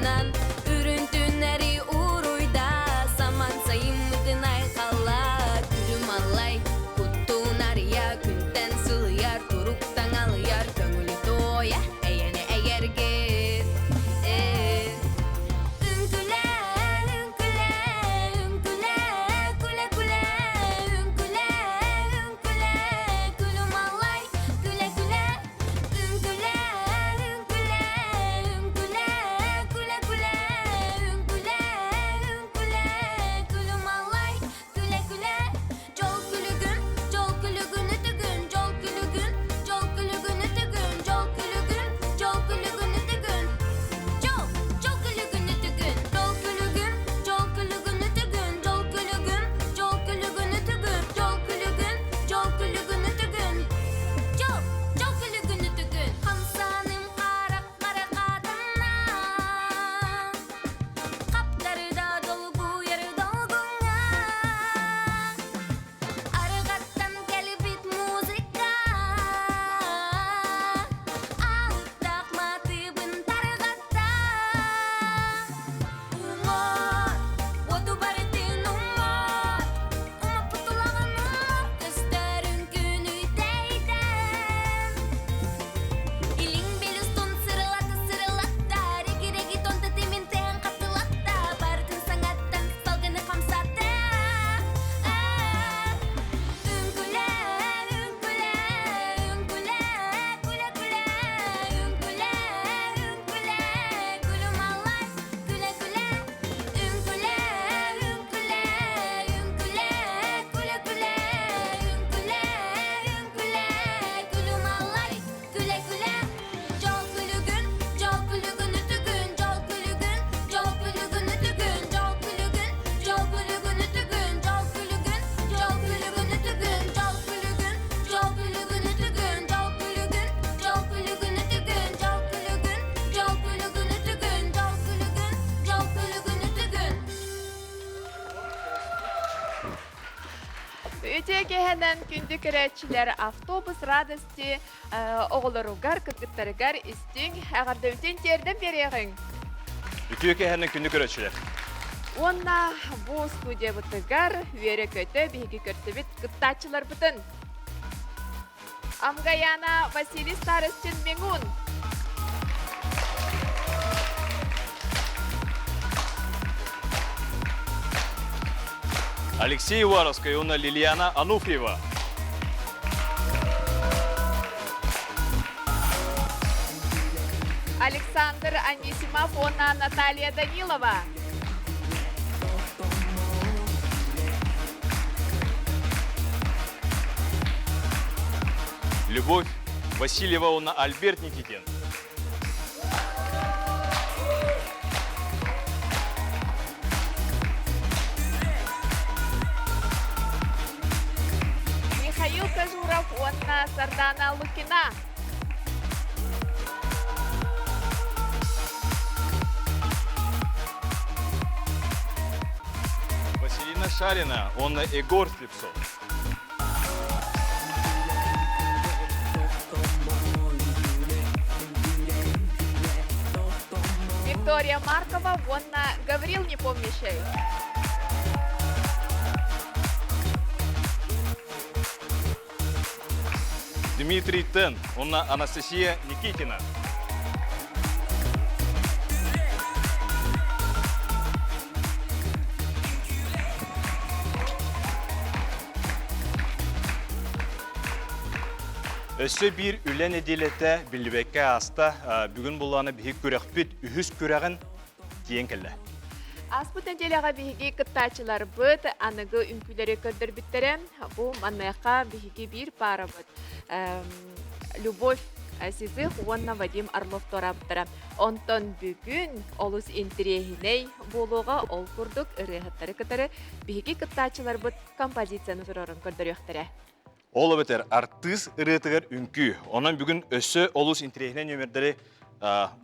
Туһунан үрүн түннэри уруйда Саман сайыммытын айхалла Күлүм аллай куттун арыйа Күнтэн сылыйар туруктан алыйар Көҥүлү туойа эйэни эйэргит Э Үҥкүлэ, үҥкүлэ, үҥкүлэ, күлэ-күлэ, үҥкүлэ, үҥкүлэ, күлүм аллай, күлэ-күлэ, үҥкүлэ, үҥкүлэ, үҥкүлэ, күлэ-күлэ, үҥкүлэ, үҥкүлэ, күлүм аллай, күлэ-күлэ, дьол күлүгүн, дьол күлүгүн үтүгүн, дьол күлүгүн, дьол күлүгүн үтүгүн, дьол күлүгүн, дьол күлүгүн үтүгүн, дьол, дьол күлүгүн үтүгүн, дьол күлүгүн, дьол күлүгүн үтүгүн, дьол күлүгүн, дьол күлүгүн үтүгүн, дьол күлүгүн, дьол күлүгүн үтүгүн, дьол, дьол күлүгүн үтүгүн. Хамсааным харах харахатына Хаптарыда долгуйар долгуҥҥа Арҕаттан кэлбит музыка Алыптаах матыыбын тарҕатта Умор, уоту барытын умор Умаппыт улаҕан умор Көстөрүн күнү тэйдэн Илиҥ белустун сырылата сырылатта, Реги-реги тонто тиминтэн хатылатта, Барытын саҥаттан салгыны хамсатта. Үҥкүлэ, үҥкүлэ, үҥкүлэ, күлэ-күлэ, үҥкүлэ, үҥкүлэ, күлүм аллай, күлэ-күлэ, үҥкүлэ, үҥкүлэ, үҥкүлэ, күлэ-күлэ, үҥкүлэ, үҥкүлэ, күлүм аллай, Күлэ-күлэ, дьол күлүгүн, дьол күлүгүн үтүгүн, дьол күлүгүн, дьол күлүгүн үтүгүн, дьол күлүгүн, дьол күлүгүн үтүгүн, дьол күлүгүн, дьол күлүгүн үтүгүн, дьол күлүгүн, дьол күлүгүн үтүгүн, дьол күлүгүн, дьол күлүгүн үтүгүн, дьол күлүгүн, дьол күлүгүн үтүгүн, дьол күлүгүн, дьол күлүгүн үтүгүн. Үтүө киэһэнэн күндү көрөөччүлэр автобус радости оҕолоругар, кыргыттарыгар истиҥ эҕэрдэбитин тиэрдэн биэриэҕиҥ. Үтүө киэһэнэн күндү көрөөччүлэр. Уонна бу студиябытыгар үөрэ-көтө биһиги көрсүбүт кыттааччыларбытын Амгаяна Василий Старостин Миҥун Алексей Уваровскай уонна Лилиана Ануфриева. Александр Анисимов уонна Наталья Данилова. Любовь Васильева уонна Альберт Никитин. Михаил Кожуров уонна Сардана Лукина. Василина Шарина уонна Егор Слепцов. Виктория Маркова уонна Гаврил Непомнящий. Дмитрий Тен уонна Анастасия Никитина. Өссө биир үлэ нэдиэлэтэ биллибэккэ ааста. Бүгүн буллааны биһи күрэхпит үһүс күрэҕин тиийэн кэллэ. Ааспыт нэдиэлэҕэ биһиги кыттааччыларбыт аныгы үҥкүүлэри көрдөрбүттэрэ. Бу маныаха биһиги биир паарабыт Любовь Сизых уонна Вадим Орлов туораабыттара. Онтон бүгүн олус интириэһинэй буолуоҕа ол курдук ырыаһыттары кытары биһиги кыттааччыларбыт композицияны туруоран көрдөрүөхтэрэ. Ол эбэтэр артыыс ырыатыгар үҥкүү. Онон бүгүн өссө олус интэриэһинэй нүөмэрдэри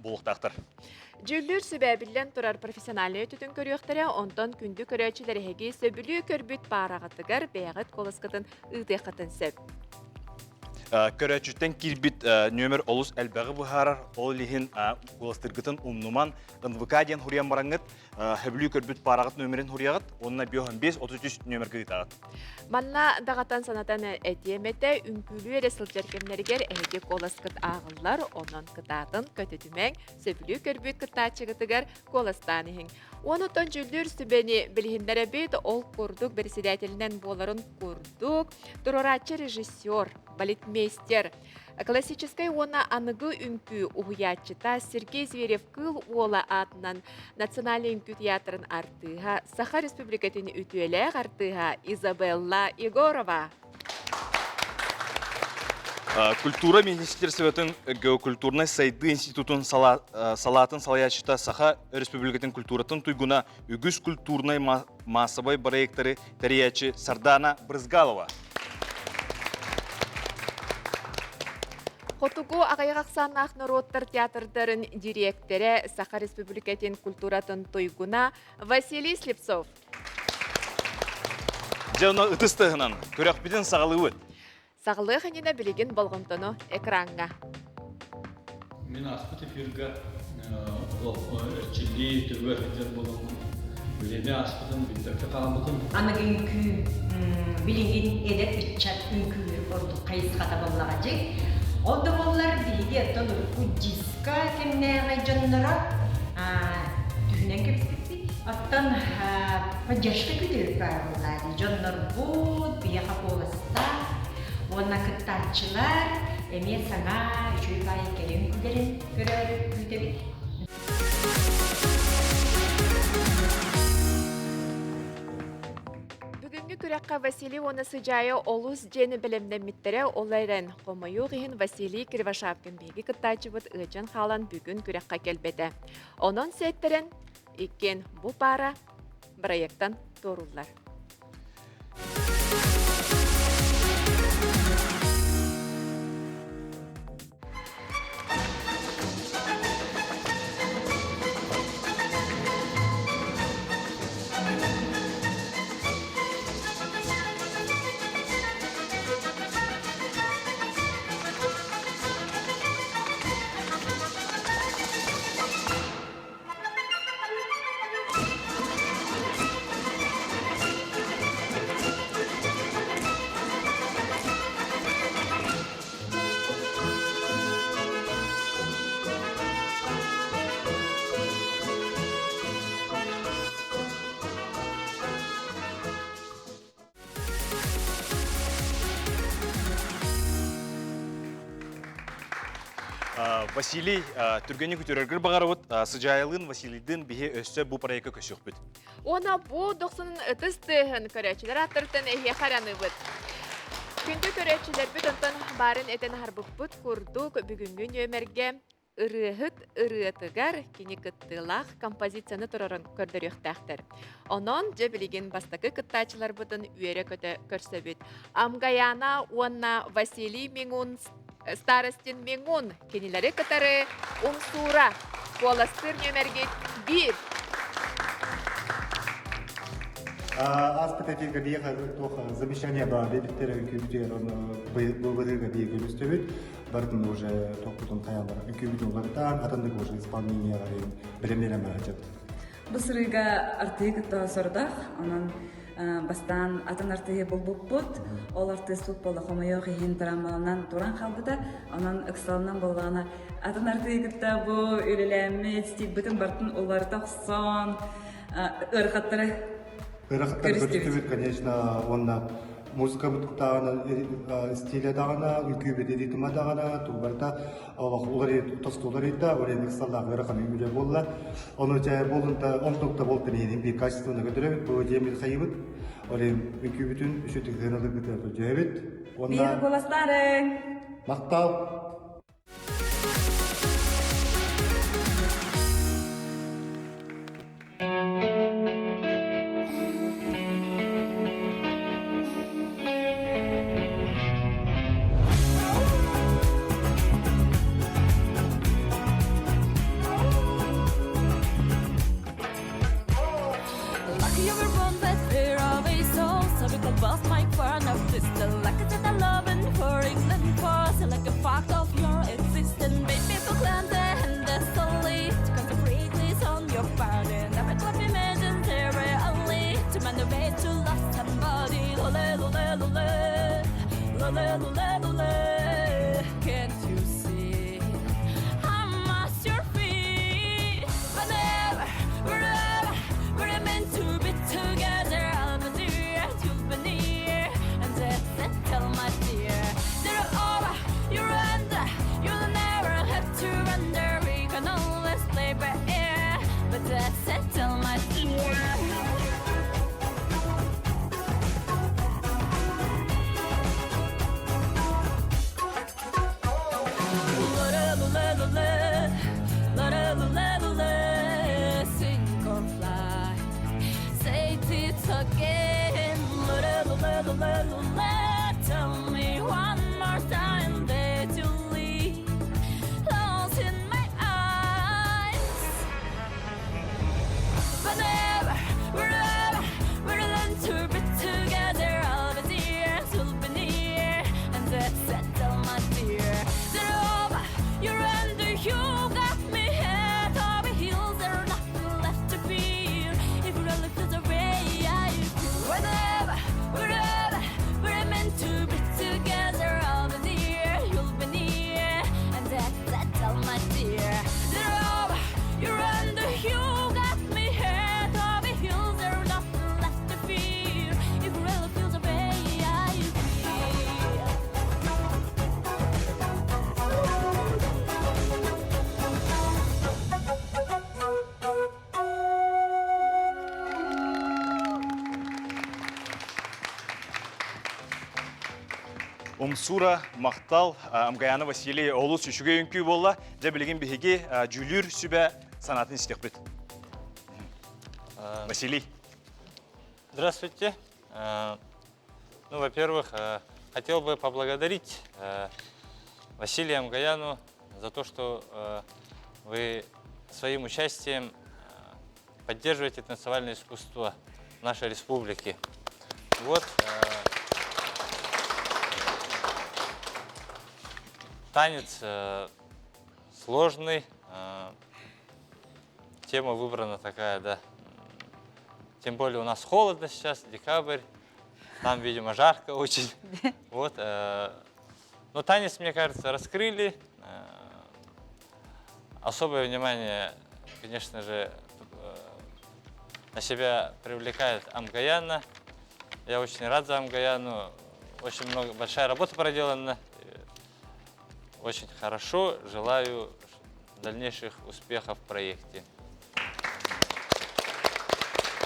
булуохтаахтар. Дьүүллүүр сүбэ биллэн турар профессиональнай өттүтүн көрүөхтэрэ, онтон күндү көрөөччүлэр эһиги сөбүлүү көрбүт паараҕытыгар бэйэҕит куоласкытын ыытыаххытын сөп. Көрөөччүттэн киирбит нүөмэр олус элбэҕи быһаарар, ол иһин куоластыргытын умнуман, НВК диэн хуруйан бараҥҥыт, хөбүлүү көрбүт паараҕыт нүөмэрин хуруйаҕыт уонна 5 33 нүөмэргэ ыытаҕыт. Манна даҕатан санатан этиэм этэ, үҥкүүлүү эрэ сылдьар кэмнэригэр эһиги куоласкыт ааҕыллар, онон кытаатын көтүтүмэҥ, сөбүлүү көрбүт кыттааччыгытыгар куоластаан иһиҥ. Онтон дьүүллүүр сүбэни билиһиннэрэбит, ол курдук председателинэн буоларын курдук, туруорааччы режиссер, балетмейстер, классическай уонна аныгы үҥкүү уһуйааччыта Сергей Зверев-Кыыл Уола аатынан Национальнай үҥкүү театрын артыыһа, Саха Республикатын үтүөлээх артыыһа Изабелла Егорова. Культура министерствотын геокультурнай сайдыы институтун салаатын салайааччыта Саха Республикатын культуратын туйгуна үгүс культурнай маассабай проекттары тэрийээччи Сардана Брызгалова. Хотугу аҕыйах ахсааннаах норуоттар театрдарын дириэктэрэ Саха Республикатын культуратын туйгуна Василий Слепцов. Дьэ, ону ытыс тыаһынан күрэхпитин саҕалыыбыт. Саҕалыах иннинэ билигин болҕомтону экраҥҥа. Мин ааспыт эфирга эрчиллии түбүгэр сылдьар буоламмын, үлэни ааспытын билбэккэ хаалбытым. Аныгы үҥкүү билигин эдэр ыччат үҥкүүлүүр ордук хайысхата буоллаҕа дьиҥ. Ол да буоллар биһиги оттон урукку диско кэмнээҕи дьонноро түһүнэн кэбиспиппит. Оттон поддержка күтүр баар буоллаа дии. Дьоннорбут, биһиэхэ куоластаах уонна кыттааччылар эмиэ саҥа үчүгэй баайы кэлин күлэрин көрөөрү күүтэбит. Бүгүҥҥү күрэххэ Василий уонна Сыдьаайа олус диэн бэлэмнэммиттэрэ, ол эрэн, хомойуох иһин Василий Кривошапкин биһиги кыттааччыбыт ыалдьан хаалан бүгүн күрэххэ кэлбэтэ. Онон сиэттэрэн иккиэн бу паара бырайыактан туорууллар. Василий, түргэнник үтүөрэргэр баҕарабыт. Сыдьаайалыын Василийдыын биһи өссө бу проекка көсүөхпүт. Уонна бу дохсунун ытыс тыаһын көрөөччүлэр ааттарыттан эһиэхэ араныыбыт. Күндү көрөөччүлэрбит онтон баарын этэн аһарбыппыт курдук бүгүҥҥү нүөмэргэ ырыаһыт ырыатыгар кини кыттыылаах композицияны турарын көрдөрүөхтээхтэр. Онон дьэ билигин бастакы кыттааччыларбытын үөрэ-көтө көрсөбүт. Амгаяна уонна Василий Миҥун Старостин Миҥун кинилэри кытары Умсуура куоластыыр нүөмэргит биир. Ааспыт этиигэ биһиэхэ туох замечание баар диэбиттэрэ үҥкүүбүтүгэр ону бу бырыыга биһиги көрүстүбүт. Барытын уже тохпутун хайалар үҥкүүбүтүн уларытан, атыннык уже исполнениеҕа бэлэмнэнэн барачат. Бу сырыыга артыыһы кытта сорудах, онон бастаан атын артыыһы булбуппут. Ол артыыспыт буолла хомойуох иһин травмаланан туран хаалбыта. Онон ыксалынан буоллаҕына атын артыыһы кытта бу үлэлээммит, стилбытын барытын уларыта охсон ыарахаттары Ыарахаттары көрүстүбүт, конечно, уонна музыкабыт даҕаны стилэ даҕаны, үҥкүүбүт ритма даҕаны, тугу олох уларый тосту уларыйда, уларыйан ыксаллаах ыарахан үлэ буолла. Ону чэ буолунта онтукта буолтун иһин биир качественно көтөрөбүт, бу диэммит хайыбыт. Ол иһин үҥкүүбүтүн үчүгэй сыаналыырбытыгар көрдьөһөбүт. Уонна Биир куоластаарыҥ! Махтал! your pardon. I bet life imaginary only to find a way to love somebody. Lole, lole, lole, lole, lole, lole. Can't you see? I'm at your feet. But never, we're never, we're meant to be together. I'll be there, you'll be near. And that's it, tell my dear. They're over, you're under. You'll never have to render. We can always play by ear. But that's it, tell my dear. Sink or fly, say it again. Tell me one more time that you leave. Lost in my eyes. But never, we're never, we're meant to be together. All the tears will be near, and that's it, oh my dear. They're over, you're under, you got me head over heels. There's nothing left to fear. If you really feel the way I feel, we're never, we're never, we're meant to be together. All the dear, you'll be near, and that's it, oh my dear. They're over, you're under, you got me head over heels. There's nothing left to fear. If you really feel the way I feel. Умсура, махтал, Амгаяна Василий олус үчүгэй үҥкүү буолла. Дьэ билигин биһиги дьүүлүүр сүбэ санаатын истиэхпит. Василий. Здравствуйте. Ну, во-первых, хотел бы поблагодарить Василия Амгаяну за то, что вы своим участием поддерживаете танцевальное искусство нашей республики. Вот. Танец сложный, тема выбрана такая, да. Тем более у нас холодно сейчас, декабрь, там, видимо, жарко очень. Вот. Но танец, мне кажется, раскрыли. Особое внимание, конечно же, на себя привлекает Амгаяна. Я очень рад за Амгаяну. Очень много, большая работа проделана. Очень хорошо. Желаю дальнейших успехов в проекте.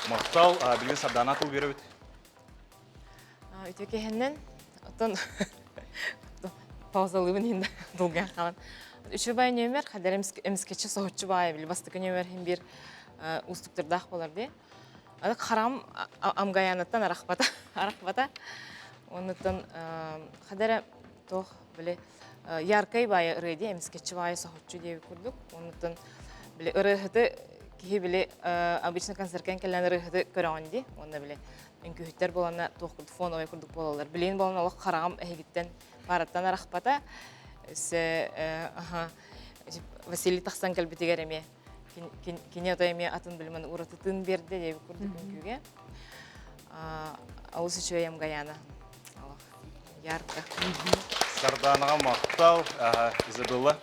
Махтал, билигин Сардаана тыл биэрэбит. Үтүө киһиннэн, оттон паузалыыбын иһин долгуйан хаалан. Үчүгэй нүөмэр, хадэр эмискэччи соһуччу баайа били бастакы нүөмэр иһин биир уустуктардаах буолар дии. Аны харам амгаяныттан арахпата, арахпата. Оннуттан хадара туох били яркай баайа ырыа дии, эмискэччи баайа соһуччу диэби курдук. Оннуттан били ырыаһыты киһи били обычно концерткэн кэлэн ырыаһыты көрөҕүн дии. Уонна били үҥкүүһүттэр буоланна туох курдук фоновай курдук буолаллар. Билигин буолан олох хараҕым эһигиттэн параттан арахпата. Өссө аха Василий тахсан кэлбитигэр эмиэ кини ото эмиэ атын билимэн уратытын биэрдэ диэбит курдук үҥкүүгэ. Олус үчүгэй Амгаяна. Ярко. Сарданаҕа махтал, Изабелла.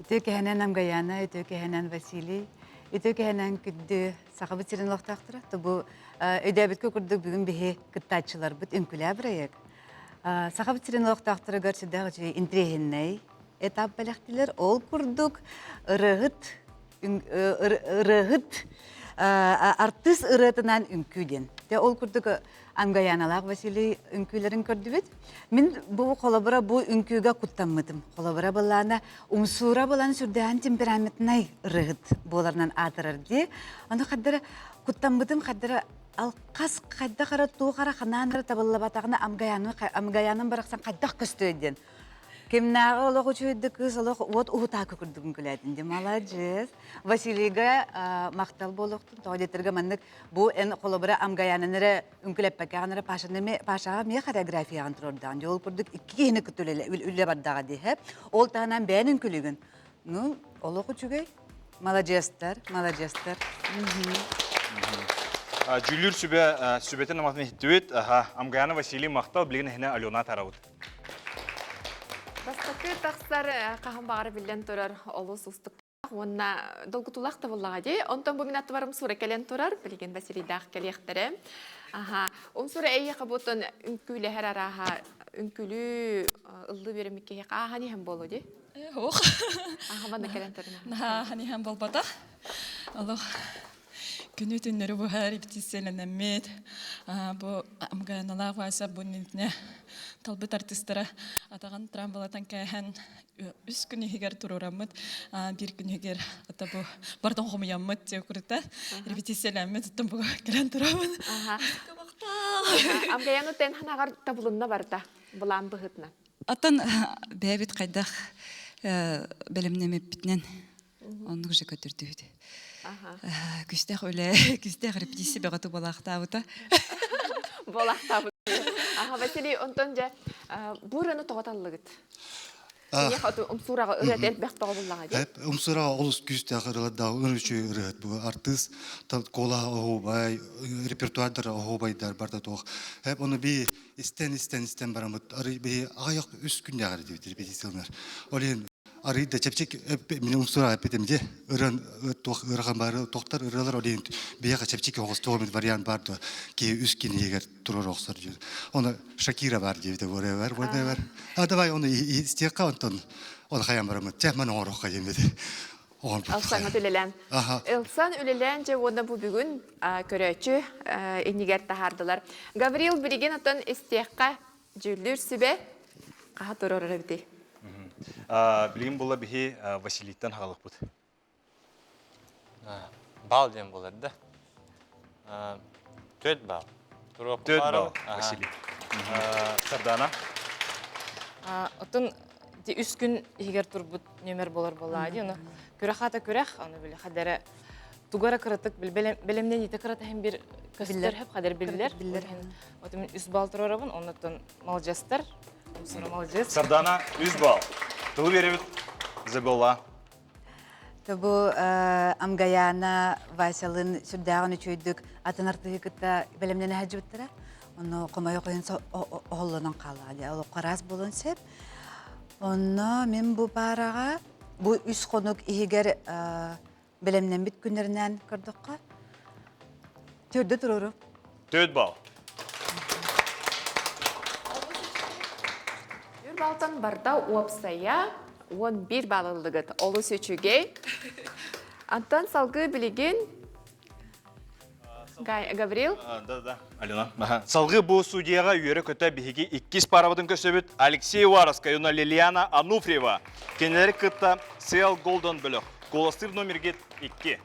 Үтүө кэһэнэн Амгаяна, үтүө кэһэнэн Василий, үтүө кэһэнэн күндү Сахабыт сирин олохтоохторо. Бу өйдөөбүткэ курдук бүгүн биһи кыттааччыларбыт үҥкүлээ бырайыак. Сахабыт сирин олохтоохторугар сүрдээх үчүгэй интириэһинэй этап бэлэхтилэр. Ол курдук ырыаһыт ырыаһыт артыыс ырыатынан үҥкүү диэн. Те ол курдук Ангаяналаах Василий үҥкүүлэрин көрдүбүт. Мин бу холобура бу үҥкүүгэ куттаммытым. Холобура былаана умсуура булан сүрдээн темпераментнай ырыһыт буоларынан аатырар дии. Ону хаддара куттаммытым хаддара алқас хайдах ара туох ара ханаан ара табыллабатаҕына амгаяным барахсан хайдах көстүө диэн. Кимнааҕы олох үчүгэйдик кыыс олох уот уһутаакы курдугун күлээтин дии. Маладьыас. Василийга махтал буолуохтун. Тоҕо диэтэргэ маннык бу эн холобура Амгаянын эрэ үҥкүлэппэккэҕин эрэ Пашаны Пашаҕа эмиэ хореографияҕын туруордаҕын. Дьэ ол курдук икки киһини кытта үлэ бардаҕа дии. Ол таһынан бэйэн үҥкүлүгүн. Ну, олох үчүгэй. Маладьыастар, маладьыастар. Дьүүллүүр сүбэ сүбэтин аматын иһиттибит. Амгаяна Василий махтал, билигин эһине Алена тарабыт. Бастакы тахсар хаһан баҕара биллэн турар олус устук уонна долгутуулаах да буоллаҕа дии. Онтон бу мин аттыбар Умсуура кэлэн турар. Билигин Василийдаах кэлиэхтэрэ. Аха. Умсуура эйиэхэ бутун үҥкүүлэһэр арааһа үҥкүүлүү ыллыы үөрэммит киһиэхэ ааһан иһэн буолуо дии. Ох. Аха манна кэлэн турар. Наһаа иһэн буолбатах. Олох күнү түннэри буһар репетицияланаммыт. Бу Амганалаах Вася бу иннинэ талбыт артистара атаҕын трамвалатан кээһэн үс күн иһигэр туруораммыт, биир күн иһигэр ата бу бардон хомуйаммыт диэ курта репетициялааммыт оттон бу кэлэн турабын. Амгаяны тэн ханаҕар табылынна барда былаан быһытынан. Оттон бэйэбит хайдах бэлэмнэммиппитинэн оннук же көтүрдүбүт. Күстээх үлэ, күстээх репетиция бөҕөтө буолаахтаабыта. Буолаахтаабыт. Аха, Василий, онтон дьэ бу ырыаны тоҕо таллыгыт? Умсуураҕа ырыат элбэх тоҕо буллаҕа дии. Умсуураҕа олус күүстээх ырыалардаах ырыучу ырыат бу артыыс кола оһуобай репертуардар оһуобайдар барда туох. Эп ону би истэн истэн истэн бараммыт арый би аҕыйах үс күннээҕэр диэбит репетициялар. Ол иһин арый да чэпчэки мин умсуураҕа эппитим дии ыран туох ыарахан бары тохтор ырыалар ол иһин биһиэхэ чэпчэки оҕус туох эмит вариант бар дуо киһи үс кинигэр турар охсор диэн. Оны Шакира бар диэбитэ whatever, whatever. А давай оны истиэххэ онтон оны хайан бараммыт. Чэ, маны оҥоруохха диэммит. Ылсан үлэлээн. Ылсан үлэлээн дьэ уонна бу бүгүн көрөөччү иннигэр таһаардылар. Гаврил билигин оттон истиэххэ дьүүллүүр сүбэ хаһа турар эбитий? Билигин була биһи Василийтан хаалыкпыт. Бал диэн буолар да. Төрт бал. Төрт бал, Василий. Сардана? Оттон үс күн иһигэр турбут нүөмэр буолар буоллаа дии. Ону күрэх аата күрэх, ону били хадара тугара кыратык бэлэмнэниитэ кырата иһин бир көстөр хөп хадар биллэр. Отун мин үс балл турарабын, оннуттан маладьыастар. Умсура маладьыас. Сардана үс балл. Тылы беребит Забелла. Бу Амгаяна Васялын сүрдээҕин үчүгэйдик атын артыһы кытта бэлэмнэнэ сылдьыбыттара. Онно хомойуох иһин оһоллонон хаалла. Олоххо араас буолуон сөп. Онно мин бу паараҕа бу үс хонук иһигэр бэлэмнэммит күннэринэн көрдөххө төрдө туруору. Төрт балл. Түр балтан барда уопсайа 11 баллылыгыт олус үчүгэй. Антон салгыы билигин Гаврил? Да-да, Алена. Салгыы бу судьяға үөрэ-көтө биһиги иккис парабытын көрсөбүт Алексей Уваровскай уонна Лилиана Ануфриева. Кинилэри кытта Сел Голден бөлөх. Куоластыыр номергит 2.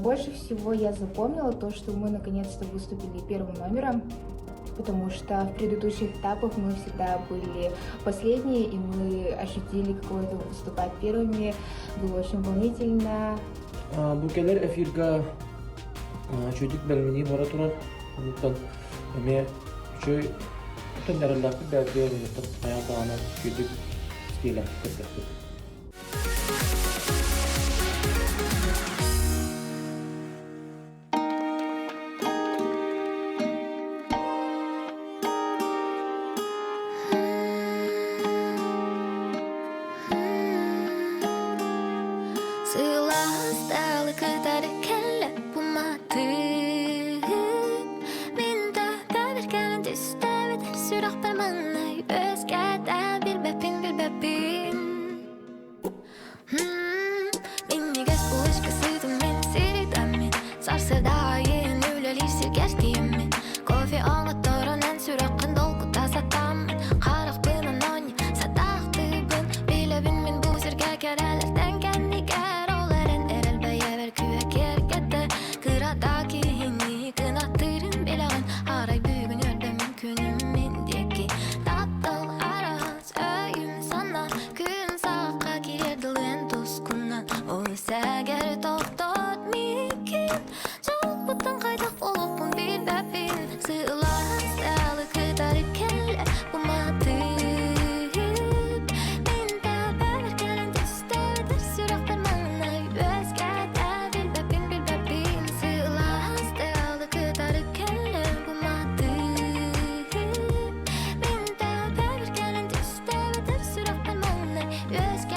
Больше всего я запомнила то, что мы наконец-то выступили первым номером, потому что в предыдущих этапах мы всегда были последние, и мы ощутили какое-то выступать первыми. Было очень волнительно. Бу кэлэр эфирга үчүгүйдүк бэлэмнии бара турар. Онтон эмиэ үчүгэй төннөрөллөөхпүт бэйэбитигэр хайаан даҕаны үчүгэйдик стилээхтик көрдөхпүт. Сылаасталы кытары кэллэ буматыып Мин таптабыр кэлэн түстэбит сүрэхпэр маҥнай өскөтө билбэппин билбэппин Минньигэс булочка сытым мин сиритэммин Сарсыарда аайы үлэлиир сиргэр тиийэммин Кофе оҥотторон эн сүрэххин долгута сатааммын Харахпынан оонньуу сатаахтыыбын Билэбин мин бу сиргэ кэрэлэртэн кэннигэр Ол эрэн эрэл бэйэбэр күүһэ киэргэтэ Кыра да киһини кынаттыырын билэҕин Арай бүгүн өрдөммүн күнүм мин диэки Таптал араас өйүм санаа Күн сахха киирэр дылы эн тускунан Ол сэгэр тохтот миигин Дьолбуттан хайдах олохпун билбэппин Сылаас талы кытары кэллэ уматып.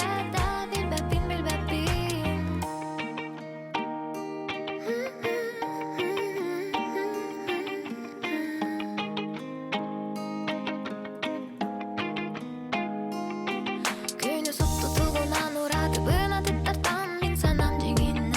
Үөскэтэ билбэппин билбэппин Күнү суптутугунан уратыбын атыттартан мин санам дьиҥинэн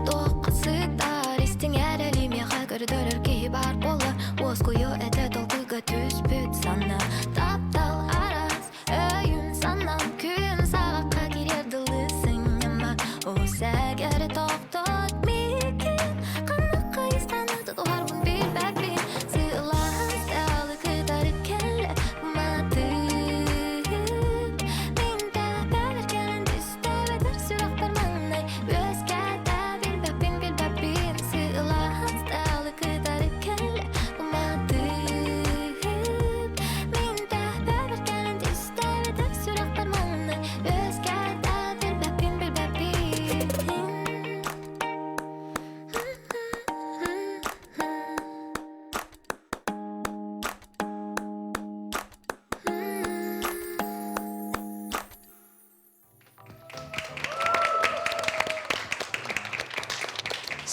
Туохха сытар истиҥ эрэли миэхэ көрдөрөр киһи баар буолар Уоскуйуо этэ толкуйга түспүт санаа Таптал араас өйүм санаам күн саҕахха киирэр дылы сынньама Осэгэрэ тохтот миигин ханна хайыстаны тутуһарбын билбэппин Сылаһан салы кытары кэллэ матыып Мин тэбэр кэлэн түстэбэтэр сүрэхпэр маҥнай Үөскээтэ билбэппин билбэппин Сылаһан салы кытары кэллэ матыып Мин тэбэр кэлэн түстэбэтэр сүрэхпэр маҥнай Үөскээтэ билбэппин билбэппин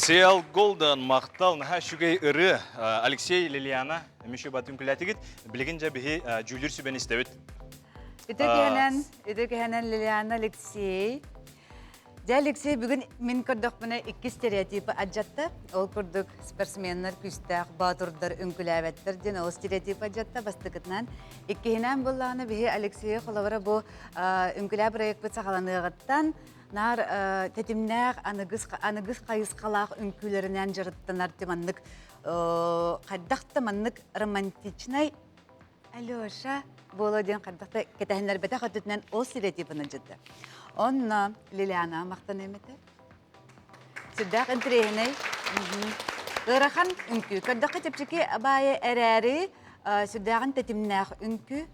Сиэл Голден махтал наһаа үчүгэй ырыа. Алексей Лилиана эмиэ батын күлээтигит. Билигин дьэ биһи дьүүллүүр сүбэни истэбит. Үтө киһинэн, үтө киһинэн Лилиана Алексей. Дьэ, Алексей бүгүн мин көрдөхпүнэ икки стереотипы адьатта. Ол курдук спортсменнар күүстээх боотурдар үҥкүлээбэттэр диэн ол стереотип адьатта бастакытынан. Иккиһинэн буоллаҕына биһи Алексейы холобура бу үҥкүлээ проекпыт саҕаланыаҕыттан наар тэтимнээх аныгыс аныгыс хайысхалаах үҥкүүлэринэн дьарыктанар маннык хайдах да маннык романтичнай Алеша буолуо диэн хайдах да кэтэһиннэрбэтэх өттүтүнэн ол стереотипын дьыдда. Онно Лилиана махтаныам этэ. Сүрдээх интэриэһинэй. Ыарахан үҥкүү. Көрдөххө чэпчэки баайы эрээри сүрдээҕин тэтимнээх үҥкүү.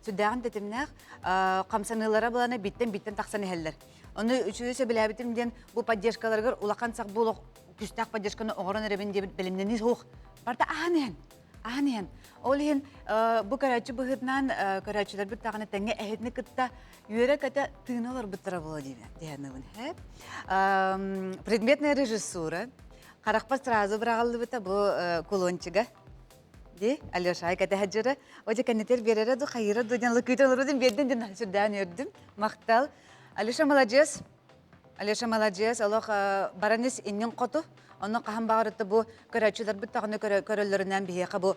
Сүрдээҕин тэтимнээх хамсаныылара былана биттэн-биттэн тахсан иһэллэр. Ону үчүгэй сөбүлээбитим диэн бу поддержкаларыгар улахан сах буолуох күстээх поддержканы оҥорон эрэбин диэбит бэлэмнэнии суох. Барыта аһан иһэн. Аһан иһэн. Ол иһин бу көрөөччү быһыытынан көрөөччүлэрбит даҕаны тэҥҥэ эһитини кытта үөрэ-көтө тыына олорбуттара буолуо диэхэнэбин. Предметная режиссура. Харахпар сразу быраҕыллыбыта бу кулончига. Ди, Алеша ай кэтэһэдьыры. Оде кэннитер берерэ ду хайыра ду диэн лыкыйтан олорудум биэрдин диэн сүрдээн үөрдүм. Махтал. Алеша маладьыас. Алеша маладьыас, олох баран ис иннин хоту. Онно хаһан баҕарыта бу көрөөччүлэрбит даҕаны көрөллөрүнэн биһиэхэ бу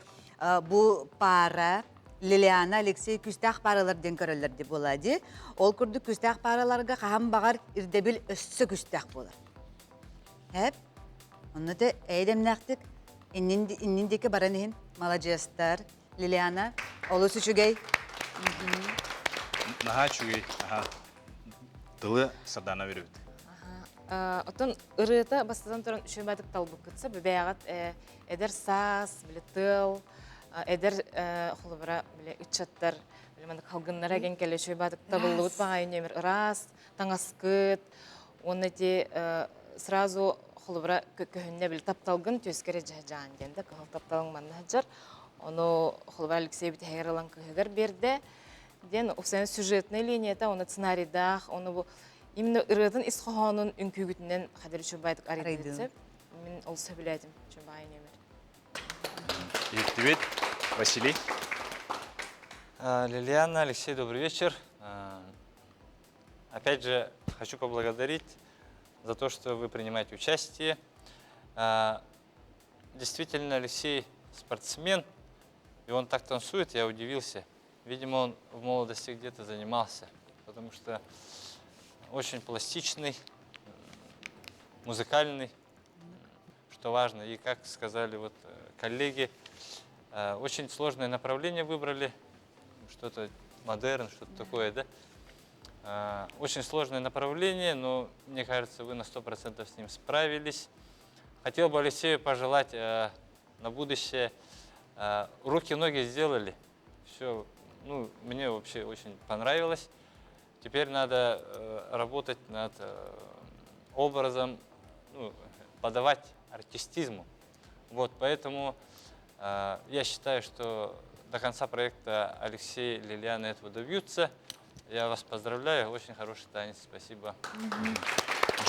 бу паара Лилиана, Алексей күүстээх пааралар диэн көрөллөр дии буолаа дии. Ол курдук күүстээх паараларга хаһан баҕар ирдэбил өссө күүстээх буолар. Эп. Онно те эйдэмнээхтик иннин иннин диэки баран иһин маладьыастар. Лилиана, олус үчүгэй. Наһаа үчүгэй. Аха. Тылы Сардана беребит. Оттон ырыата бастатан туран үчүгэй талбыккытса бэбээҕит эдэр саас, били тыал, эдэр холобура били ыччаттар били маннык халгыннара ген кэлэ үчүгэй баатык табыллыбыт баҕайы нөмер ыраас, таҥаскыт уонна ити сразу холобура көһүннэ били тапталгын түөскэрэ дьаһдьаан диэн да кыһыл тапталыҥ манна сылдьар. Ону холобура Алексей бүтэһигэр ылан кыыһыгар биэрдэ. Диэн уксайын сюжетная линията, оны сценарийдаах, оны бу именно ырыатын ис хоһоонун үҥкүүгүтүнэн хадыр үчүгэй арыйдыт Мин ол сөбүлээтим Чубай нөмер. Иһиттибит. Василий. Лилиана, Алексей, добрый вечер. Опять же, хочу поблагодарить за то, что вы принимаете участие. Действительно, Алексей спортсмен, и он так танцует, я удивился. Видимо, он в молодости где-то занимался, потому что очень пластичный, музыкальный, что важно. И, как сказали вот э, коллеги, э, очень сложное направление выбрали, что-то модерн, что-то такое, да? Э, очень сложное направление, но, мне кажется, вы на 100% с ним справились. Хотел бы Алексею пожелать на будущее. Руки-ноги сделали, все, ну, мне вообще очень понравилось. Теперь надо работать над образом, ну, подавать артистизму. Вот, поэтому э, я считаю, что до конца проекта Алексей и Лилиана этого добьются. Я вас поздравляю, очень хороший танец, спасибо.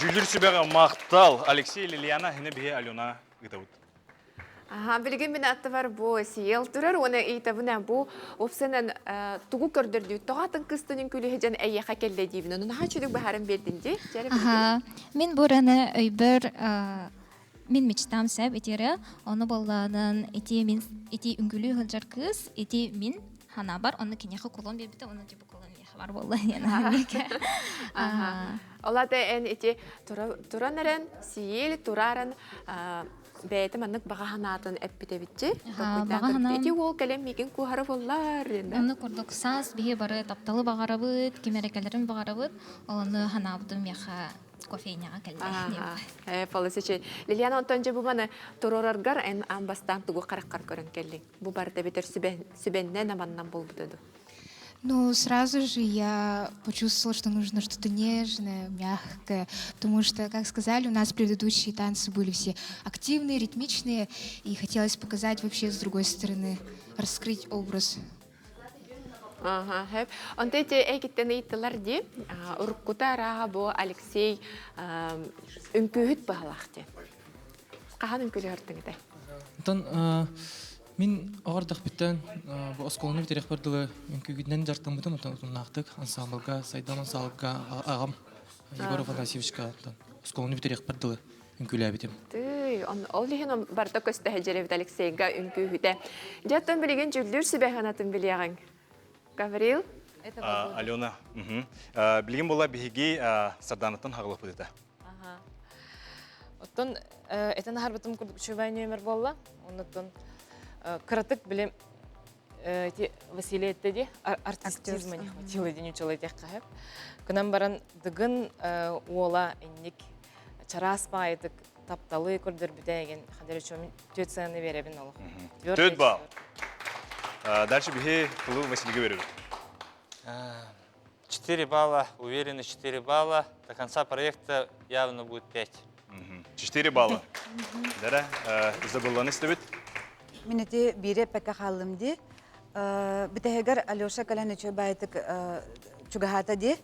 Дьүүллүүр сүбэҕэ махтал. Алексей, Лилиана, хine биһи Алена ыытабыт. Аха, билигин мин аттыбар бу сиэл турар, уонна ыйтабына бу опсанан тугу көрдөрдүү тоҕо атын кыстын үҥкүүлүһэ дьон эйиэхэ кэллэ диибин. Ону наһаа үчүгэй быһааран биэрдин дии. Аха, мин бураны өйбөр мин мечтам сэп итире, ону боллаанан ити мин ити үҥкүлүү сылдьар кыыс, ити мин ханабар, ону киниэхэ кулон биэрбитэ, ону типа кулон миэхэ бар буолла диэн. Олата эн ити туран эрэн, сиэл тураран бэйэтэ маннык баҕа санаатын эппит эбитчи. Ити уол кэлэн миигин куоһара буоллар. Онну курдук саас биһи бары тапталы баҕарабыт, ким эрэ кэлэрин баҕарабыт. Ол ону санаабытым миэхэ кофейняҕа кэллэ. Э, полосичи. Лилиана, онтон дьэ бу маны турораргар эн аан бастаан тугу хараххар көрөн кэллиҥ? Бу барыта битэр сүбэннэн аманнан буолбута ду? Ну, сразу же я почувствовала, что нужно что-то нежное, мягкое, потому что, как сказали, у нас предыдущие танцы были все активные, ритмичные, и хотелось показать вообще с другой стороны, раскрыть образ. Ага, хэп. Онто эти эйгиттен ыйыттылар ди, уруккута арааһа бу Алексей үҥкүүһүт баһылаах диэн. Хаһан үҥкүүлэһэртиҥ этэй? Онтон Мин оҕордохпүттэн бу оскуоланы бүтэриэхпэр дылы үҥкүүгүтүнэн дьарыктаммытым, оттон утумнаахтык ансаамбылга, Сайдам ансаамбылга аҕам Егор Афанасьевичка оскуоланы бүтэриэхпэр дылы үҥкүүлээбитим. Тыый, ол иһин барыта көстө дьэрэбит Алексейга үҥкүүһүтэ. Дьэ, оттон билигин дьүүллүүр сүбэ сыанатын билиэҕиҥ. Гаврил? Алена, билигин була биһиги Сардаанаттан хаҕылыппыт этэ. Оттон этэн аһарбытым курдук үчүгэй нүөмэр буолла. Оннуттан кыратык билим эти Василий этте ди артистизма не хватило день учила этих кахып. Кынан баран дыгын уола инник чараас баайдык тапталы көрдөрбүтэ еген хадыр үчүмин төт сыаны беребин олох. Төт бал. Дальше биһи тылы Василийге беребит. 4 балла, уверены 4 балла. До конца проекта явно будет 5. 4 балла. Дара, Изабелланы истебит. Мин эти биири эппэккэ хааллым дии. Бүтэһигэр Алеша кэлэн үчүгэй баайытык чугаһаата дии.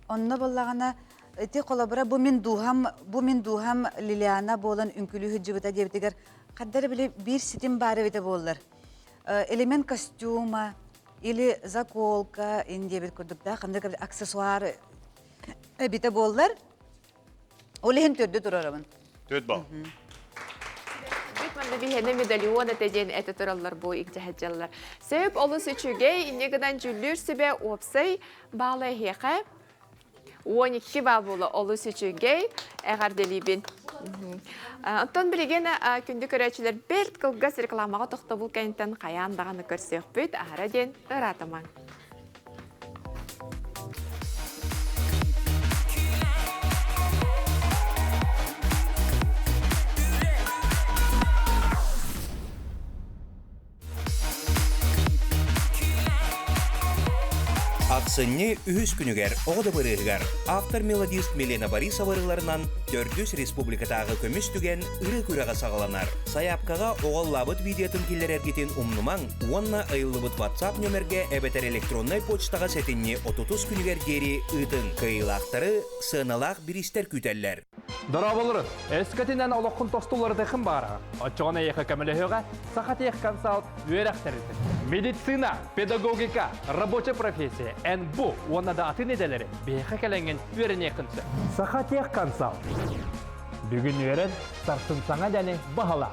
Онно буоллаҕына ити холобура бу мин дууһам, бу мин дууһам Лилиана буолан үҥкүлүү сылдьыбыта диэбитигэр хардары били биир ситим баар эбитэ буоллар. Элемент костюма, или заколка ин диэбит курдук да ханнык аксессуар эбитэ буоллар ол иһин төрдү турарабын Төрт балл. Бүт манна биһиэнэ медальон этэ диэн этэ тураллар бу илдьэһэдьаллар. Сөп олус үчүгэй, инньэ гынан дьүүллүүр сүбэ уопсай баала эһиэхэ 12 баал буола олус үчүгэй, эҕэрдэлиибин. Оттон билигин күндү көрөөччүлэр бэрт кылгас рекламаҕа тохтобул кэнниттэн хайаан даҕаны көрсүөхпүт, аһара диэн ыраатамаҥ. Ахсынньы үһүс күнүгэр оҕо дыбарыаһыгар автор-мелодист Милена Борисова ырыаларынан төрдүс республикатааҕы көмүс түгэн ырыа күрэҕэ саҕаланар. Сайаапкаҕа оҕо ыллаабыт видеотын киллэрэргитин умнумаҥ уонна ыйыллыбыт WhatsApp нөмергэ эбэтэр электроннай почтаҕа сэтинньи отутус күнүгэр диэри ыытыҥ. Кыайыылаахтары сыаналаах бириистэр күүтэллэр. Дорооболорун! Өскөтүнэн олоххун тосту уларытыаххын баҕараҕын. Оччоҕуна эйиэхэ көмөлөһүөҕэ Сахатехконсалт үөрэх тэрилтэтэ. Медицина, педагогика, рабочая профессия, НБУ уонна да атын идэлэри биһиэхэ кэлэҥҥин үөрэниэххин сөп. Сахатехконсалт. Бүгүн үөрэн, сарсын саҥа идэни баһылаа.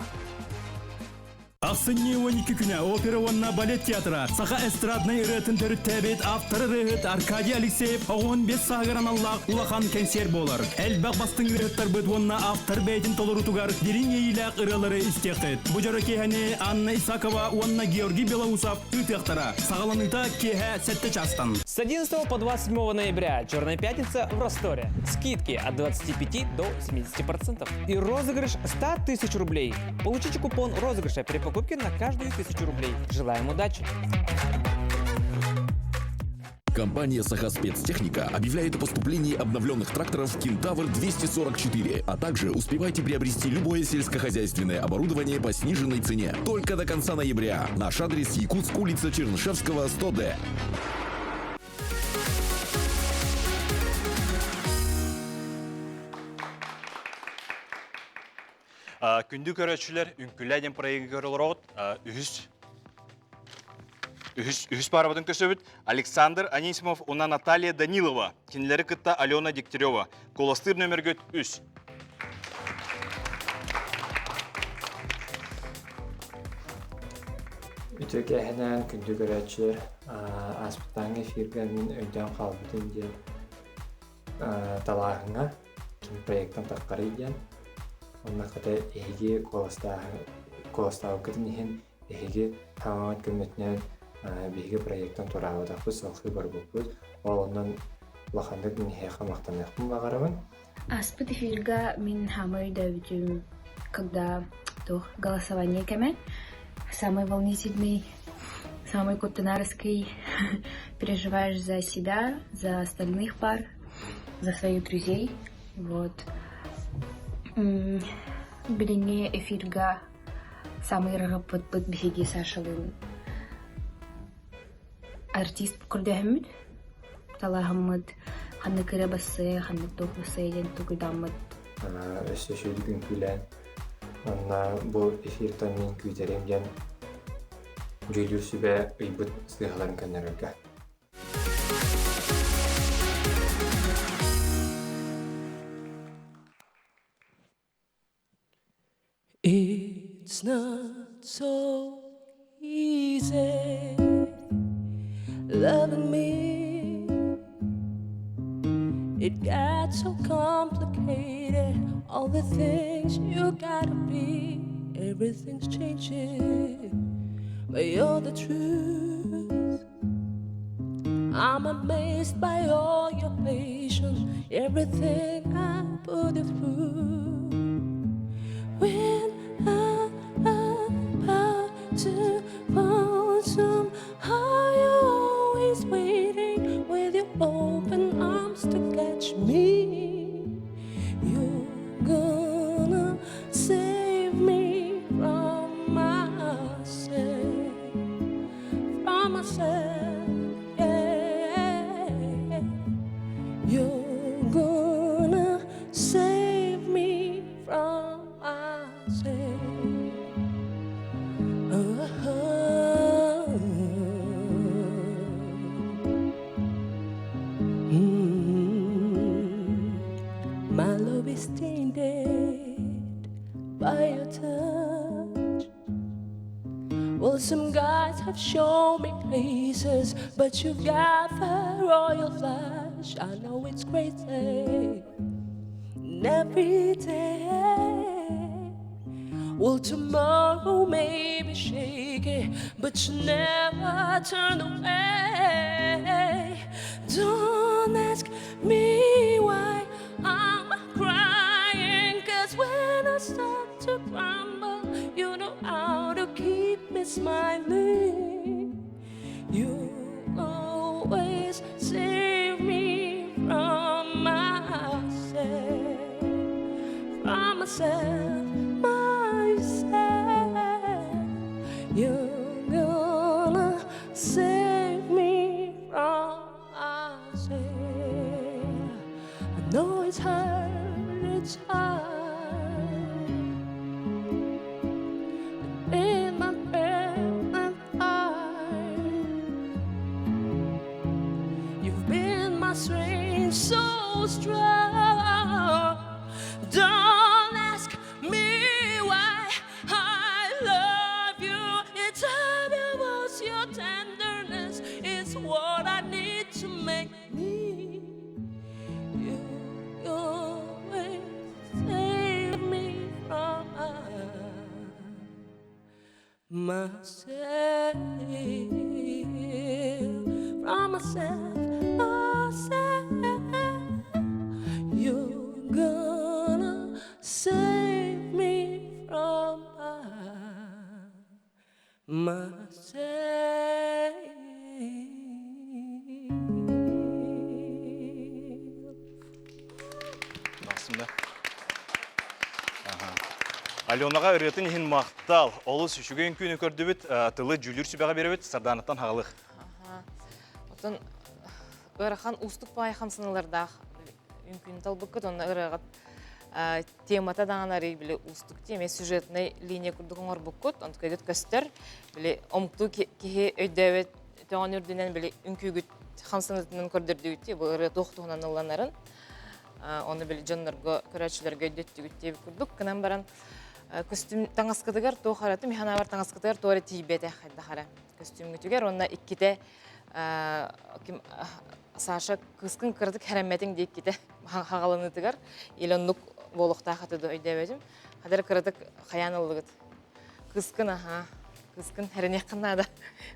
Ахсынньы 12 күнэ опера уонна балет театра саха эстраднай ырыатын төрүттээбит автор ырыаһыт Аркадий Алексеев 15 сааһыгар аналлаах улахан кэнсиэр буолар. Элбэх бастыҥ ырыаһыттарбыт уонна автор бэйэтин толоруутугар дириҥ иэйиилээх ырыалары истиэххит. Бу дьоро киэһэни Анна Исакова уонна Георгий Белоусов ыытыахтара. Саҕаланыыта киэһэ 7 чаастан. С 11 по 27 ноября Черная пятница в Ростове. Скидки от 25 до 70%. И розыгрыш 100 тысяч рублей. Получите купон розыгрыша при покупке на каждую тысячу рублей. Желаем удачи! Компания «Сахаспецтехника» объявляет о поступлении обновленных тракторов «Кентавр 244», а также успевайте приобрести любое сельскохозяйственное оборудование по сниженной цене. Только до конца ноября. Наш адрес Якутск, улица Чернышевского, 100Д. Күндү көрөөччүлэр, Үҥкүлээ диэн проегы көрө олороҕут. Үһүс Үһүс, үһүс паарабытын көрсөбүт. Александр Анисимов уонна Наталья Данилова. Кинилэри кытта Алена Дегтярева. Куоластыыр нөмергөт үс. Үтүө кээһинэн күндү көрөөччүлэр ааспыттааҥҥы эфиргэ мин өйдөөн хаалбытым диэн талааһыҥҥа ким проектан таххарый диэн онно хата эһиги куоластаабыккытын иһин эһиги хаҥаҕыт көмөтүнэн биһиги проектан туораабатахпыт салхыы барбыппыт ол онон улаханнык мин эһиэхэ махтаныахпын баҕарабын Ааспыт эфирга мин хаамай өйдөөбүтүм, когда туох голосование кэмэ самый волнительный, самый куттанарский, переживаешь за себя, за остальных пар, за своих друзей. Вот. Билиҥҥи эфирга самый ырыгыппыт биһиги Сашалыын артист көрдөһөммүт талааһыммыт ханнык ырыа бассыа, ханнык туох бассыа диэн толкуйдааммыт. Өссө үчүгэйдик үҥкүүлээн, онно бу эфиртэн мин күүтэрим диэн дьүүллүүр сүбэ ыйбыт сыыһаларын көннөрөргө. It's not so easy loving me. It got so complicated. All the things you gotta be, everything's changing. But you're the truth. I'm amazed by all your patience, everything I put you through. When I'm about to fall, somehow you're always waiting with your open arms to catch me. You're gonna save me from myself, from myself, yeah. You're gonna save me from myself. Oh. Mm. My love is tainted by your touch. Well, some guys have shown me places, but you've got the royal flush. I know it's crazy. And every day. Well, tomorrow may be shaky, but you never turn away. Don't ask me why I'm crying, cause when I start to crumble, you know how to keep me smiling. You always save me from myself, from myself, myself. You're gonna save me from myself. I know it's hard, it's hard. In my present heart, you've been my strength so strong. Don't ask me why I love you. It's obvious your tenderness is what I need to make me. You always save me from myself, from myself, myself. You're gonna save me from myself. Басымда. Аленаға ырыатын иһин махтал. Олус үчүгэй үҥкүүнү көрдүбүт, тылы дьүүллүүр сүбэҕэ биэрэбит, Сардаанаттан хаҕылых. Оттон ыарахан уустук баай хамсаныылардаах үҥкүүнү талбыккыт, онно ырыаҕыт. Темата даҕаны арый били уустук тиэмэ сюжетнай линия курдук оҥорбуккут, онтукайгыт көстөр. Били омуктуу киһи өйдөөбөт төҕөн үрдүнэн били үҥкүүгүт хамсанытынан көрдөрдүгүт дии, бу ырыа туох туһунан ылланарын. Ону били дьоннорго, көрөөччүлэргэ өйдөттүгүт диэбит курдук. Гынан баран көстүүм таҥаскытыгар туох араты, миханабар таҥаскытыгар туора тиийбэтэ хайдах эрэ көстүүмҥүтүгэр уонна иккитэ ким Саша кыыскын кыратык хэрэммэтиҥ диэккитэ хаҕаланыытыгар или оннук буолуохтаах этэ да өйдөөбөтүм. Хадары кыратык хайаан ыллыгыт. Кыыскын аха, кыыскын хэрэниэххин наада.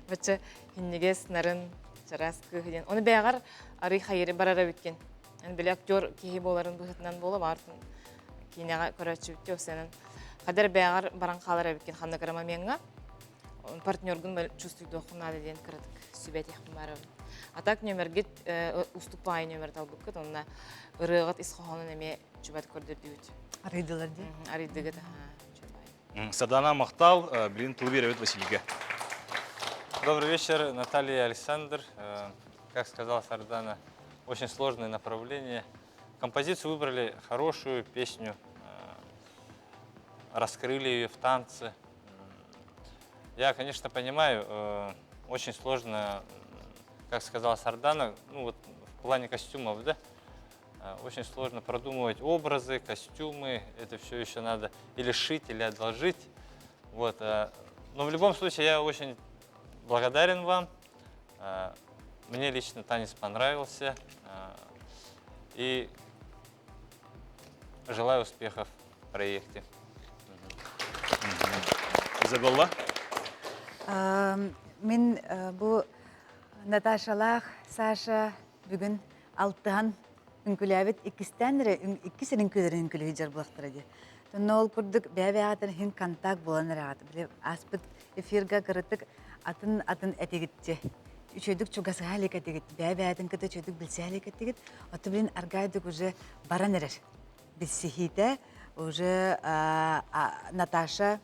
Бачча хиннигес, нарын, чараас кыыһы диэн. Оны бэйэҕэр арый хайыры барар эбиккин. Эн били актер киһи буоларын быһыытынан буола баартын киинэҕэ көрөөччүбүттүү осенан. Хадары бэйэҕэр баран хаалар эбиккин ханна кыра момеҥҥа. Партнергун чувствуйдуоххун наада диэн кыратык сүбэтиэхпин баарабын. А так нөмергит устук баайы нөмер талбыккыт, онно ырыаҕыт ис хоһоонун эмиэ чубат көрдөрдүгүт. Арыйдылар дии. Арыйдыгыт, Сардана махтал, билин тыл биэрэбит Василийга. Добрый вечер, Наталья и Александр. Как сказала Сардана, очень сложное направление. Композицию выбрали хорошую песню, раскрыли ее в танце. Я, конечно, понимаю, очень сложно, как сказала Сардана, ну вот в плане костюмов, да, очень сложно продумывать образы, костюмы, это все еще надо или шить, или одолжить. Вот. Но в любом случае я очень благодарен вам. Мне лично танец понравился. И желаю успехов в проекте. Изабелла? Мин бу Наташалаах Саша бүгүн алтыһан үҥкүлээбит иккистээн эрэ иккис үҥкүүлэрин үҥкүлүү дьарбылахтара дии. Онно ол курдук бэйэ-бэйэҕитин иһин контакт буолан эрэҕит. Били ааспыт эфирга кыратык атын атын этигитчи. Үчүгэйдик чугасыһа илик этигит, бэйэ-бэйэтин кытта үчүгэйдик билсэ илик этигит. Оттон билин аргайдык уже баран эрэр. Билсиһиитэ уже Наташа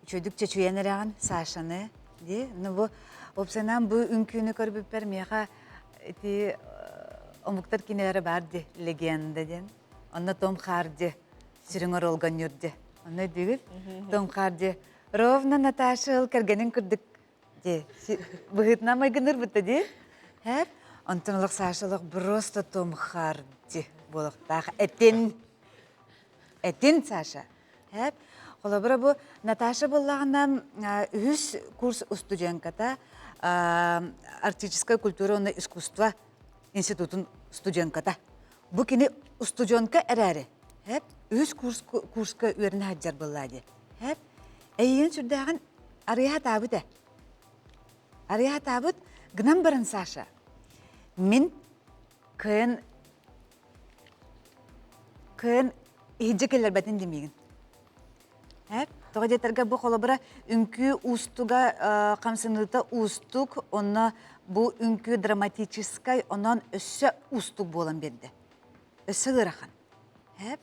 үчүгэйдик чочуйан эрэҕин Сашаны дии. Ну бу уопсайынан бу үҥкүүнү көрбүппэр миэхэ ити омуктар кинилэрэ баар ди легенда диэн. Онно Том Харди сүрүн оруолга ди. Онно өйдүүгүт? Том Харди ровно Наташа ыл кэргэнин курдук ди. Быһыытынан майгыныр бытта ди. Һэр? Онтон олох Саша олох просто Том Харди буолуохтаах. Этин. Этин, Саша. Һэп. Холобура бу Наташа буоллаҕына үһүс курс устудьуонката Арктическая культура уонна искусство институтун студентката. Бу кини устудьуонка эрээри, һэп, үһүс курс курска үөрэнэ сылдьар буоллаа дии. Һэп. Эйигин сүрдээҕин арыйа сатаабыт ээ. Арыйа сатаабыт гынан баран Саша, мин кыайан Кыайан иһирдьэ киллэрбэтин димиигин. Эп, тоҕо диэтэргэ бу холобура үҥкүү уустуга хамсаныыта уустук, онно бу үҥкүү драматическай, онон өссө уустук буолан биэрдэ. Өссө ыарахан. Эп,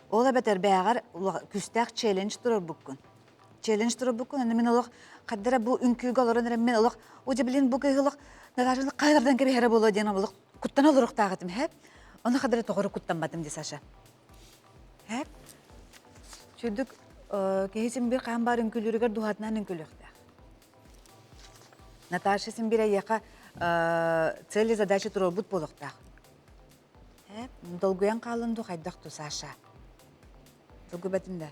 ол эбэтэр бэйэҕэр күүстээх челлендж турарбуккун. Челлендж турарбуккун, онно мин олох хардара бу үҥкүүгэ олорон эрэ мин олох, удьа блин бу кыыһы олох Наташаны хайдардан кэбиһэрэ буолуо диэн олох куттана олоруохтаах этим һэп ону хадары тоҕору куттамматым ди Саша һэп Чүдүк киһи син бир хаан баар үҥкүүлүүрүгэр дууһатынан үҥкүүлүөхтээх Наташа син бир эйиэхэ цели задача туруорбут буолуохтаах һэп долгуйан хаалын ду хайдах ту Саша долгуйбатым да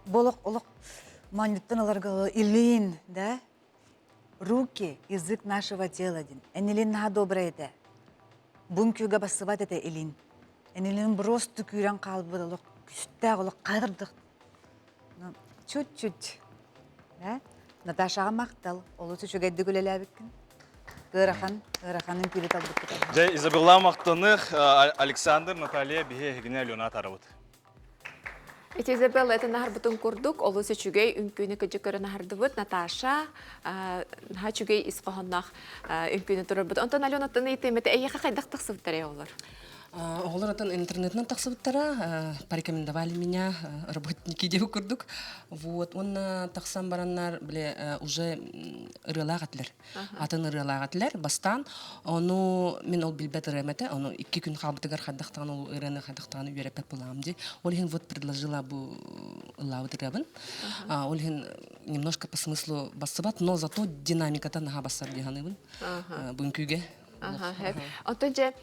Болох олох моонньуттан ыларга илин да Руки – язык нашего тела диэн. Эн илин наһаа добрай этэ. Бу үҥкүүгэ бассыбат этэ илин. Эн илин просто күүрэн хаалбыт олох күстээх олох хайдах ну чуть-чуть. Да? Наташаҕа махтал. Олус үчүгэйдик үлэлээбиккин. Ыарахан, ыарахан үҥкүүнү талбыккыт. Дьэ, Изабелла махтаных, Александр, Наталья, биһи эһигини Алена атарабыт. Ити Изабелла этэн аһарбытын курдук, олус үчүгэй үҥкүүнү кыдьык көрөн аһардыбыт. Наташа наһаа үчүгэй ис хоһоонноох үҥкүүнү турарбыт. Онтон Аленаттан ыйытыым этэ, эйиэхэ хайдах тахсыбыттар олор? Оҕолор отон интернетинэн тахсыбыттара, порекомендовали меня работники диэбит курдук. Вот, уонна тахсан бараннар, бile уже ырыалаах этилэр. Атын ырыалаах этилэр. Бастаан, ону мин ол билбэт ырыам этэ, ону икки күн хаалбытыгар хайдахтаан ол ырыаны хайдахтаан үөрэппэт буолаам дии. Ол иһин вот предложила бу ыллаабыт ырыабын. Ол иһин немножко по смыслу бассыбат, но зато динамиката наһаа бассар дии саныыбын. Бу үҥкүүгэ. Онтон дьэ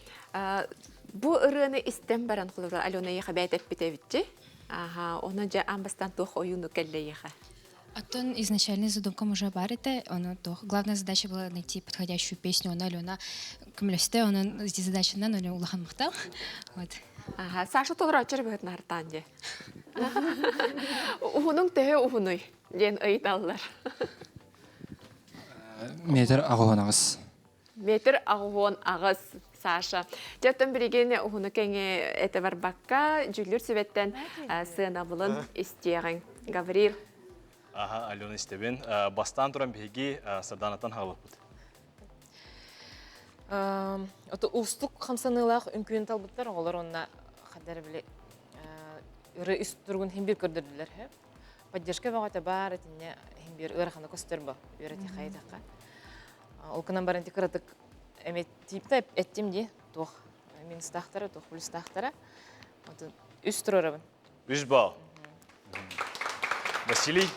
бу ырыаны истэн баран холобура Алена эйиэхэ бэйэтэ эппит эбитчи. Аха, ону дьэ аан бастаан туох ойууну кэллэ эйиэхэ? Оттон изначальный задумкам уже бар это, оно то. Главная задача была найти подходящую песню, она Алена көмөлөстө, онон эти задачанан Алена улахан махтал. Вот. Аха, Саша толорооччу быһытын артаан дьэ. Уһунуҥ төһө уһунуй диэн ыйыталлар. Метр аҕыһын аҕыс. Метр 88, Саша. Дьэ, билигин уһуну кэҥи этэ барбакка, дьүллүр сүбэттэн сыанабылын истиэҕиҥ. Гаврил. Аха, Алена истэбин. Бастаан туран биһиги Сардаанаттан хаалбыппыт. Ото уустук хамсаныылаах үҥкүүнү талбыттар оҕолор онно хаддар били ыры үс тургун хим бир көрдөрдүлэр. Поддержка бөҕөтө баар итиннэ хим бир ыараханы көстөр бу үөрэтиэххэ хайытахха. Ол гынан баран ити кыратык эми тиипта эттим дии туох минустаахтара, туох плюстаахтара. Отун үс туруорабын. Үс балл. Василий?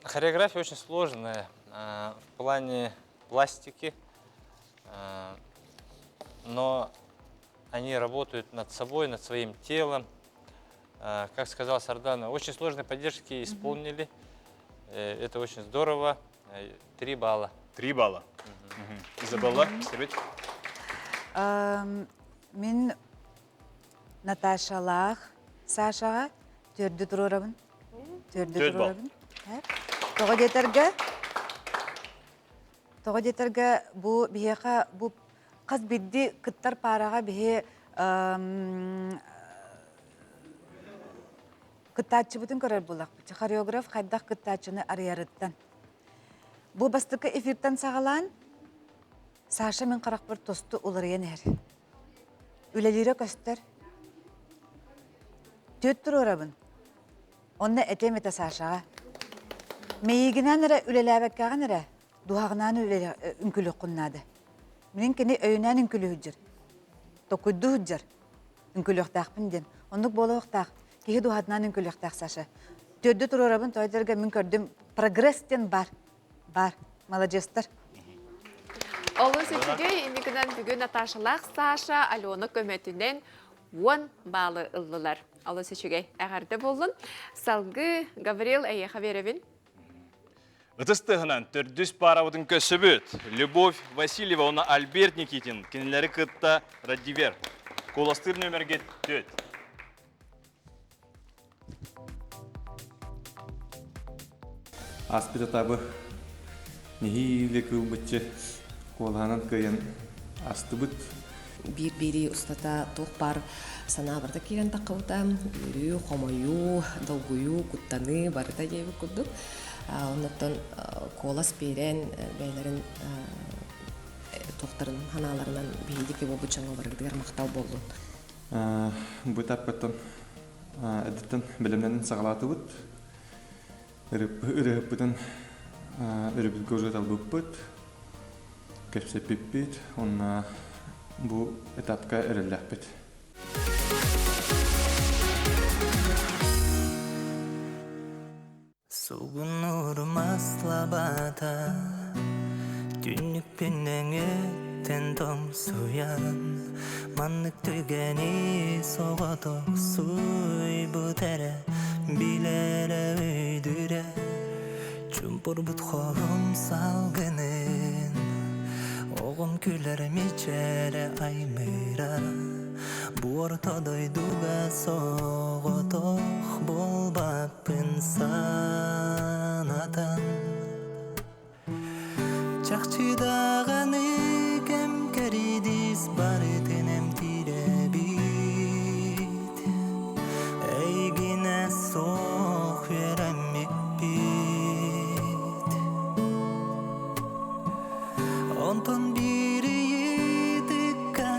Хореография очень сложная в плане пластики, но они работают над собой, над своим телом. Как сказал Сардана, очень сложные поддержки исполнили. Это очень здорово. 3 балла. 3 балла. Изабелла, истэбит? Мин Наташалаах Сашаҕа төрдү туруорабын. Төрдү 4 балл. туруорабын. Тоҕо диэтэргэ тоҕо диэтэргэ бу биһиэхэ бу хас биирдии кыттар паараҕа биһи кыттааччыбытын көрөр буоллахпыт. Хореограф хайдах кыттааччыны арыйарыттан. Бу бастакы эфиртэн саҕалаан Саша мин харахпар тосту уларыйан иһэр. Үлэлиирэ көстөр. Түөт туруорабын. Онно этиэм этэ Сашаҕа. Мэйиигинэн эрэ үлэлээбэккэҕин эрэ, дууһаҕынаан үҥкүлүөххүн наада. Мин кини өйүнээн үҥкүлүһүдьэр. Токуйдуу сылдьар. Үҥкүлүөхтээхпин диэн. Оннук буолуохтаах. Киһи дууһатынан үҥкүлүөхтээх Саша. Төрдү туруорабын, тоойдорго мин көрдүм. Прогресс диэн бар. Бар. Маладьыастар. Олус үчүгэй инникинэн бүгүн Наташалаах Саша Алена көмөтүнэн 10 баалы ыллылар. Олус үчүгэй. Эҕэрдэ буоллун. Салгыы Гаврил эйиэхэ биэрэбин. Ытыс тыаһынан төрдүс паарабытын көрсөбүт. Любовь Васильева уонна Альберт Никитин кинилэри кытта Радивер. Куоластыыр нөмерге 4. Ааспыт этабы нэһиилэ кыылбыччы куолаһынан кыайан астыбыт. Биир-биири устата туох баар санаа барыта киирэн таххыбыта. Үөрүү, хомойуу, долгуйуу, куттаныы барыта диэбит курдук. Оннуттан куолас биэрэн бэйэлэрин туохтарын ханааларынан биһиги буолбут дьоҥҥо барыгытыгар махтал буоллун. Бу этапкаттан эдиттэн бэлэмнэнэн саҕалаатыбыт. Ырыһыппытын өрөбүлгэ уже талбыппыт, кэпсэппиппит, уонна бу этапка эрэллээхпит. Сугунур маслабата Түннүкпүн өҥөттөн тоҥсуйан Маннык түгэни соҕотох суйбут эрэ Билэрэ өйдүүрэ Чумпурбут хоһум салгынын Оҕом күлэр мичээрэ аймыыра Бу орто дойдуга соҕотох буолбаппын санатан Чахчы даҕаны кэм кэридиис барытын эмтиирэбит Эйигинэ суох үөрэммиппит Онтон биир ыйытыкка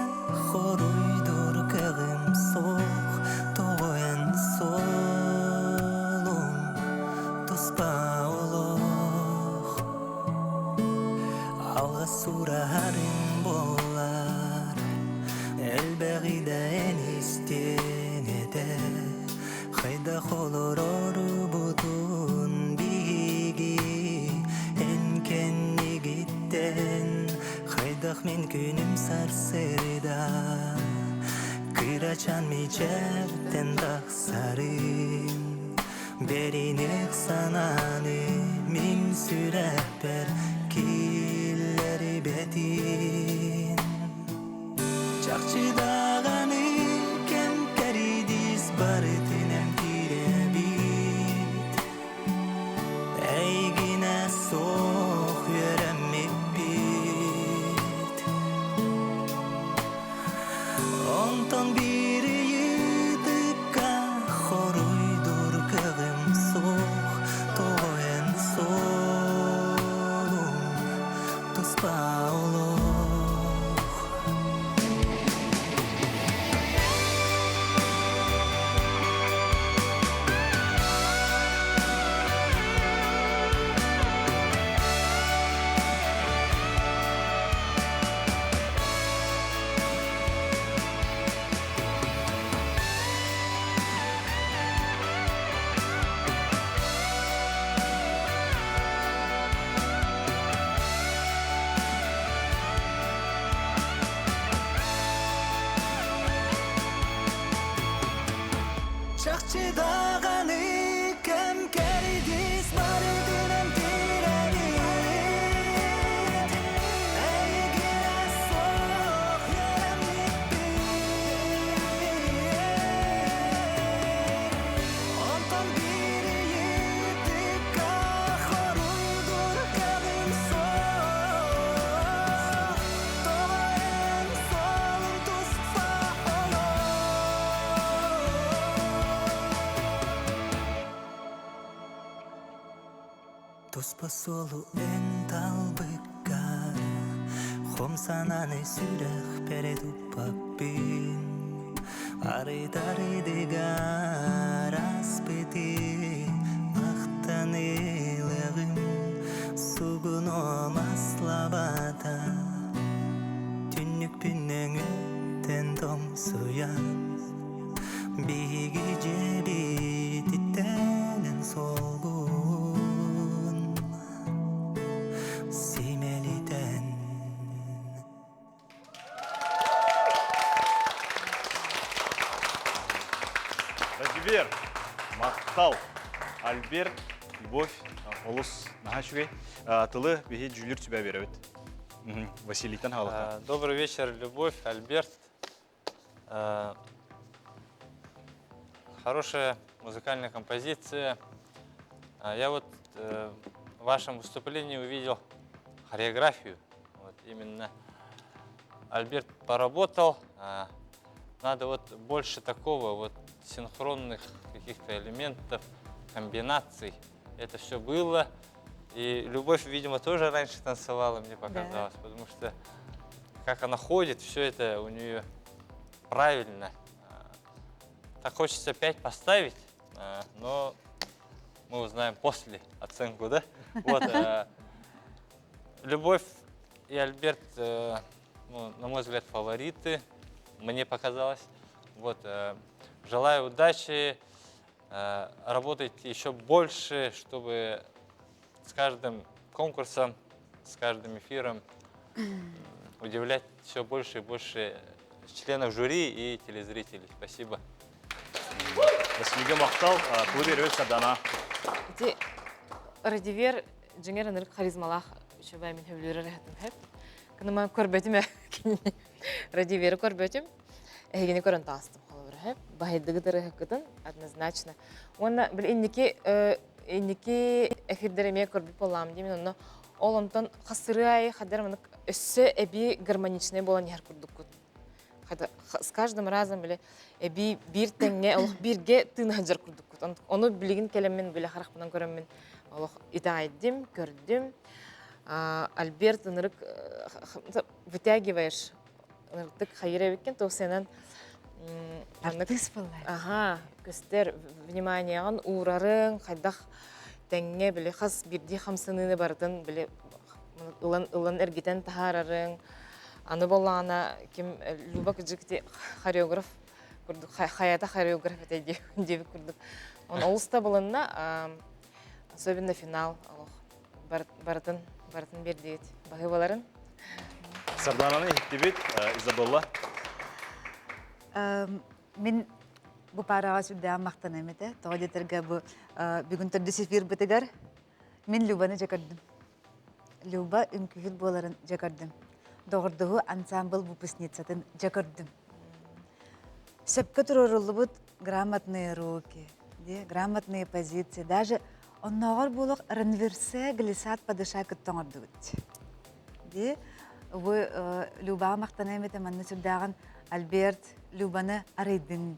Элбэҕи да эн истиэҥ этэ Хайдах олорорубутун биһиги Эн кэннигиттэн Хайдах мин күнүм сарсыарда Кырачаан мичээртэн тахсарым Бэриниэх санааны мин сүрэхпэр киллэрибэтин Чахчы даҕаны кэм кэридиис барытын эмтиирэбит Эйигинэ суох үөрэммиппит Онтон биир ыйытыкка хоруйдуур кыаҕым суох Тоҕо эн суолуҥ туспа олох Чахчы даҕаны кэм кэрдиис барытынан тирэбит Эйигинэ суох Онтон биир ыйытыкка хоруйдуур кыаҕым суох Тоҕо эн суолуҥ туспа олох Туспа суолу эн талбыккар Хом санааны сүрэхпэр туппаппын Арыт-арыдыгар аспыты Махтаныылыгым Сугуном аслабата Түннүкпүн өҥүттэн тоҥсуйан Биһиги дьиэбититтэн эн суолгун симэлитэн Радивер, махтал. Альберт, Любовь, олус наһаа үчүгэй. Тылы биһи дьүүлүр сүбэ беребит. Василийтан хаалыха. Добрый вечер, Любовь, Альберт. Хорошая музыкальная композиция. Я вот в вашем выступлении увидел хореографию. Вот именно Альберт поработал. Надо вот больше такого вот синхронных каких-то элементов, комбинаций. Это все было. И Любовь, видимо, тоже раньше танцевала, мне показалось, да. потому что как она ходит, все это у нее правильно. Так хочется опять поставить, но мы узнаем после оценку, да? Вот, Любовь и Альберт, ну, на мой взгляд, фавориты, мне показалось. Вот, желаю удачи, работать еще больше, чтобы с каждым конкурсом, с каждым эфиром удивлять все больше и больше членов жюри и телезрителей. Спасибо. Василийга махтал, тылы беребит Сардана. Ити Радивер дьиҥэр ынырык харизмалаах үчүгэй мин сөбүлүүр эрэ хэп. Кыныма көрбөтүм кинини. Радивери көрбөтүм. Эһигини көрөн таастым холобура хэп. Баһыйдыгы тырыһыккытын однозначно. Уонна били инники инники эфирдер эмиэ көрбүт буоллаам диэмин онно ол онтон хасырыы аайы хаддар манык өссө эбии гармоничнай буолан иһэр курдуккут. С каждым разом били эбии биир тэҥҥэ олох бииргэ тыына сылдьар курдуккут. Ону билигин кэлэммин били харахпынан көрөммүн олох итэҕэйдим, көрдүм. Альберт ынырык вытягиваешь ынырыктык хайыр эбиккин туох Артыыс буолла. Аха, көстөр вниманияҕын уурарыҥ, хайдах тэҥҥэ били хас биирдии хамсаныыны барытын били ылан ылан эргитэн таһаарарыҥ. Аны боллаана ким Люба кыдьык хореограф курдук хаята хореограф этэ диэбит курдук. Он олус табылынна, особенно финал олох барытын барытын бердиит баһыыбаларын. Сардаананы иһиттибит, Изабелла. Мин бу паараҕа сүрдээҕин махтаныам этэ. Тоҕо диэтэргэ бу бүгүн төрдүс эфирбытыгар мин Любаны дьэ көрдүм. Люба үҥкүүһүт буоларын дьэ көрдүм. Доҕордоһуу ансаамбыл выпускницатын дьэ көрдүм. Сөпкө туруоруллубут грамотные руки, грамотные позиции, даже оннооҕор буолуох ранверсе глиссад падыша кытта оҥордубут. Ди бу Любаҕа махтаныам этэ манна сүрдээҕин Альберт Любаны арыйдын.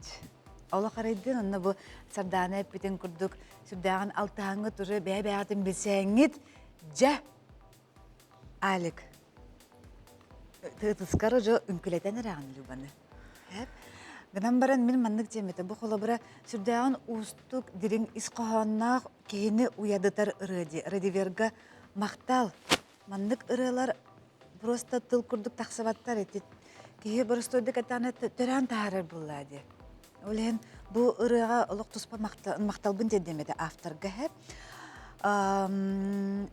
Олох арыйдын, онно бу Сардаана эппитин курдук сүрдээҕин алтыһаҥҥыт уже бэйэ-бэйэҕитин билсээҥҥит дьэ Алик тыытыскар уже үҥкүлэтэн эрэҕин Любаны. Гынан баран мин маннык диэмэтэ бу холобура сүрдээҕин уустук дириҥ ис хоһоонноох киһини уйадытар ырыа дии. Радиверга махтал. Маннык ырыалар просто тыл курдук тахсыбаттар ити киһи боростуойдук эттэҕинэ төрөөн таһаарар буоллаа дии. Ол иһин бу ырыаҕа олох туспа махталбын тиэрдиэм этэ авторга иһэ.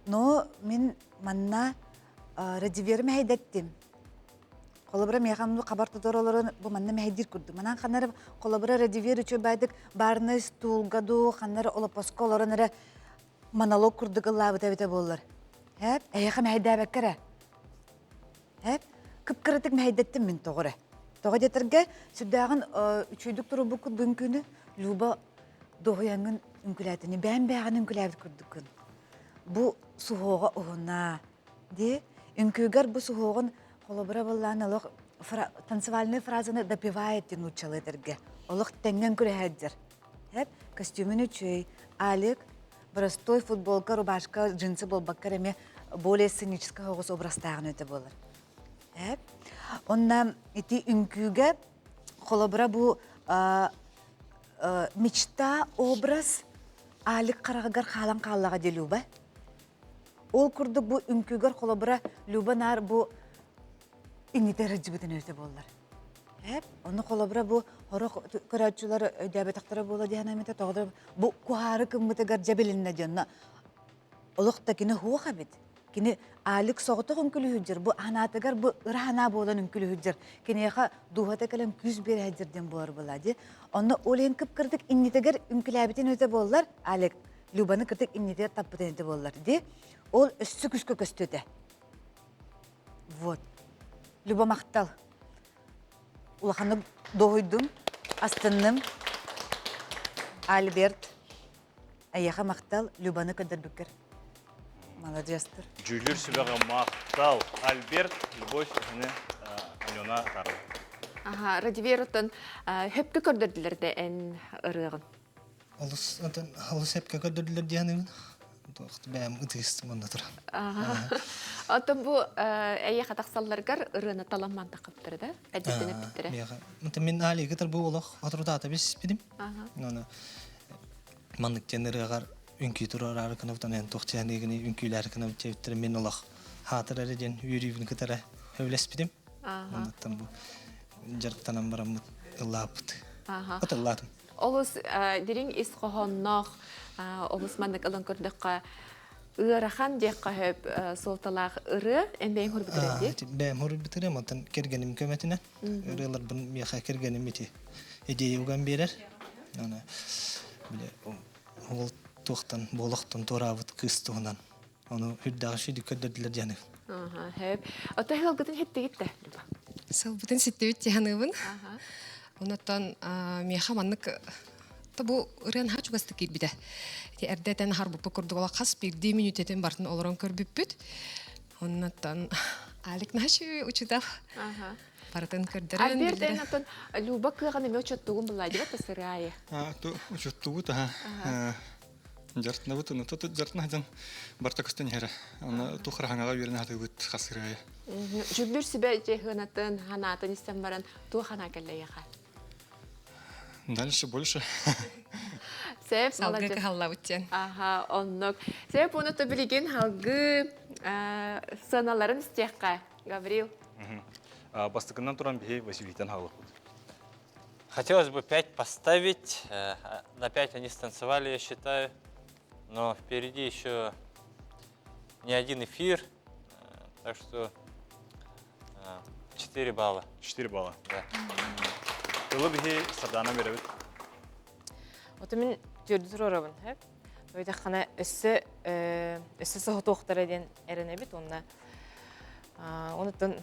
Но мин манна Радиверы мэһэйдэттим. Холобура миэхэ оннук хабар тутар олорон бу манна мэһэйдиир курдук. Манан ханна холобура Радивер үчүгэй баайдык барнай стулга дуу, ханна эрэ олоппоско олорон эрэ монолог курдук ыллаабыта эбитэ буоллар. Эп, эйиэхэ мэһэйдээбэккэ эрэ. Эп, кып-кыратык мэһэйдэттим мин тоҕо эрэ. Тоҕо диэтэргэ, сүрдээҕин үчүгэйдик турбуккут бу үҥкүүнү Люба дуоһуйаҥҥын үҥкүлээтини, бэйэм-бэйэҕин үҥкүлээбит курдуккун. Бу суһуоҕа уһуна. Дии, үҥкүүгэр бу суһуоҕун холобура быллаан олох танцевальные фразаны допивает диэн нууччалыы этэргэ. Олох тэҥҥэ үҥкүлэһээддэр. Эп, костюмун үчүгэй. Алик, простой футболка, рубашка, джинсы буолбакка эрэ эмиэ более сценическэй оҕус образтааҕын өтө буолар. Эп. Онна ити үҥкүүгэ холобура бу мечта образ Алик хараҕыгар хаалан хааллаҕа дии Люба. Ол курдук бу үҥкүүгэр холобура Люба наар бу иҥитэ сылдьыбытын өтө буоллар. Эп, ону холобура бу хорох көрөөччүлэр өйдөөбөтөхтөрө буола диэн эмитэ тоҕо бу куһаары кыммытыгар дьэ билиннэ дьонно олох да кини хуох эбит. Кини Алик соҕотох үҥкүлүһүддьэр, бу анаатыгар бу ыра санаа буолан үҥкүлүһүддьэр, киниэхэ дууһата кэлэн күүс биэрээддьэр диэн буолар была дии. Онно ол иһин кып-кырдык иннитигэр үҥкүлээбитин өтө буоллар, Алик Любаны кырдык иннитигэр таппытын өтө буоллар дии. Ол өссө күүскэ көстүөтэ. Вот. Люба махтал. Улаханнык дуоһуйдум, астынным. Альберт, эйиэхэ махтал, Любаны көрдөрбүккэр. Маладьыастар. Дьүүллүүр сүбэҕэ махтал. Альберт, Любовь, эһини Алена Тарова. Аха, Радивероттан хөпкө көрдөрдүлэр да эн ырыаҕын. Олус олус эпкэ көрдөрдүлэр диэн бэйэм ытыыстым онно туран. Оттон бу эйиэхэ тахсалларгар ырыаны таламман таххыптара да? Эдиттен эппиттэрэ. Миэхэ. Мин Алига бу олох отрутаата биспитим. Оны маннык диэн ырыаҕар үҥкүү туруораары кынабытан эн туох чэһэниигини үҥкүүлээри кынабыт диэбиттэрэ мин олох хаатыр эрэ диэн үөрүүбүн кытары сөбүлэспитим. Оннуттан бу дьарыктанан бараммыт ыллааппыт. Ыллаатым. Олус дириҥ ис хоһоонноох, олус маннык ылан көрдөххө, ыарахан диэххэ сөп суолталаах ырыа эн бэйэҥ хоруйбутура дии? Бэйэм хоруйбутура, онтон кэргэним көмөтүнэн ырыаларбын миэхэ кэргэним ити идея уган биэрэр. Аны бile ол туохтан буолохтон туораабыт кыыс туһунан ону үрдээх үчүгүйдүк көрдөрдүлэр диэн. Аха, хөп. Оттон сылгытын ситтигит да? Сылбытын ситтибит диһаныыбын. Онотон миэхэ маннык бу ырыан наһаа чугастык киирбитэ. Ити эрдэ этэн харбыппыт курдук ола хас биирдии мүнүүтэтин бартын олорон көрбүппүт. Оннотон Алик наһаа учутал. Барытын көрдөрөн. Альберт эн оттон Люба кыаҕын эмиэ учуттугун булла дибат сырыайы. Учуттугут аха. Дьартынабыт, ну тут дьартына дьон барта көстөн иһэрэ. Аны тухра хаҥаҕа үөрэнэ хатыыбыт хасырыайы. Дьүллүр сүбэ дьиһынатын, ханаатын истэн баран туох ханаа кэллэйэхэ? Дальше больше. Сеп, Салгы кыһаллабыт диэн. Аха, оннук. Сеп, уну то билигин халгы сыаналарын истиэххэ, Гаврил. Бастакынан туран биһи Василийтан хаалыппыт. Хотелось бы 5 поставить. На 5 они станцевали, я считаю. Но впереди еще не один эфир. Так что 4 балла. 4 балла. Да. Тылы биһи Сардана беребит. Ото мин төрдү туруорабын, хөп. Өйдөххана өссө өссө соһутуохтара диэн эрэнэбит уонна онуттан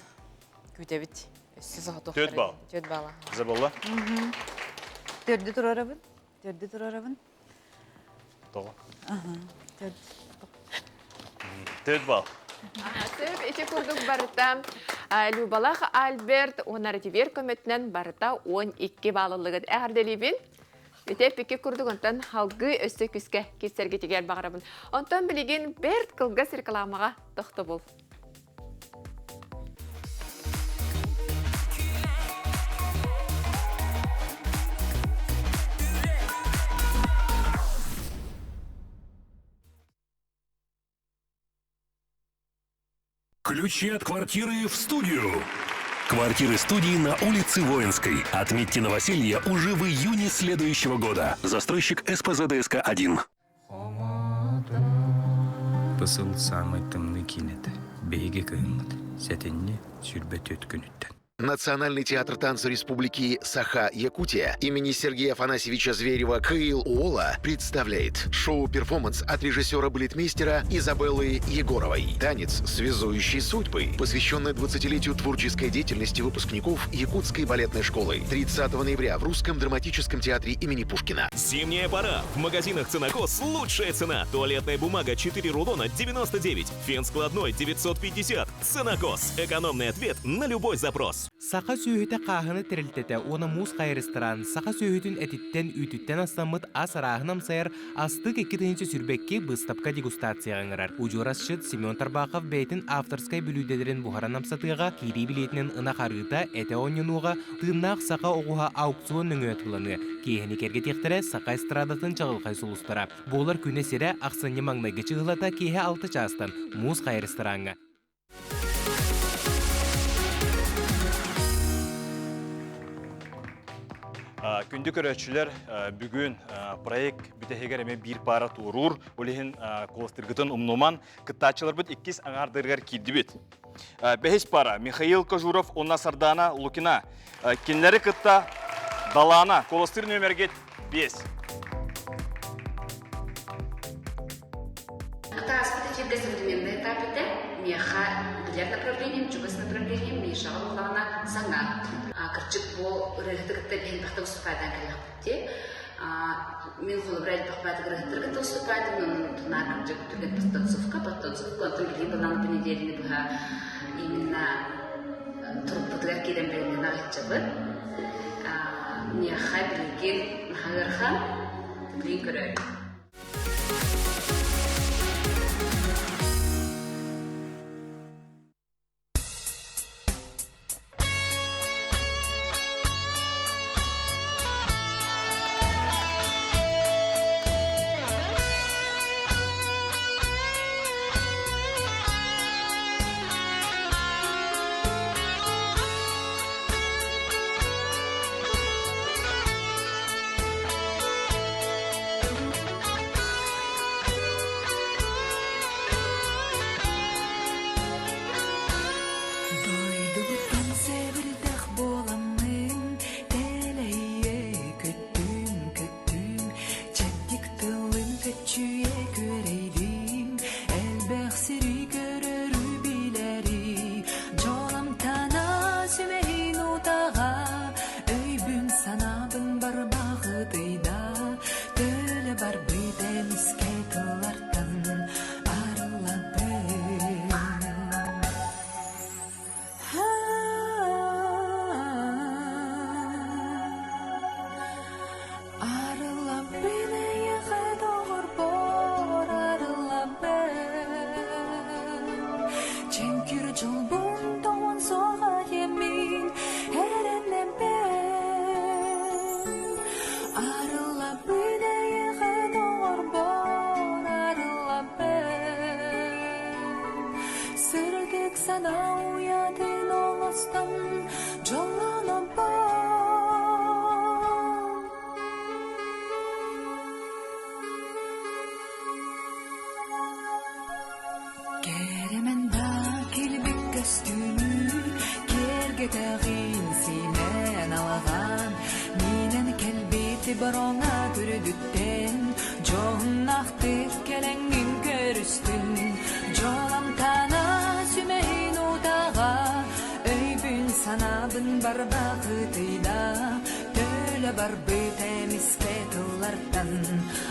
күүтэбит. Өссө соһутуохтара. Төрт балл. Төрт балла. Заболла. Төрдү туруорабын. Төрдү туруорабын. Тоҕо? Төрт. Төрт балл. Сөп ити курдук барыта Любалах Альберт уонна Ративер көмөтүнэн барыта 12 баллылыгын эҕэрдэлиибин. Ити эппикки курдук онтон халгыы өссө күскэ киссэргитигэр баҕарабын. Онтон билигин бэрт кылгас рекламаҕа тохтобул. Ключи от квартиры в студию. Квартиры студии на улице Воинской. Отметьте новоселье уже в июне следующего года. Застройщик СПЗДСК-1. Бу сыл саамай тымныы киинэтэ биһиги кыһыммыт сэтинньи 24 күнүттэн. Национальный театр танца Республики Саха-Якутия имени Сергея Афанасьевича Зверева «Кыил Уола» представляет шоу-перформанс от режиссера-балетмейстера Изабеллы Егоровой. Танец «Связующие судьбы», посвященный 20-летию творческой деятельности выпускников Якутской балетной школы. 30 ноября в Русском драматическом театре имени Пушкина. Зимняя пора. В магазинах «Ценокос» лучшая цена. Туалетная бумага 4 рулона 99. Фен складной 950. «Ценокос» – экономный ответ на любой запрос. Саха сүөһүтэ хааһына тэрилтэтэ уонна Муус Хайа ресторан саха сүөһүтүн этиттэн, үүтүттэн астаммыт ас арааһын амсайар Астык 2022 быыстапка дегустацияҕа ыҥырар. Удьуор асчыт Семен Тарбахов бэйэтин авторскай бүлүүдэдэрин буһаран амсатыаҕа, киирии билиэтинэн ынах арыыта, этэ оонньонуоҕа, тыыннаах саха оҕуһа аукцион нөҥүө атыыланыа. Киэһэни кэргэтиэхтэрэ саха эстрадатын чаҕылхай сулустара. Буолар күнэ сирэ ахсынньы маҥнайгы чыһылата киэһэ 6 чаастан Муус Хайа рестораҥҥа. Күндү көрөөччүлэр, бүгүн проект бүтэһигэр эмэ биир паара туоруур. Ол иһин куоластыргытын умнуман, кыттааччыларбыт иккис аҥаардарыгар киирдибит. Бэһис пара Михаил Кожуров уонна Сардана Лукина. Кинилэри кытта Далаана куоластыыр нүөмэргит 5. Атааспыт эфиргэ современный этап этэ. Миэхэ билэр направлением, чугас направлением Мишаҕа буоллаҕына саҥа. Кырдьык бу ырыаһыты кытта элбэхтэ выступайдаан кэллэхпит Мин холобура элбэх баатык ырыаһыттары кытта выступайдым, но тунаар кырдьык түргэн подтанцовка, подтанцовка, онтон билигин былаан бу неделяны быһа именно турукпутугар киирэн бэлэмнэнэ аҕыччабыт. Миэхэ билигин наһаа ыарахан, билигин көрөөрү. Бороҥа күрүдүттэн Дьоһуннаахтык кэлэҥҥин көрүстүн Дьоломтана сүмэһин утаҕа Өйбүн санаабын барбахытыйда Төлө барбыт эмискэ тыллартан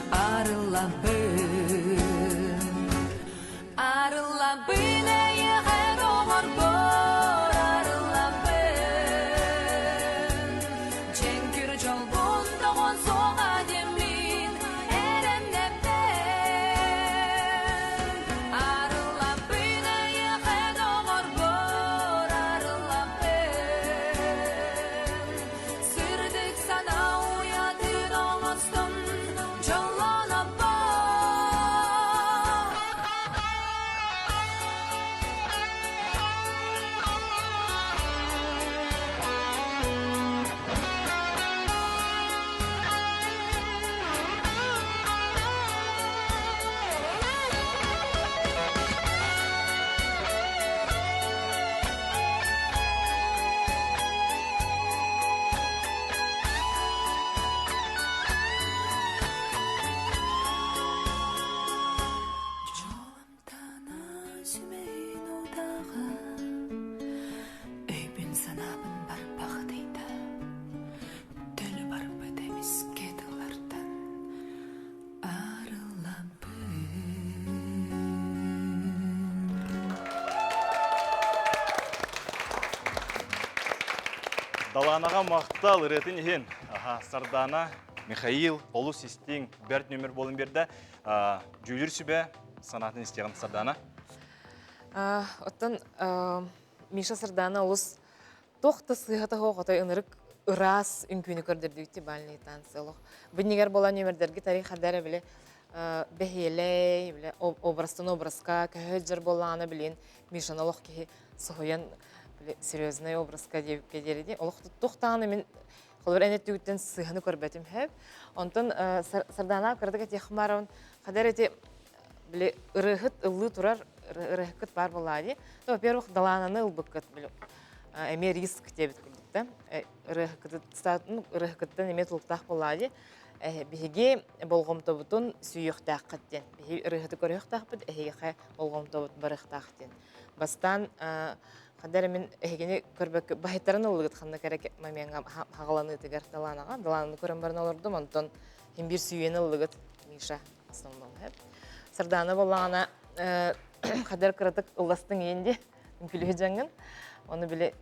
Арыллабын Арыллабын эйиэхэ доҕорбор арыллабын Дьэҥкир дьолбун тоҕон суоҕа диэммин эрэннэбин Арыллабын эйиэхэ доҕорбор арыллабын Сырдык санаа уйатын оҥостон дьоллонобун. Сүмэйин утаҕа Өйбүн санаабын барбахтыйда Төлө барбыт эмискэ тыллартан арыллабын Далаанаҕа махтал ырыатын иһин. Аха, Сардаана, Михаил олус истиҥ, бэрт нүөмэр буолан биэрдэ. Дьүүлүр сүбэ санаатын истиэҕин Сардаана. Оттон Миша Сардаана олус туох да сыыһата суох отой ынырык ыраас үҥкүүнү көрдөрдүгүт бальный танцы олох. Биннигэр буолан нүөмэрдэрги тарих хадара бile бэһиэлэй, биле образтан образка көһө буоллаҕына билин Мишаны олох киһи соһуйан биле серьезный образка диэбиккэ диэри олох туохтаҕына мин холобур эн өттүгүттэн сыыһаны көрбөтүм хөп. Онтон Сардаана кыратык этиэхмаровын хадара эти били ырыаһыт ыллыы турар ырыаһыккыт баар буоллаа дии. Ну, во-первых, далаананы ылбыккыт били эмиэ риск диэбит курдук да. Ырыаһыккыттан эмиэ тулуктаах буоллаа дии. Биһиги болҕомтобутун сүүйүөхтээххит диэн. Биһиги ырыаһыты көрүөхтээхпит, эһиэхэ болҕомтобут барыахтаах диэн. Бастаан ханна эрэ мин эһигини көрбөккө баһыйтаран ыллыгыт ханна эрэ момеҥҥа хаҕаланыытыгар Далаанаҕа. Далаананы көрөн баран олордум, онтон иһин биир сүүйэн ыллыгыт Миша основном. Сардаана буоллаҕына хадыр кыратык ылластыҥ иин дии, үҥкүлүһү дьаҥҥын. Ону били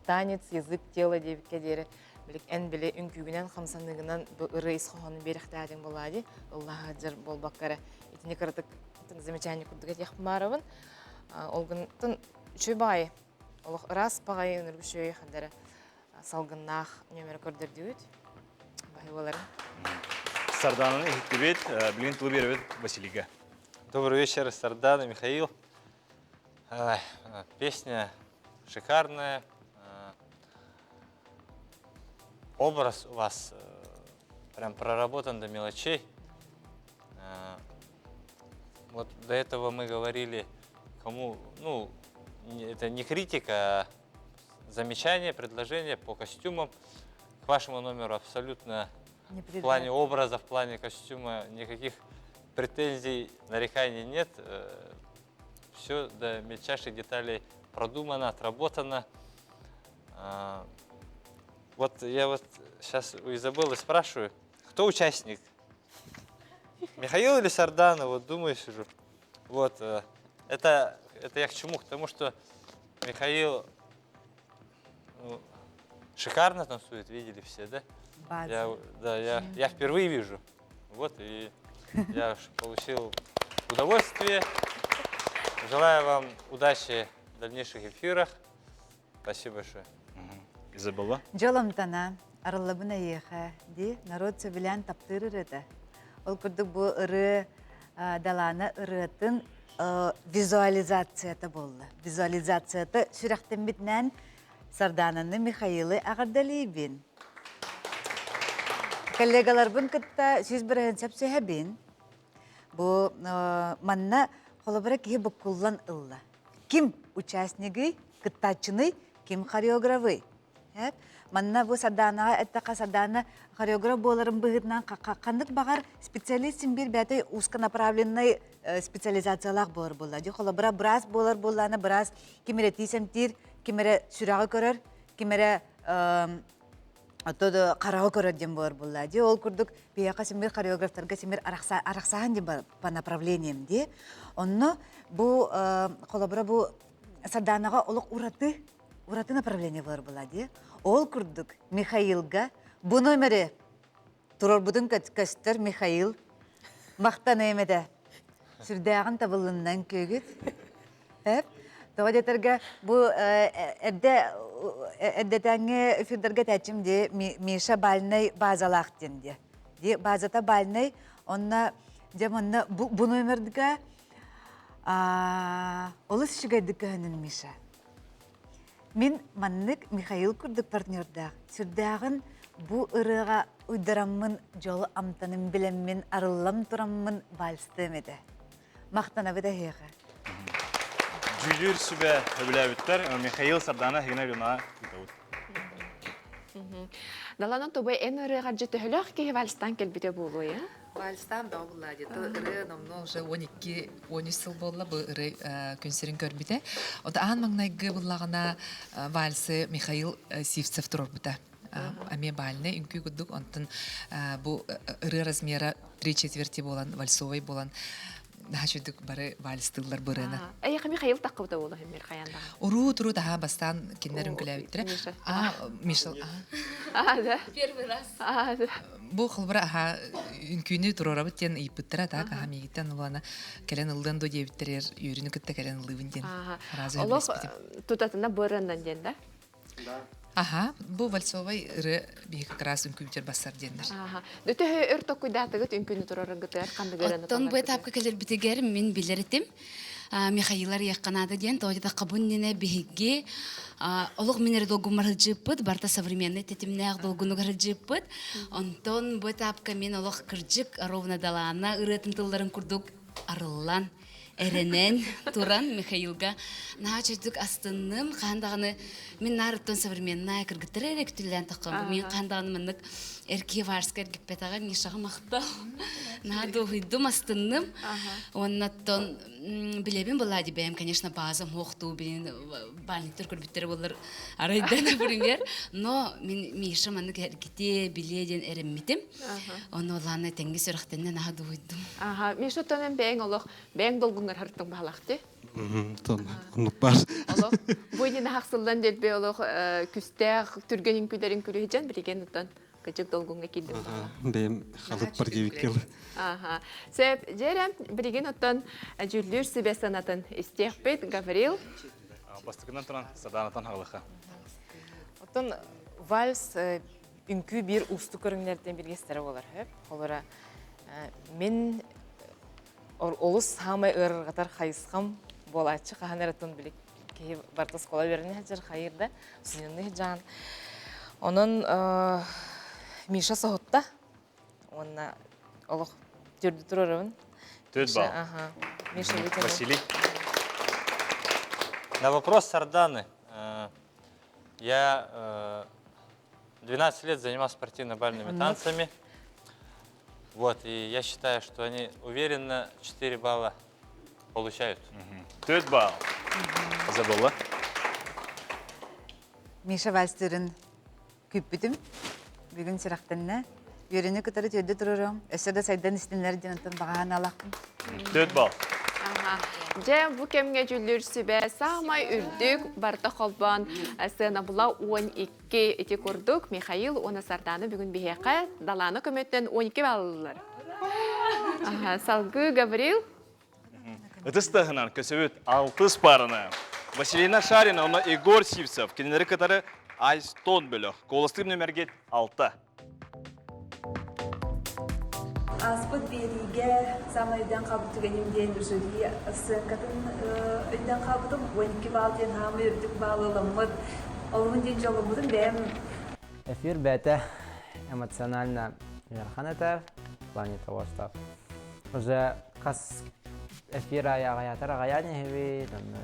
танец, язык, тело диэбиккэ диэри били эн били үҥкүүгүнэн хамсаныыгынан бу ырыа ис хоһоонун биэрэхтээдиҥ буоллаа дии, ыллаһа сылдьар буолбакка эрэ итини кыратык замечание курдук этиэхпин баарабын. Ол гынтын үчүгэй баҕайы, олох ыраас баҕайы ынырык үчүгэй ханна эрэ салгыннаах нүөмэрэ көрдөрдүбүт. Баһыыбаларын. Сардаананы иһиттибит, билигин тылы биэрэбит Василийга. Добрый вечер, Сардана, Михаил. Песня шикарная. Образ у вас прям проработан до мелочей. Вот до этого мы говорили, кому, ну, это не критика, а замечания, предложения по костюмам. К вашему номеру абсолютно в плане образа, в плане костюма никаких претензий, нареканий нет. Все до мельчайших деталей продумано, отработано. Вот я вот сейчас у Изабеллы спрашиваю, кто участник? Михаил или Сардана? Вот думаю, сижу. Вот, это, это я к чему? К тому, что Михаил ну, шикарно танцует, видели все, да? Я, да, я, я впервые вижу. Вот, и я получил удовольствие. Желаю вам удачи в дальнейших эфирах. Спасибо большое. Изабелла? Дьоломтана, арыллабын эйиэхэ, ди народ сөбүлээн таптыыр ырыата. Ол курдук бу ырыа Далаана ырыатын визуализацията буолла. Визуализацията сүрэхтэммитинэн Сардаананы Михаилы аҕардалиибин. Коллегаларбын кытта 100% сөпсөһөбүн. Бу манна холобура киһи буккуллан ылла. Ким участнигый, кыттааччыный, ким хореографый? Манна бу Сардаанаҕа эттэххэ, Сардаана хореограф буоларын быһыытынан ханнык баҕар специалист син биир бэйэтэ узконаправленнай специализациялаах буолар буолла. Дьэ, холобура, быраас буолар буоллаана, быраас ким эрэ тиис эмтиир, ким эрэ сүрэҕи көрөр, ким эрэ Оттон хараҕы көрөр диэн буолар буолла. Дии ол курдук биһиэхэ симир хореографтарга симир арахсаһан диэн по направлениям дии. Онно бу холобура бу Сардаанаҕа олох ураты ураты направление буолар буолла дии. Ол курдук Михаилга бу номери турарбытын көстөр Михаил махтаныам этэ. Сүрдээҕин табыллыннан күөгүт. Эп. Тоҕо диэтэргэ бу эрдэ эрдэтээҥҥи эфирдарга этээччим дии Миша бальнай базалаах диэн дии. Дии базата бальнай онно дьэ манна бу бу номерга олус үчүгэйдик көһүнүн Миша. Мин маннык Михаил курдук партнердаах сүрдээҕин бу ырыаҕа уйдараммын дьол амтанын билэммин арыллан тураммын вальстыам этэ. Махтанабыт эһиэхэ. Дьүүлүүр сүбэ өбүлээбиттэр Михаил Сардана Хигина Вина ыытабыт. Даланан тобой эн ырыаҕар дьэ төһөлөөх киһи вальстан кэлбитэ буолуой, а? Вальстан да булла где-то ырыа номнуо уже 12 13 сыл буолла бу ырыа күн сирин көрбүтэ. Ота аан маҥнайгы буллаҕына вальсы Михаил Сивцев туруорбута. Эмиэ бальнай үҥкүү курдук онтон бу ырыа размера три четверти буолан вальсовый буолан наһаа үчүгдүк бары вальстыыллар бу ырыаны. Эйиэхэ Михаил таххыбыта буолуо мир хайаан даҕаны. Уруу туруу таһаа бастаан кинилэр үҥкүүлээбиттэрэ. А Миша А да. Первый раз. А да. Бу холбура аха үҥкүүнү туруорабыт диэн ыйыппыттара так аха миигиттэн улаана кэлэн ыллыан до диэбиттэригэр үөрүүнү кытта кэлэн ыллыыбын диэн разы Олох тутатына бырыннан диэн да? Аха, бу вальсовай ырыа биһи как раз үҥкүүбүтэр бассар диэннэр. Аха. Дөтөһө өр токуйдаатыгыт үҥкүүнү турарыгытыгар ханнык ырыаны Оттон бу этапка кэлэрбитигэр мин билэр этим. Михаил Арыйахханаада диэн тоҕо бу иннинэ биһиги олох мин эрэ долгуммар сылдьыппыт, барыта современный тэтимнээх долгунугар сылдьыппыт. Онтон бу этапка мин олох кырдьык ровно далаана ырыатын тылларын курдук арыллан эрэнэн туран Михаилга наһаа чөйдүк астынным. Хаһан даҕаны мин наарыттан современная кыргыттар эрэ күтүлээн таххам. Мин хаһан даҕаны маннык эркие варска эргиппэтэҕэ Мишаҕа махтал. Наһаа дуоһуйдум, астынным. Уоннаттан билэбин была бэйэм, конечно, базам хуохтуу билин баанньыктар көрбүттэрэ буоллар арайда, например. Но мин Миша маннык эргитиэ, билиэ диэн эрэммитим. Ону олаана тэҥҥэ сүрэхтэннэ наһаа дуоһуйдум. Аха, Миша тонен бэйэҥ олох бэйэҥ долгуҥҥар харыттыҥ баһалахты. Тон оннук бар. Олох бу иннинэ хахсыллан дэлби олох күстээх түргэн үҥкүүлэрин күлүһүдьэн билигин оттон кыдьык долгуҥҥа киирдим. Бэйэм халыт бар диэбит кэл. Аха. Сөп, дьэрэ, билигин оттон дьүүллүүр сүбэ санатын истиэхпит Гаврил. Бастакынан туран Саданатан хаалыха. Оттон вальс үҥкүү биир уустук көрүҥнэртэн бииргэстэрэ буолар сөп. Холобура, мин олус саамай ыарырҕатар хайысхам буолааччы хаһан эрэ тун били киһи барыта оскуола үөрэнэ сылдьар хайыыр да сунньуннуу сылдьаҕын. Онон Миша соһутта уонна олох түрдү турарабын. Төрт балл. Ага. Миша вытянул. Василий. На вопрос Сарданы. Я 12 лет занимался спортивно-бальными танцами. Вот, и я считаю, что они уверенно 4 балла получают. 4 балл. Забыла. Миша вальстырын күүппүтүм. Бүгүн сүрэхтэннэ. Үөрүүнү кытары түөрдэ турарым. Өссө да сайдан истиннэр диэн онтон баҕаһан алахпын. 4 балл. Дьэ, бу кэмҥэ дьүүллүүр сүбэ саамай үрдүк барыта холбоон сыанабыла 12 ити курдук Михаил уонна Сардаана бүгүн биһиэхэ Далаана көмөтүнэн 12 баллылар. Салгыы Гаврил. Ытыс таһынан көсөбүт алтыс параны. Василина Шарина уонна Егор Сивцев кинилэри кытары Айстон бөлөх. Куоластыыр нөмергет 6. Ааспыт биэриигэ саамай өйдөөн хаалбыт түгэним диэн жюри сценкатын өйдөөн хаалбытым. 12 балл диэн хаамай үрдүк балл ыламмыт. Олуһун диэн дьолломмутум бэйэм. Эфир бэйэтэ эмоционально ыарахан этэ, в плане того, что уже хас эфир аайы аҕыйаатар аҕыйаан иһэбит, онно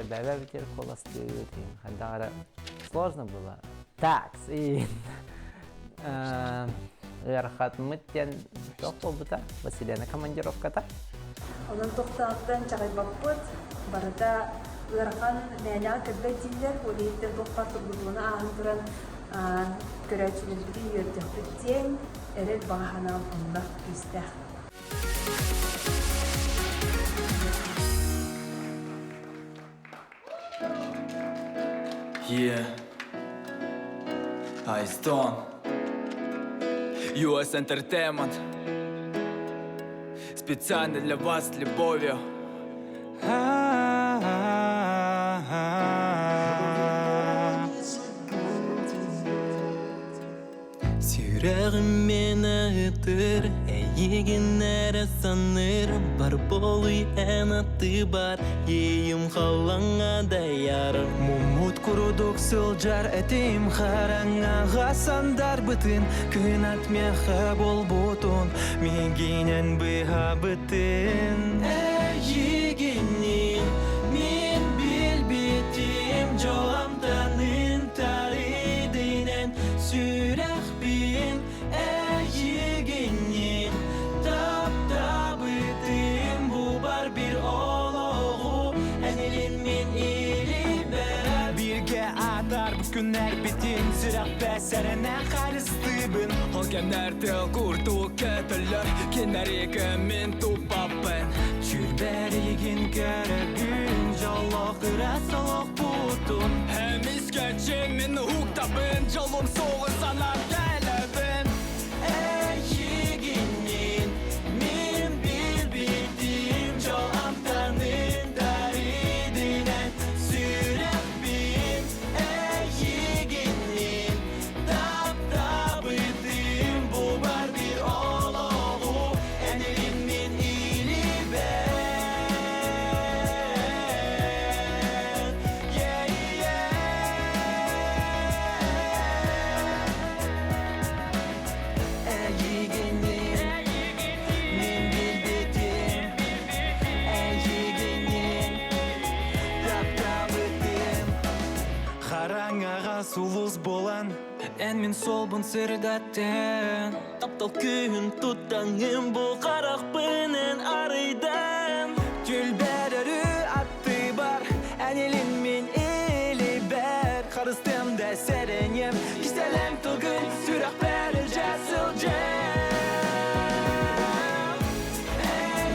бэбэ битир куоластыыбыт, хайдах эрэ сложно было. Так, и ыарахатмыт диэн туох буолбута? Василена командировката. Онон тохтоохтон чаҕыйбаппыт, барыта ыарахан мээнэҕэ көрбөт дииллэр, ол иһиттэн туохпар тургутууну ааһан туран көрөөччүлэрбитин үөрдүөхпүт диэн эрэл баҕа санаам онно күүстээх. Yeah. Айстон. US Entertainment. Специально для вас с любовью. Сүрэҕим миэнэ ытыр, эйигин эрэ саныыр, бар буолуй эн аттыбар, иэйим халлаҥҥа дайар. Муммут курдук сылдьар этим хараҥаҕа сандарбытын, кынат миэхэ буолбутун, миигинэн быһабытын. Эйигинниин мин билбитим дьол амтанын тарыйдынэн сүрэхпин эйигинниин таптаабытым бу бар бир олоҕу эн илин мин илибэр Бииргэ атаарбыт күннэрбитин сүрэхпэ сэрэнэ харыстыыбын Ол кэмнэр тыл курдук көтөллөр Киннэриги мин туппаппын Чүрбэригин көрөбүн дьоллоох ыраас олохпутун Эмискэчи мин уһуктабын Дьолум суоҕун санаан кэлэбин Эйигинниин мин билбитим дьол амтанын даридинэн сүрэхпин эйигинниин таптаабытым бу бар бир олоҕу эн илин мин илибэр Yeah, yeah. Эйигинниин мин билбитим Эйигинниин таптаабытым Хараҥаҕа сулус буолан Эн мин суолбун сырдаттын Таптал күүһүн туттаҥҥын бу харахпынан арыйдан Түлбэрэрү аттыбар Эн илин мин илибэр Харыстыам да сэрэниэм Кистэлэҥ тылгын сүрэхпэр илдьэ сылдьыам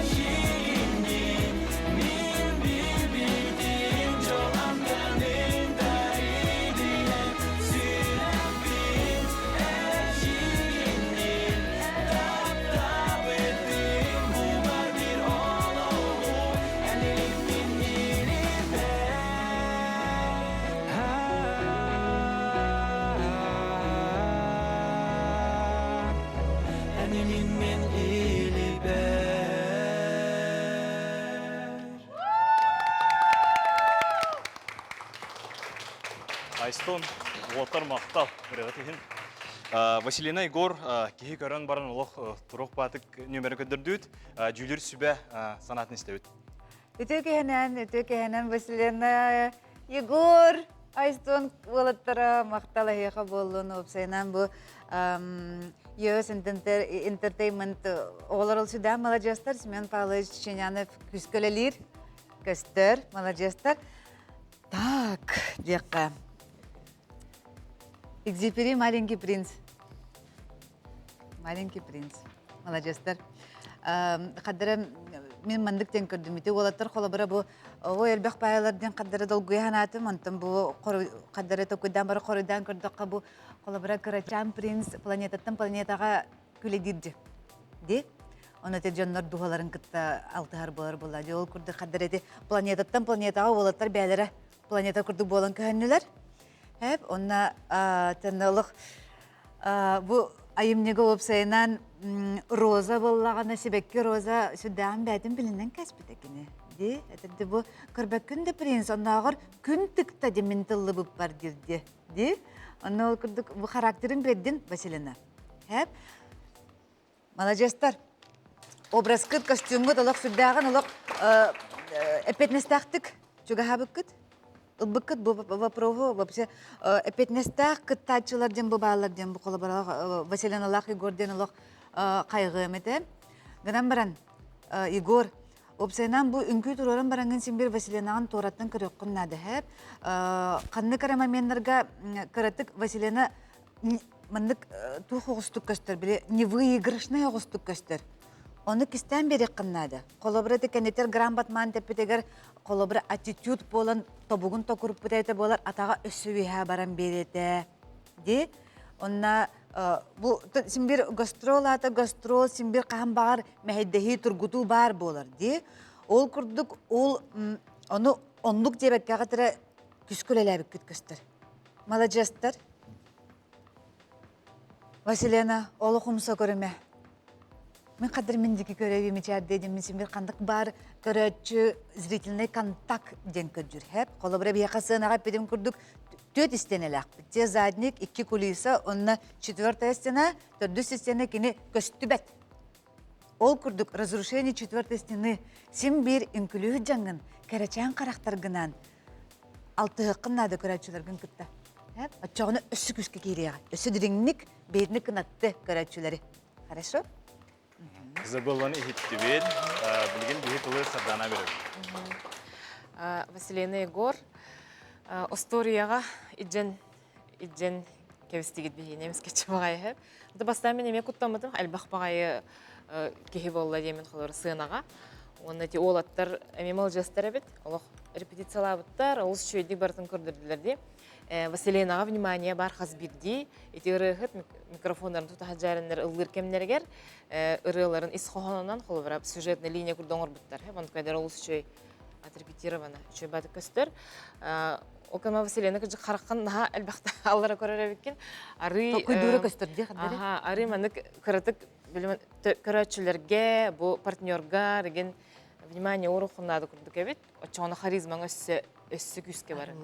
Эйигинниин мин билбитим дьол амтанын даридинэн сүрэхпин эйигинниин таптаабытым бу бар бир олоҕу эн илин мин илибэр Эн илин мин илибэр Айстон, уолаттар махтал ырыаҕыт иһин. Василина Егор киһи көрөн баран олох турук баатык нүөмэрин көрдөрдүүт, дьүүлүр сүбэ санаатын истэбит. Үтүө киһинэн, үтүө киһинэн Василина Егор Айстон уолаттара махтал эһиэхэ буоллун уопсайынан бу US Entertainment оҕолор ол сүдээн маладьыастар Семен Павлович Чеченянов күүскэ үлэлиир көстөр маладьыастар так диэххэ Экзюпери маленький принц Маленький принц. Маладьыастар. Хаддара мен маннык диэн көрдүм. Ити уолаттар холобура бу ой элбэх баайалар диэн хаддара долгуйа санаатым. Онтон бу хаддара токуйдаан бары хоруйдаан көрдөххө бу холобура кырачаан принц планетаттан планетаҕа күлэдиирди. Ди. Оны те дьоннор духаларын кытта алтыһар буолар буолла. Дьэ ол курдук хаддара ити планетаттан планетаҕа уолаттар бээлэрэ планета курдук буолан көһөннүлэр. Эп онна тэннэлых Бу айымньыга уопсайынан роза буоллаҕына сибэкки роза сүрдээҕин бэйэтин билинэн кэспитэ кини. Ди, этэрди бу көрбөккүн да принц оннооҕор күн тыкта ди мин тыллыбыппар диирди. Ди, онно ол курдук бу характерын бердин Василина. Хэп. Маладьыастар. Образкыт, костюмҥут олох сүрдээҕин олох эппиэтинэстээхтик чугаһаабыккыт. Ылбыккыт бу вопроһу вообще эппиэтинэстээх кыттааччылар диэн бу бааллар диэн бу холобура Василиналаах Егор диэн олох хайҕыам этэ. Гынан баран Егор Уопсайынан бу үҥкүү туруоран бараҥҥын син биир Василинаҕын туораттан көрүөххүн наада эһэп. Ханнык эрэ моменнарга кыратык Василина маннык туох оҕустук көстөр, били невыигрышный оҕустук көстөр. Ону кистээн биэриэххин наада. Холобура ити кэннитэр Гран Батман тэппитигэр холобура аттитюд буолан тобугун токуруппут этэ буолар атаҕа өссө үөһээ баран биэриэтэ. Ди онна бу син бир гастрол аата гастрол син бир хаһан баҕар мэһэйдэһии тургутуу баар буолар дии. Ол курдук ол ону оннук диэбэккэҕит эрэ күскэ үлэлээбиккит көстөр. Маладьыастар. Василена, олох умса көрүмэ. Мин хадыр мин дики көрөбү мичээрдиэдим мин син бир ханнык баар көрөөччү зрительный контакт диэн көрдүр хэп. Холобура биһиэхэ сыанаҕа эппитим курдук түөрт истиэнэлээхпит. Те задник, икки кулиса, онно четвертая стена, төрдүс стена кини көстүбэт. Ол курдук разрушение четвертой стены син биир үҥкүлүүр дьаҥҥын кэрэчээн харахтаргынан алтыһыаххын наада көрөөччүлэргин кытта. Оччоҕуна өссө күүскэ киириэҕэ. Өссө дириҥник, бэйэтини кынатты көрөөччүлэри. Хорошо? Изабелланы иһиттибит. Билигин биһи тылы Сардана беребит. Василина Егор остуоруйаҕа идьэн илдьэн кэбистигит биһиги эмискэччи баҕайы. Это бастаан мин эмиэ куттаммытым, элбэх баҕайы киһи буолла диэмин холор сыанаҕа. Уонна ити уолаттар эмиэ маладьыастар эбит, олох репетициялаабыттар, олус үчүгэйдик барытын көрдөрдүлэр дии. Василинаҕа внимание бар хас биирдии ити ырыаһыт микрофоннарын тута сылдьарыннар ыллыыр кэмнэригэр ырыаларын ис хоһоонунан холобура сюжетная линия курдук оҥорбуттар. Онтукайдар олус үчүгэй отрепетировано үчүгэй баатык көстөр. Ол кэм Василина кыдьык хараххын наһаа элбэхтэ аллара көрөр эбиккин. Арый Токуйдуура көстөр дии хаддары. Аха, арый маннык кыратык көрөөччүлэргэ, бу партнерга реген внимание ууруххуннаады курдук эбит. Оччоҕуна харизмаҥ өссө өссө күүскэ барар.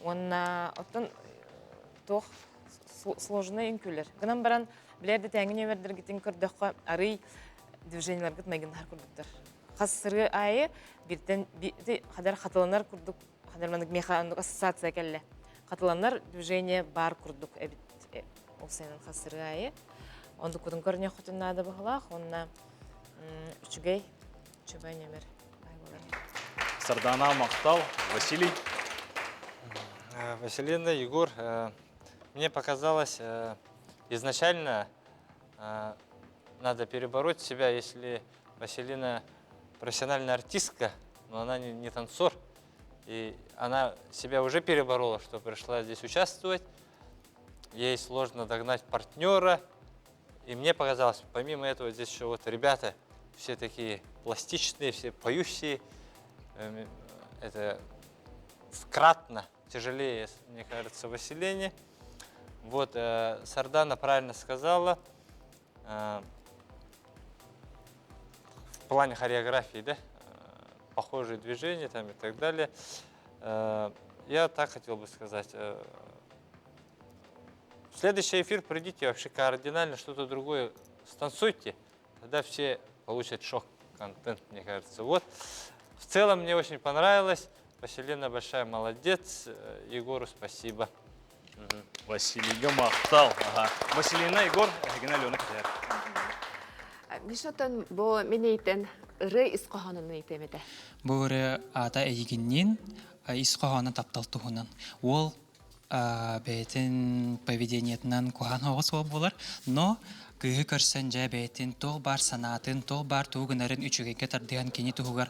Уонна оттон туох сложный үҥкүүлэр. Гынан баран билэр да тээҥи нүөмэрдэргитин көрдөххө арый движениеларгыт майгыннаһар курдуктар. Хас сырыы аайы биртэн хадар хатыланар курдук хадар маннык миэхэ оннук ассоциация кэллэ. Хатыланар движение бар курдук эбит ол сайынын хас сырыы аайы. Ондуккутун көрүнүөххүтүн наада быһылаах уонна үчүгэй үчүгэй нөмер Сардана махтал. Василий. Василина, Егор, мне показалось изначально надо перебороть себя, если Василина профессиональная артистка, но она не, не танцор. И она себя уже переборола, что пришла здесь участвовать. Ей сложно догнать партнера. И мне показалось, помимо этого, здесь еще вот ребята все такие пластичные, все поющие. Эм, это кратно тяжелее, мне кажется, Василене. Вот, э, Сардана правильно сказала. Э, в плане хореографии, да, э, похожие движения там и так далее. Э, я так хотел бы сказать. Э, в следующий эфир придите вообще кардинально что-то другое станцуйте, тогда все получат шок контент, мне кажется. Вот. В целом мне очень понравилось. Василина большая молодец. Егору спасибо. Василийга махтал. Ага. Василина, Егор, эһигини Алена кэтэр. Мишотон бу мин эйтен ыры ис хоһоонун ыйтыам этэ. Бу ырыа аата эйигинниин ис хоһооно таптал туһунан. Уол бэйэтин поведениетынан куһаҕан оҕус уол буолар, но кыыһы көрсөн дьэ бэйэтин туох баар санаатын, туох баар тугу гынарын үчүгэйгэ тардыһан кини туһугар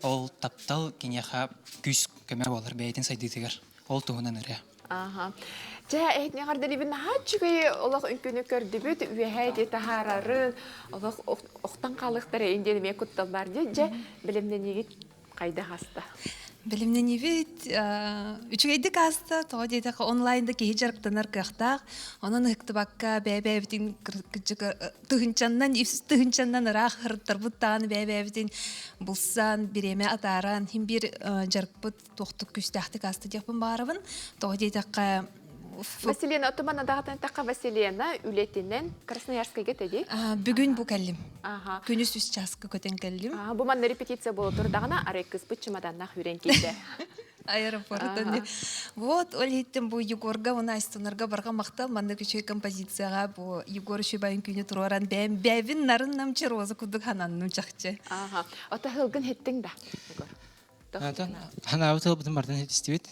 ол таптал киниэхэ күүс көмө буолар бэйэтин сайдыытыгар. Ол туһунан ырыа. Аха. Чэ, эһитинэҕэр дэлибин наһаа үчүгэй олох үҥкүүнү көрдүбүт, үөһэ ити таһаарарын, олох охтон хаалыахтара иин диэн эмиэ куттал баар дии. Дьэ, бэлэмнэниигит хайдах аста? Бэлэмнэниибит үчүгэйдик ааста, тоҕо диэтэххэ онлайн да киһи дьарыктанар кыахтаах. Онон ыһыктыбакка бэйэ-бэйэбитин тыһынчаннан, үс тыһынчаннан ыраах ырыттарбыт даҕаны бэйэ-бэйэбитин булсан, бириэмэ атааран, хин биир дьарыкпыт туохтук күүстээхтик ааста диэхпин баҕарабын. Тоҕо диэтэххэ Василина, отуман адаҕатын эттэххэ Василина үлэтинэн Красноярскайга тэди. Бүгүн бу кэллим. Күнүс үс чааска көтөн кэллим. Бу манна репетиция буола турдаҕына арай кыспыт чемоданнаах үрэн киирдэ. Аэропорттан. Вот, ол иһиттэн бу Егорга уонна Айстонарга барҕа махтал маннык үчүгэй композицияҕа бу Егор үчүгэй үҥкүүнү туруоран бэйэм бэйэбин нарын намчы роза курдук хананным чахчы. Ага. Ота хылгын хеттиң да, Егор? Ханаабыт ылбытын бартан истибит.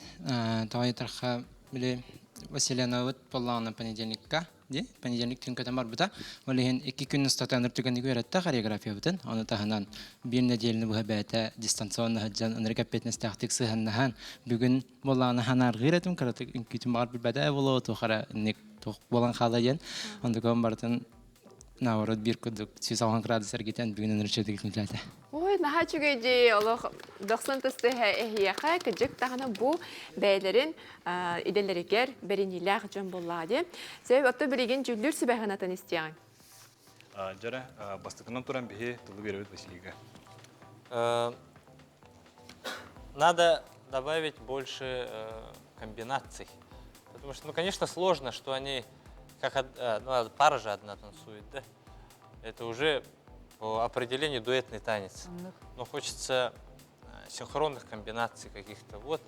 Тоҕо тарха били Василеновыт боллаҕына понедельникка ди понедельник түн көтөн барбыта. Ол иһин икки күн устата ыныр түгэнник үөрэттэ хореографиябытын. Ону таһынан биир нэдиэлэни быһа бэйэтэ дистанционно сылдьан ынырык эппиэтинэстээхтик сыһаннаһан бүгүн буоллаҕына ханаарҕыыр этим кыратык үҥкүүтүн баҕар билбэтэ буолуо туох эрэ инник туох буолан хаала диэн. Онтукам барытын наоборот биир курдук 180 градус эргитэн бүгүн ынырык үчүгэйдик үҥкүүлээтэ. Ой, наһаа үчүгэй дии, олох дохсун тыстыһа эһиэхэ, кыдьык даҕаны бу бэйэлэрин идэлэригэр бэриниилээх дьон буоллаҕа дии. Сөп, оттон билигин дьүүллүүр сүбэ санатын истиэҕиҥ. Дьэрэ, бастакынан туран биһи тылы биэрэбит Василийга. Надо добавить больше комбинаций. Потому что, ну, конечно, сложно, что они, как, ну, пара же одна танцует, да? Это уже по определению дуэтный танец. Но хочется синхронных комбинаций каких-то. Вот.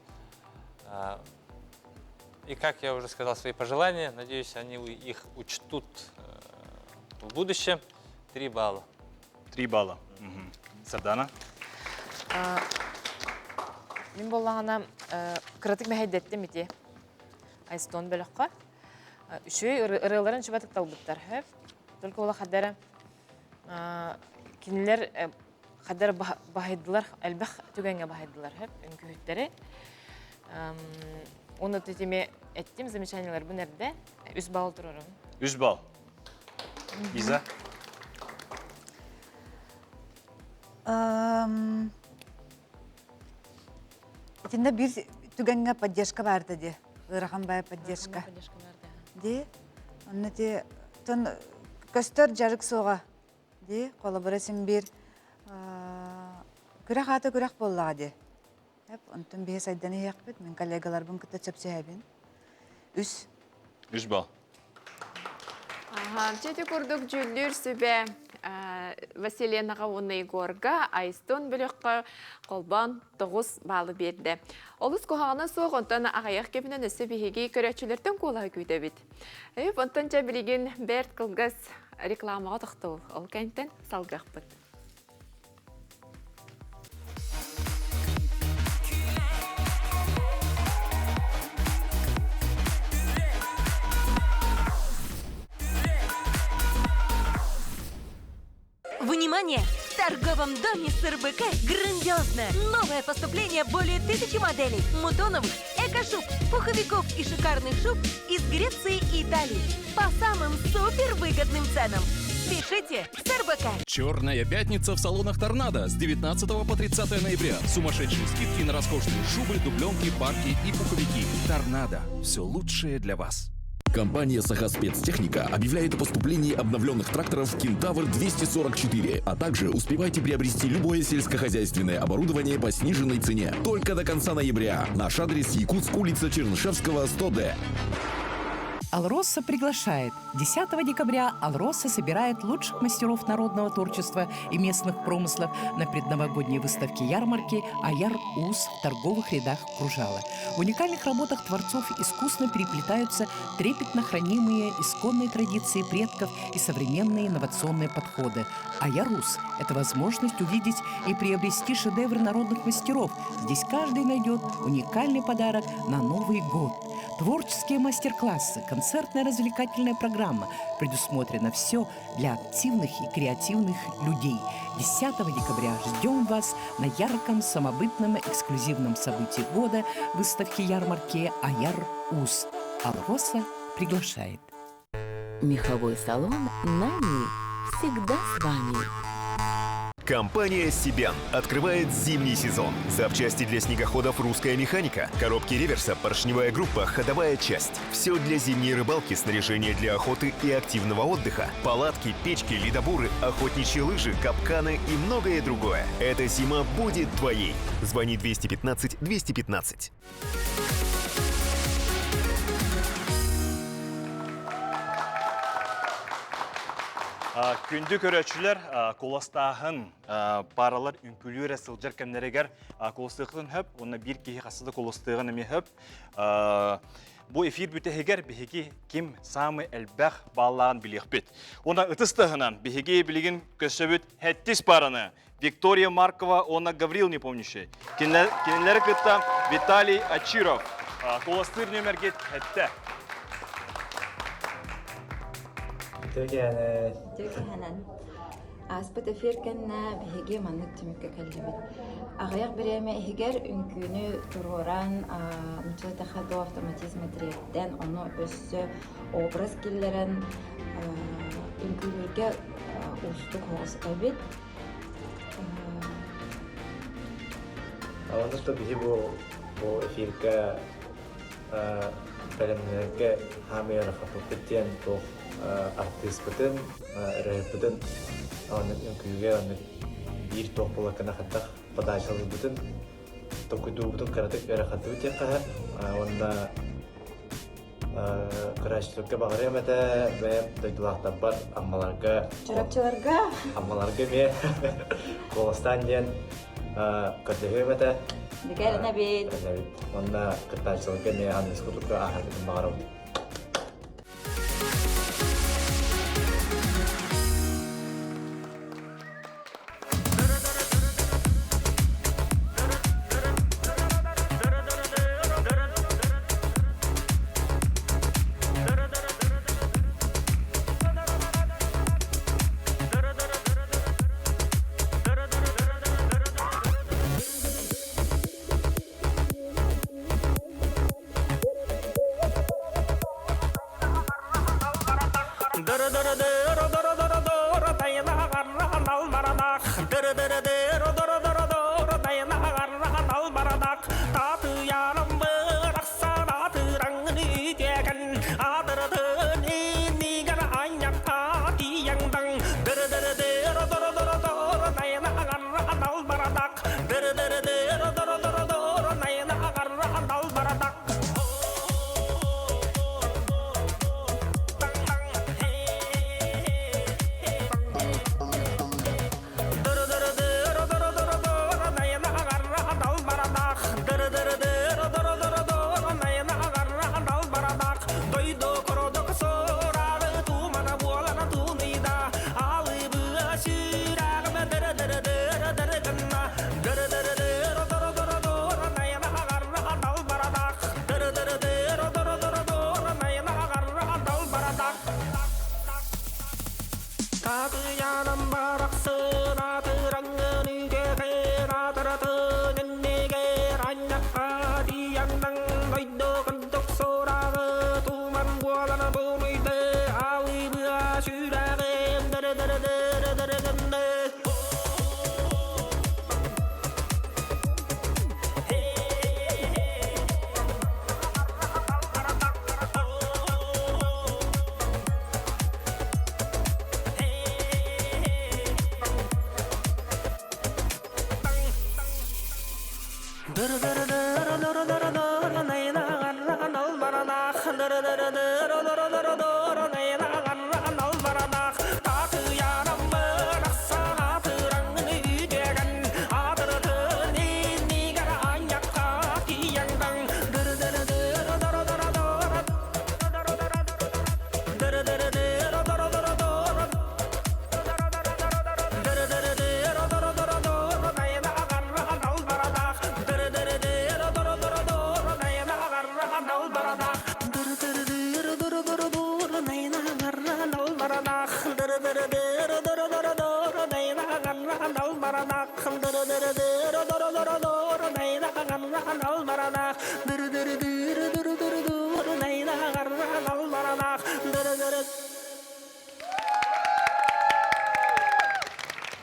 И как я уже сказал, свои пожелания, надеюсь, они их учтут в будущем. 3 балла. 3 балла. Сардана? Мин буоллаҕына кыратык мэһэйдэттим ити Айстон бөлөххө. Үчүгэй ырыаларын чубатык талбыттар. Только ола хадара кинилэр хадара баһайдылар, элбэх түгэҥҥэ баһайдылар үҥкүүһүттэри. Оны тетиме эттим замечанияларбын эрдэ. 3 балл турарым. 3 балл. Иза? Итиннэ биир түгэҥҥэ поддержка баарда дии. Ыарахан баай поддержка. Дии. Онно ти тон көстөр дьарык суоҕа. Дии. Холобура син биир күрэх аата күрэх буоллаҕа дии. Онтон биһи сайдан иһиэхпит. Мин коллегаларбын кытта сөпсөһөбүн. Үс. 3 балл. Аха, чэти курдук дьүүллүүр сүбэ Василенаҕа уонна Егорга Айстон бөлөххө холбоон 9 баалы биэрдэ. Олус куһаҕана суох, онтон аҕыйах кэминэн өссө биһиги көрөөччүлэртэн куолаһы күүтэбит. Эп, онтон чэ билигин бэрт кылгас рекламаҕа тохтол. Ол кэнтэн салгыахпыт. Внимание! В торговом доме СРБК грандиозное новое поступление более 1000 моделей мутоновых, эко-шуб, пуховиков и шикарных шуб из Греции и Италии по самым супервыгодным ценам. Спешите в СРБК! Черная пятница в салонах Торнадо с 19 по 30 ноября. Сумасшедшие скидки на роскошные шубы, дубленки, парки и пуховики. Торнадо. Все лучшее для вас. Компания «Сахаспецтехника» объявляет о поступлении обновленных тракторов «Кентавр 244», а также успевайте приобрести любое сельскохозяйственное оборудование по сниженной цене. Только до конца ноября. Наш адрес: Якутск, улица Чернышевского, 100Д. Алроса приглашает. 10 декабря Алроса собирает лучших мастеров народного творчества и местных промыслов на предновогодней выставке ярмарки «Аяр Уус» в торговых рядах Кружала. В уникальных работах творцов искусно переплетаются трепетно хранимые исконные традиции предков и современные инновационные подходы. Аяр Уус – это возможность увидеть и приобрести шедевры народных мастеров. Здесь каждый найдет уникальный подарок на Новый год. Творческие мастер-классы, концертная развлекательная программа. Предусмотрено все для активных и креативных людей. 10 декабря ждем вас на ярком, самобытном, эксклюзивном событии года – выставке ярмарки «Аяр Уус». Алроса приглашает. Меховой салон «Нани» всегда с вами. Компания «Сибян» открывает зимний сезон. Запчасти для снегоходов «Русская механика», коробки реверса, поршневая группа, ходовая часть. Все для зимней рыбалки, снаряжение для охоты и активного отдыха. Палатки, печки, ледобуры, охотничьи лыжи, капканы и многое другое. Эта зима будет твоей. Звони 215 215. Күндү көрөөччүлэр, куоластааһын паралар үҥкүүлүү эрэ сылдьар кэмнэригэр куоластыаххытын сөп, уонна биир киһи хаста да куоластыаҕын эмиэ сөп. Бу эфир бүтэһигэр биһиги ким саамай элбэх бааллааҕын билиэхпит. Уонна ытыс таһынан биһиги билигин көрсөбүт хэттис параны Виктория Маркова уонна Гаврил Непомнящий. Кинилэри кытта Виталий Ачиров. Куоластыыр нүөмэргит хэттэ. Үтүө Ааспыт эфир кэннэ биһиги маннык түмүккэ кэллибит. Аҕыйах бириэмэ иһигэр үҥкүүнү туруоран, нучча до автоматизма тириэрдэн, ону өссө образ киллэрэн үҥкүүлүүргэ уустук оҕус эбит. Онно что биһи бу бу эфиргэ бэлэмнэнэргэ хаамыы ыарахаппыт диэн туох артыыспытын, ырыаһыппытын оннук үҥкүүгэ оннук биир туох буолар хайдах подачалыырбытын толкуйдуурбутун кыратык ыарахаттыбыт диэххэ уонна Көрөөччүлэргэ баҕарыам этэ, бэйэм дойдулаахтарбар Аммаларга Чурапчыларга Аммаларга эмиэ куоластаан диэн көрдөһүөм этэ. Бигэринэбит. Эрэнэбит. Уонна кыттааччыларга эмиэ аныгыс курдукка ааһаргытын баҕарабыт.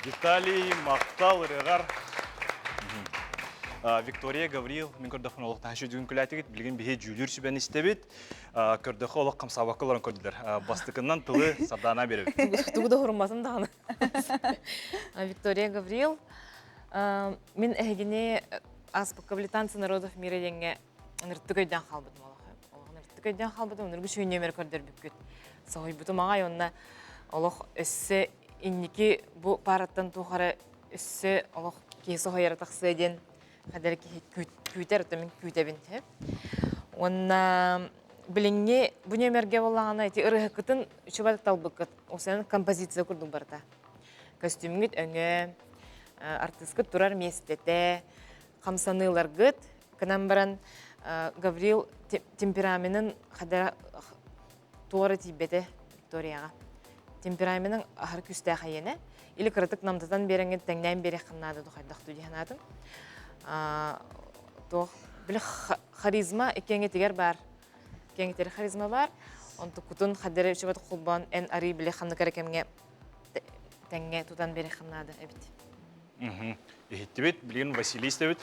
Виталий махтал ырыгар Виктория Гаврил мин көрдөхпүн олох таһашы бүгүн күлээтигит билигин биһи дьүүлүүр сүбэни истэбит көрдөхө олох хамсаабакка олорон көрдүлэр бастыкыннан тылы Сардаана биэрэбит Тугу да хурумматым даҕаны Виктория Гаврил мин эһигини ааспыкка Танцы народов мира диэҥҥэ ыныртык өйдөөн хаалбытым олох ыныртык өйдөөн хаалбытым ыныргы сүүннүөмэр көрдөрбүккүт соһуйбутум аҕай уонна. Олох өссө инники бу параттан туох эрэ өссө олох киһи соһуйара тахсыа диэн хадары киһи күүтэр, оттон мин күүтэбин. Уонна билиҥҥи бу нүөмэргэ буоллаҕына ити ырыаһыккытын үчүгэй талбыккыт. Осен композиция курдук барыта. Көстүүмҥүт өҥө, артыыскыт турар миэстэтэ, хамсаныыларгыт гынан баран Гаврил темпераменын хадара туора тиийбэтэ Викторияҕа. Темпераменын аһар күүстээх эйиэнэ. Или кыратык намтатан биэрэҥҥин тэҥнээн биэриэххин наада духайдах дуу дии санаатым. Туох били харизма иккиэҥҥитигэр баар. Иккиэҥҥитигэр харизма баар. Онтуккутун хадара үчүгэй холбоон эн арыы били ханнык эрэ кэмҥэ тэҥҥэ тутан биэриэххин наада эбит. Иһиттибит, билигин Василий истэбит.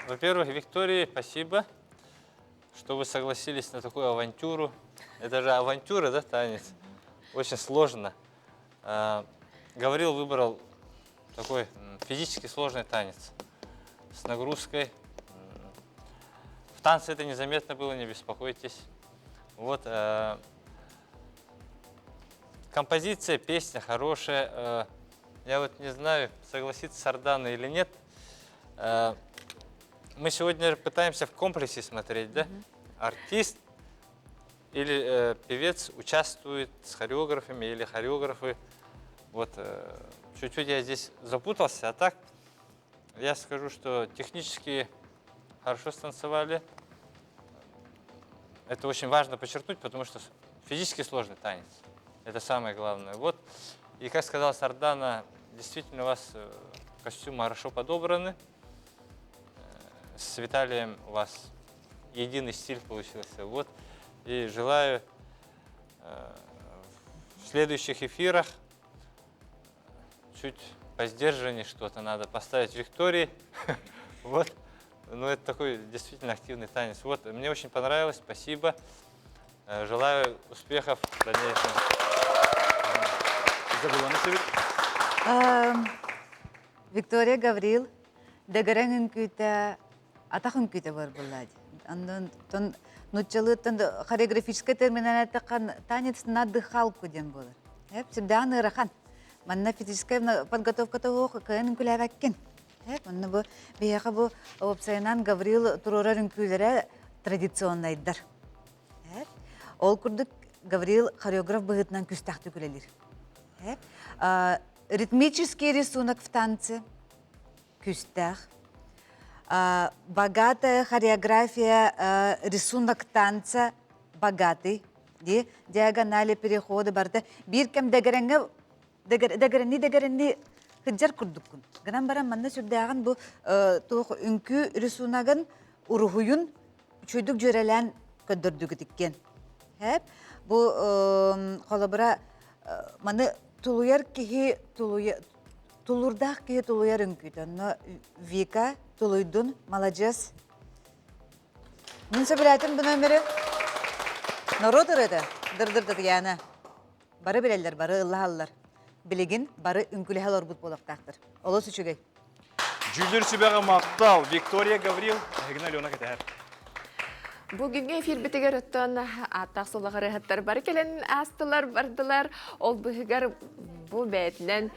Во-первых, Виктории спасибо, что вы согласились на такую авантюру. Это же авантюра, да, танец? Очень сложно. Гаврил выбрал такой физически сложный танец с нагрузкой. В танце это незаметно было, не беспокойтесь. Вот, композиция, песня хорошая. Я вот не знаю, согласится Сардана или нет. Мы сегодня пытаемся в комплексе смотреть, да? Артист или певец участвует с хореографами или хореографы. Вот чуть-чуть я здесь запутался, а так я скажу, что технически хорошо станцевали. Это очень важно подчеркнуть, потому что физически сложный танец. Это самое главное. Вот. И как сказала Сардана, действительно у вас костюмы хорошо подобраны. С Виталием у вас единый стиль получился. Вот. И желаю в следующих эфирах чуть посдержаннее что-то надо поставить Виктории. Вот. Ну, это такой действительно активный танец. Вот, мне очень понравилось, спасибо. Желаю успехов в дальнейшем. Виктория Гаврил, дэгэрэҥ үҥкүүтэ, атах үҥкүүтэ бар буолла дии. Онтон нууччалыыттан хореографическай терминэн эттэххэ танец на дыхалку диэн буолар. Сүрдээҕин ыарахан. Манна физическая подготовката суох кыайан үҥкүүлээбэккин. Онно бу биһиэхэ бу уопсайынан Гаврил туруорар үҥкүүлэрэ традиционнайдар. Ол курдук Гаврил хореограф быһыытынан күүстээхтик үлэлиир. Ритмический рисунок в танце күүстээх. Богатая хореография, рисунок танца богатый. Ди диагонали переходы барда биир кэм дэгэрэҥҥэ дэгэрэнни дэгэрэнни сылдьар курдуккун. Гынан баран манна сүрдээҕин бу туох үҥкүү рисуногын уруһуйун үчүгэйдик дьүөрэлээн көрдөрдүгүт иккиэн. Хэп бу холобура маны тулуйар киһи тулуурдаах киһи тулуйар үҥкүүтэ. Онно Вика тулуйдун, маладьыас. Мин сөбүлээтим бу номеры. Норуот ырыата, дыр-дыр Татьяна. Бары билэллэр, бары ыллаһаллар. Билигин бары үҥкүлэһэ олорбут буолуохтаахтар. Олус үчүгэй. Дьүүллүүр сүбэҕэ махтал. Виктория Гаврил, эһигини Алена кэтэһэр. Бүгүҥҥү эфирбитигэр оттон ааттаах суоллах ырыаһыттар бары кэлэн аастылар, бардылар. Ол быһыгар бу бэйэтинэн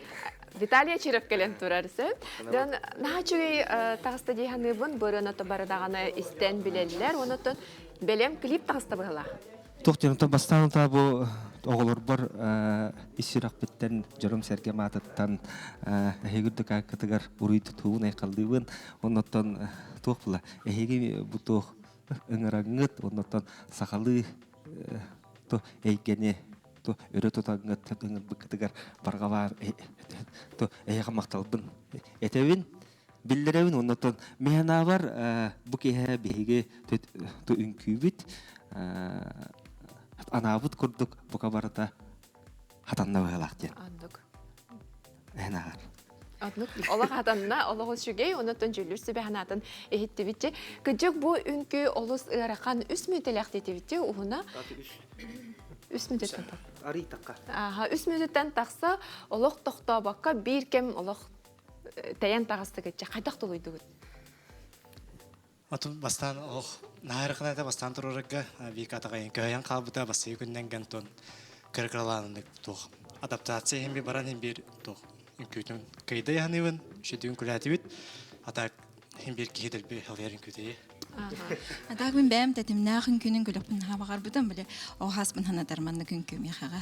Виталий Очиров кэлэн турар сөп. Дон наһаа үчүгэй таҕыста дии саныыбын. Бу ырыаны бары даҕаны истэн билэллэр. Онон бэлэм клип таҕыста быһылаах. Туох диэн оттон бастаан утаа бу оҕолорбор ис сүрэхпиттэн дьонум-сэргэм аатыттан эһиги үрдүк ааккытыгар уруй тутуубун айхаллыыбын. Оннуттан туох була эһиги бу туох ыҥыраҥҥыт, оннуттан сахалыы ту эйгэни ту өрө тутаҥҥыт ыҥырбыккытыгар барҕа ту эһиэхэ махталбын этэбин. Биллэрэбин оннотон миһанаабар бу киэһэ биһиги ту үҥкүүбүт анаабыт курдук бука барыта хатанна быһыылаах диэн. Оннук. Эһэн Оннук олох хатанна, олох үчүгэй, оннуттан дьүүллүүр сүбэ санаатын иһиттибитчи. Кыдьык бу үҥкүү олус ыарахан үс мүнүүтэлээх диэтибитчи уһуна. Үс мүнүүтэттэн Арый тахха. Аха, үс мүнүүтэттэн тахса олох тохтообокко биир кэм олох тэйэн таҕыстыгыт хайдах тулуйдугут? Отун бастаан олох наһаа эрэ бастаан туруорарга Вика атаҕайын көһөйөн хаалбыта бастакы күннэн гантон. Кыра-кыралаан туох адаптация иһин би баран иһин биир туох үҥкүүтүн кыйда яһаныбын, үчүдүн күлээтибит. Ата иһин биир киһи дэлби халыйар үҥкүүтэйи. Атаак мин бэйэм тэтимнээх үҥкүүнүн күлүкпүн наһаа баҕарбытым, били оһаспын санатар маннык үҥкүү миэхэҕэ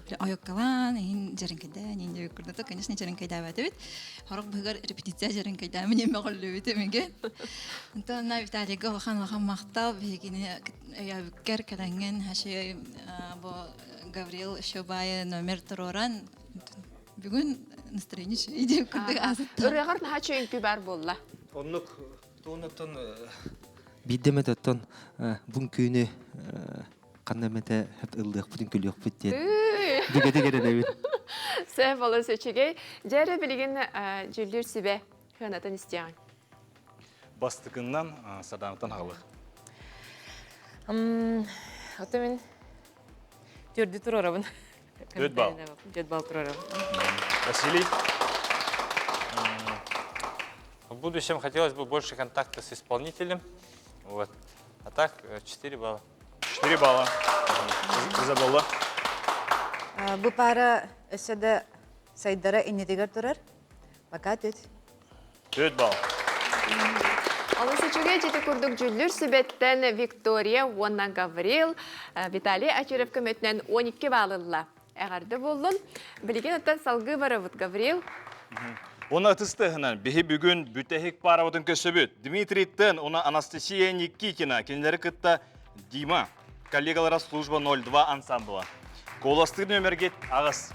били ойуккалаан иһин дьэриҥкэйдээн иһин диэбит курдук, конечно, дьэриҥкэйдээбэтибит. Хорох быһыгар репетиция дьэриҥкэйдээмин иһин мөҕүллүбүтүм үгү. Онтон Виталийга улахан улахан махтал биһигини өйөөбүккэр кэлэҥҥин хаши бу Гаврил Шобайы номер туруоран бүгүн настроение үчүгэй диэн курдук аасытта. Ырыаҕар наһаа үчүгэй үҥкүү баар буолла. Оннук туонаттан биирдэ эмэтэ оттон бу үҥкүүнү ханна эмэтэ ыллыахпыт үҥкүлүөхпүт диэн бүгэтик эрэнэбин. Сөп олус үчүгэй. Дьэ эрэ билигин дьүүллүүр сүбэ сыанатын истиэҕиҥ. Бастакыннан Садаанаттан аҕалыах. Ото мин төрдү туруорабын. Төрт балл. Төрт балл туруорабын. Василий? В будущем хотелось бы больше контакта с исполнителем. Вот. А так 4 балла. 4 балла. Изабелла? Бу пара өссө да сайдара иннитигэр турар. Пока түт. Төрт балл. Олус үчүгэй дьити курдук дьүллүр сүбэттэн Виктория уонна Гаврил Виталий Ачиров көмөтүнэн 12 балл ылла. Эҕэрдэ буоллун. Билигин оттон салгыы барабыт, Гаврил. Оны ытыстыһынан биһи бүгүн бүтэһик парабытын көсөбүт. Дмитрий Тен, уна Анастасия Никитина, кинилэри кытта Дима, коллегалара служба 02 ансамбла. Куоластыыр нөмергит аҕыс.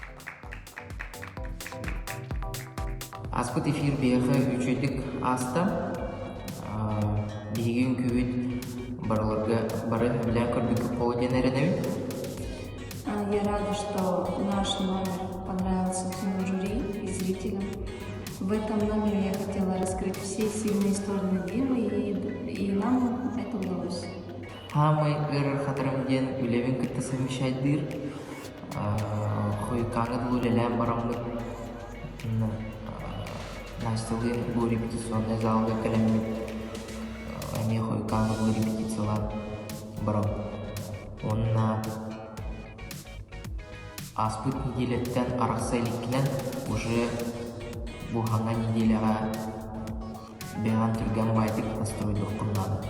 Аспыт эфир биһиэхэ үчүгэйдик ааста. Биһиги үҥкүүбүт барыларга бары сөбүлээн көрбүккүт буолуо диэн эрэнэбин. Я рада, что наш номер понравился всему жюри и зрителям. В этом номере я хотела раскрыть все сильные стороны Димы, и нам это удалось. Хаамай ыарырҕатарым диэн үлэбин кытта совмещайдыыр. Хойукааҥҥа дылы үлэлээн бараммыт Настялыын бу репетиционнай залга кэлэммит эмиэ хойукааҥҥа дылы репетициялаан барабыт. Уонна ааспыт нэдиэлэттэн арахса иликкинэн уже бу хаҥа нэдиэлэҕэ бэҕэн түргэн баайдык настройдуохпун наада.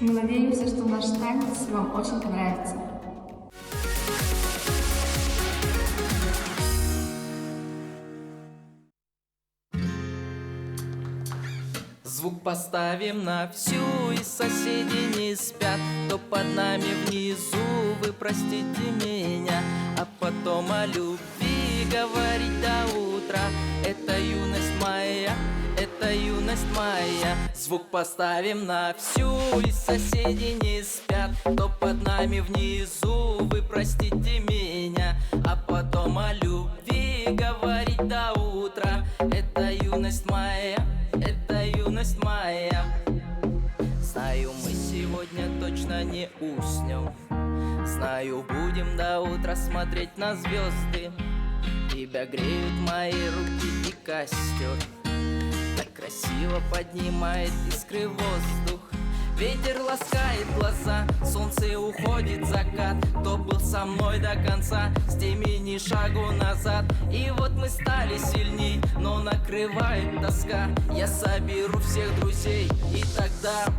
Мы надеемся, что наш танец вам очень понравится. Звук поставим на всю, и соседи не спят, Кто под нами внизу, вы простите меня, А потом о любви говорить до утра. Это юность моя, это юность моя. Звук поставим на всю, и соседи не спят, Кто под нами внизу, вы простите меня, А потом о любви говорить до утра. Это юность моя, это юность моя. Знаю, мы сегодня точно не уснем. Знаю, будем до утра смотреть на звезды. Тебя греют мои руки и костер. Так красиво поднимает искры воздух. Ветер ласкает глаза, солнце уходит в закат. Кто был со мной до конца, с теми ни шагу назад. И вот мы стали сильней, но накрывает тоска. Я соберу всех друзей, и тогда...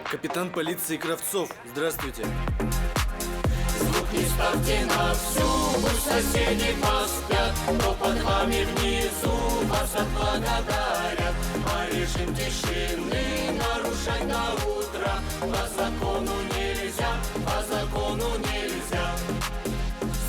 Капитан полиции Кравцов, здравствуйте. Звук не ставьте на всю, пусть соседи поспят, Но под вами внизу вас отблагодарят. А режим тишины нарушать до утра По закону нельзя, по закону нельзя.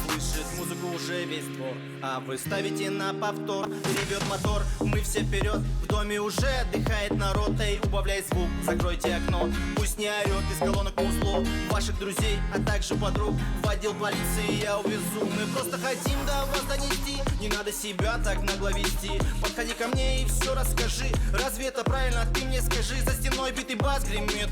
Слышит музыку уже весь двор, а вы ставите на повтор. Ревет мотор, мы все вперед, в доме уже отдыхает народ. Эй, убавляй звук, закройте окно, пусть не орет из колонок музло. Ваших друзей, а также подруг в отдел полиции я увезу. Мы просто хотим до вас донести, не надо себя так нагло вести. Подходи ко мне и все расскажи, разве это правильно, ты мне скажи. За стеной битый бас гремит,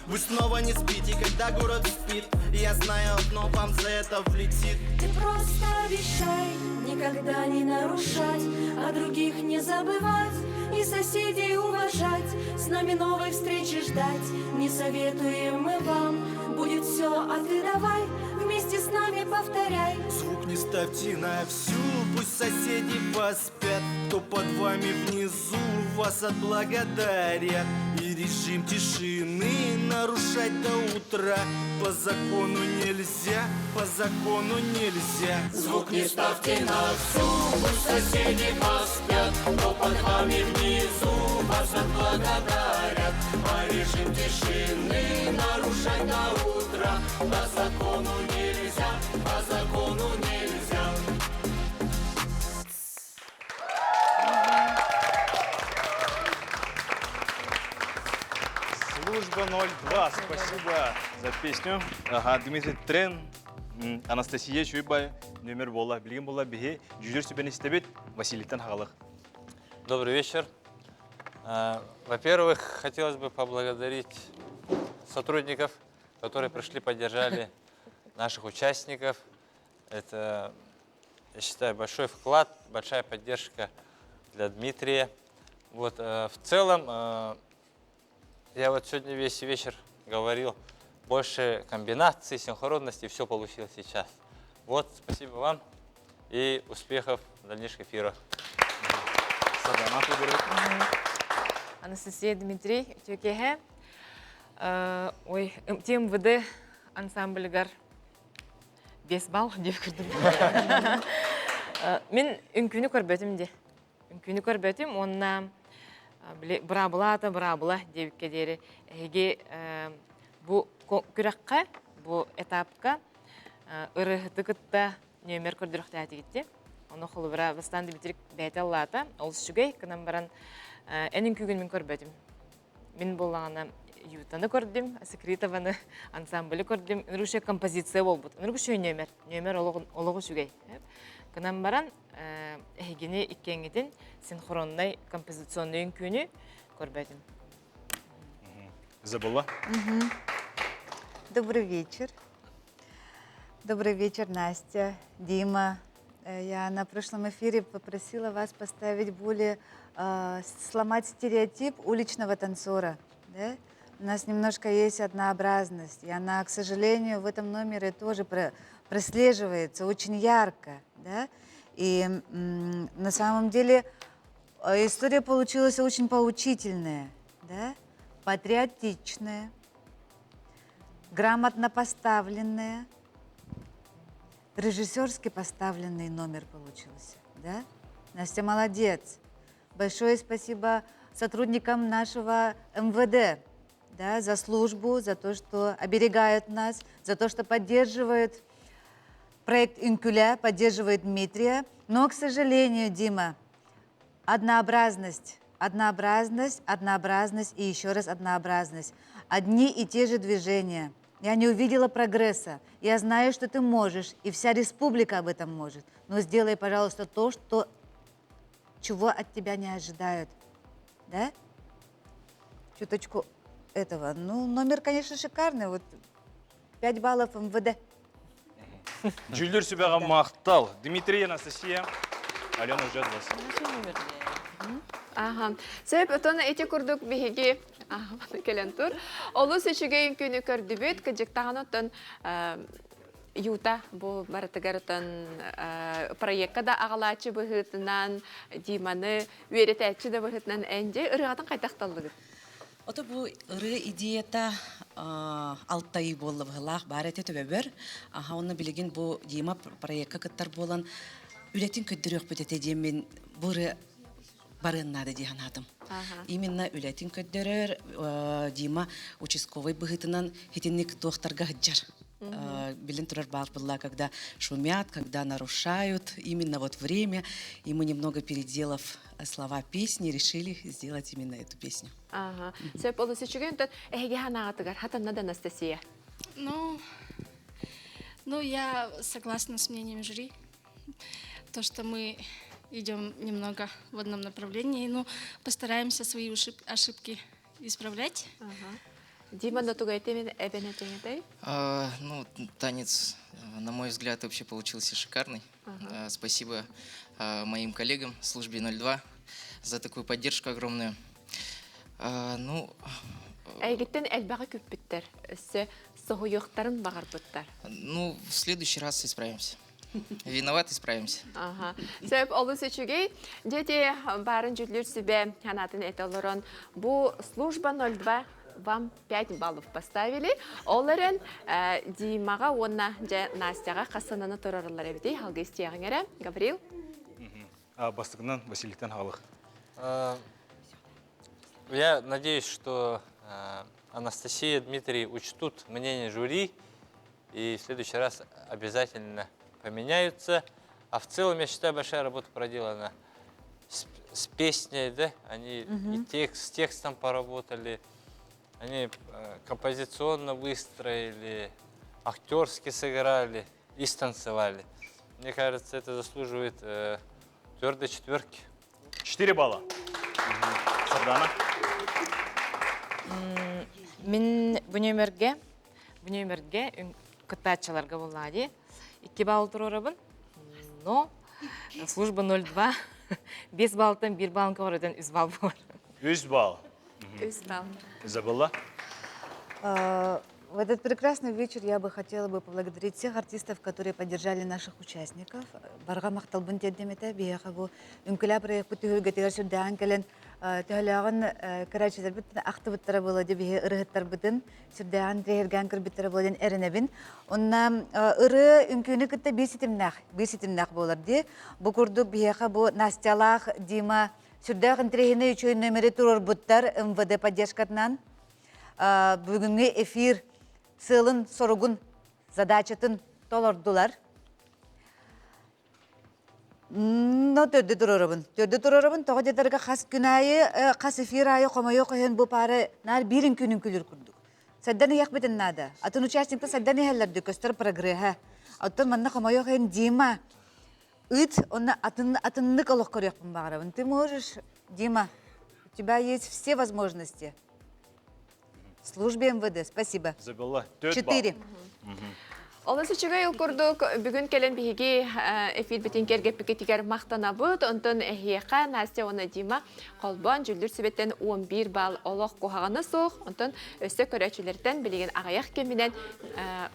вы снова не спите, когда город спит. Я знаю одно, вам за это влетит. Ты просто обещай никогда не нарушать. О других не забывать и соседей уважать, С нами новой встречи ждать не советуем мы вам. Будет все, а ты давай вместе с нами повторяй. Звук не ставьте на всю, пусть соседи поспят, Кто под вами внизу вас отблагодарят. И режим тишины нарушать до утра по закону нельзя, по закону нельзя. Звук не ставьте на всю, пусть соседи поспят, Кто под вами внизу вас отблагодарят. А режим тишины нарушать до утра по закону нельзя, по закону нельзя. Служба 02, спасибо за песню. Ага, Дмитрий Трен, Анастасия Чуйбай, нөмір бола, билген бола биһи жүзір сүбен истебит Василийтан хагалых. Добрый вечер. Во-первых, хотелось бы поблагодарить сотрудников, которые пришли, поддержали наших участников. Это, я считаю, большой вклад, большая поддержка для Дмитрия. Вот, в целом, я вот сегодня весь вечер говорил, больше комбинаций, синхронности, все получилось сейчас. Вот, спасибо вам и успехов в дальнейших эфирах. Анастасия Дмитрий үтүөкэһэ. Ой, МТМВД ансамбльгар 5 балл деп көрдүм. Мен үҥкүүнү көрбөтүм де. Үҥкүүнү көрбөтүм, уонна быраабыла быраабыла диэбиккэ диэри эһиги бу күрэххэ, бу этапка ырыһыты кытта нүөмэр көрдөрөхтөэтигитти. Ону холобура бастаан Дмитрий бэйэтэ аллаата, олус үчүгэй гынан баран эн үҥкүүгүн мин көрбөтүм. Мин буоллаҕына Ютаны көрдүм, Секретованы ансамблы көрдүм. Ынырык композиция буолбут. Ынырык үчүгэй нүөмэр. Нүөмэр олоҕу үчүгэй. Гынан баран эһигини иккиэҥҥитин синхроннай композиционный үҥкүүнү көрбөтүм. Забыла. Добрый вечер. Добрый вечер, Настя, Дима. Я на прошлом эфире попросила вас поставить более, э, сломать стереотип уличного танцора. Да? У нас немножко есть однообразность, и она, к сожалению, в этом номере тоже прослеживается очень ярко. Да? И на самом деле история получилась очень поучительная, да? патриотичная, грамотно поставленная, режиссерски поставленный номер получился. Да? Настя молодец. Большое спасибо сотрудникам нашего МВД да, за службу, за то, что оберегают нас, за то, что поддерживают проект Үҥкүүлээ, поддерживает Дмитрия. Но, к сожалению, Дима, однообразность, однообразность, однообразность и еще раз однообразность. Одни и те же движения. Я не увидела прогресса. Я знаю, что ты можешь, и вся республика об этом может. Но сделай, пожалуйста, то, что, чего от тебя не ожидают. Да? Чуточку этого. Ну, номер, конечно, шикарный. Вот 5 баллов МВД. Дьүүллүүр сүбэҕэ махтал. Дмитрий, Анастасия, Алена ждет вас. Аха. Сөп, отон эти курдук биһиги кэлэн тур. Олус үчүгэй күнү көрдүбүт, кыдьыктаҕан оттон Юта бу барытыгар отон проекка да аҕалааччы быһыытынан Диманы үөрэтээччи да быһыытынан энди ырыатын хайдах таллыгыт? Ото бу ырыа идеята алтайы буолла быһылаах баар этэ төбөбөр. Аха онно билигин бу Дима проекка кыттар буолан үлэтин көрдөрүөхпүт этэ диэммин бу ырыа барыан наада дии санаатым. Именно үлэтин көрдөрөр Дима участковый быһыытынан хитинник туохтарга сылдьар. Билин турар баар была, когда шумят, когда нарушают именно вот время, и мы немного переделав слова песни, решили сделать именно эту песню. Ага. Сөп олус үчүгэй онтон эһиги ханаатыгар хатанна да Анастасия. Ну, я согласна с мнением жюри. То, что мы идем немного в одном направлении, ну, постараемся свои ошибки исправлять. Ага. Дима да тугу этиэн эбэн А, ну, танец, на мой взгляд, вообще получился шикарный. Спасибо. моим коллегам в службе 02 за такую поддержку огромную. Ну, Эйгиттен элбэҕи күппүттэр, өссө соһуйуохтарын баҕарбыттар. Ну, в следующий раз исправимся. Виноват, исправимся. Ага. Сөп, олус үчүгэй. Дети барын дьүллүүр сүбэ санаатын этэ олорон, бу служба 02 вам 5 баллов поставили. Ол эрэн Димаҕа уонна дьэ Настяҕа хас сананы турарыллар эбитий? Халгы истиэҕиҥ эрэ. Гаврил? Бастакынан Василийтан хаалых. Я надеюсь, что Анастасия, Дмитрий учтут мнение жюри и в следующий раз обязательно поменяются. А в целом, я считаю, большая работа проделана с, с песней, да, они угу. и текст, с текстом поработали, они э, композиционно выстроили, актерски сыграли и станцевали. Мне кажется, это заслуживает э, твердой четверки. Четыре балла. Сардана? Мин бу нүөмэргэ бу нүөмэргэ кыттааччыларга буоллаа дии. Икки балл туруорабын. Но служба 02 5 баллтан 1 баллын көҕүрэтэн 3 балл буолар. 3 балл. 3 балл. Изабелла? В этот прекрасный вечер я бы хотела бы поблагодарить всех артистов, которые поддержали наших участников. Барҕа махталбын тиэрдим этэ, биһиэхэ бу үҥкүлээ проекпыт түһүлгэтигэр сүрдээҕин кэлэн төһөлөөҕүн көрөөччүлэрбит ахтыбыттара буолуо дии биһи ырыһыттарбытын сүрдээҕин тэһиргээн көрбүттэрэ буолуо диэн эрэнэбин. Онно ырыа үҥкүүнү кытта биир ситимнээх, биир ситимнээх буолар дии. Бу курдук биһиэхэ бу Настялаах Дима сүрдээх интэриэһинэй үчүгэй номери туруорбуттар МВД поддержкатынан. Бүгүҥҥү эфир сыалын-соругун, задачатын толордулар. Но төрдү туруорабын. Төрдү туруорабын, тоҕо диэтэргэ хас күн аайы, хас эфир аайы хомойуох иһин бу паары наар биир үҥкүүнүн күлүр курдук. Сайдан иһиэхпитин наада. Атын участниктар сайдан иһэллэр көстөр прогресса. Оттон манна хомойуох иһин Дима ыт, онно атын, атыннык олох көрүөхпүн баҕарабын. Ты можешь, Дима, у тебя есть все возможности. Службе МВД, спасибо. Забыла. Четыре. Олус үчүгэй ол курдук бүгүн кэлэн биһиги эфирбитин кэргэппикитигэр махтанабыт. Онтон эһиэхэ Настя уонна Дима холбоон дьүллүр сүбэттэн 11 балл олох куһаҕана суох. Онтон өссө көрөөччүлэртэн билигин аҕыйах кэминэн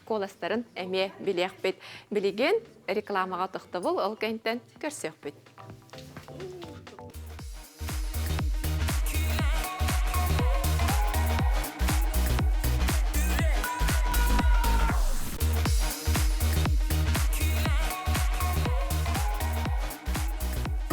куоластарын эмиэ билиэхпит. Билигин рекламаҕа тохтобул ол кэнтэн көрсүөхпүт.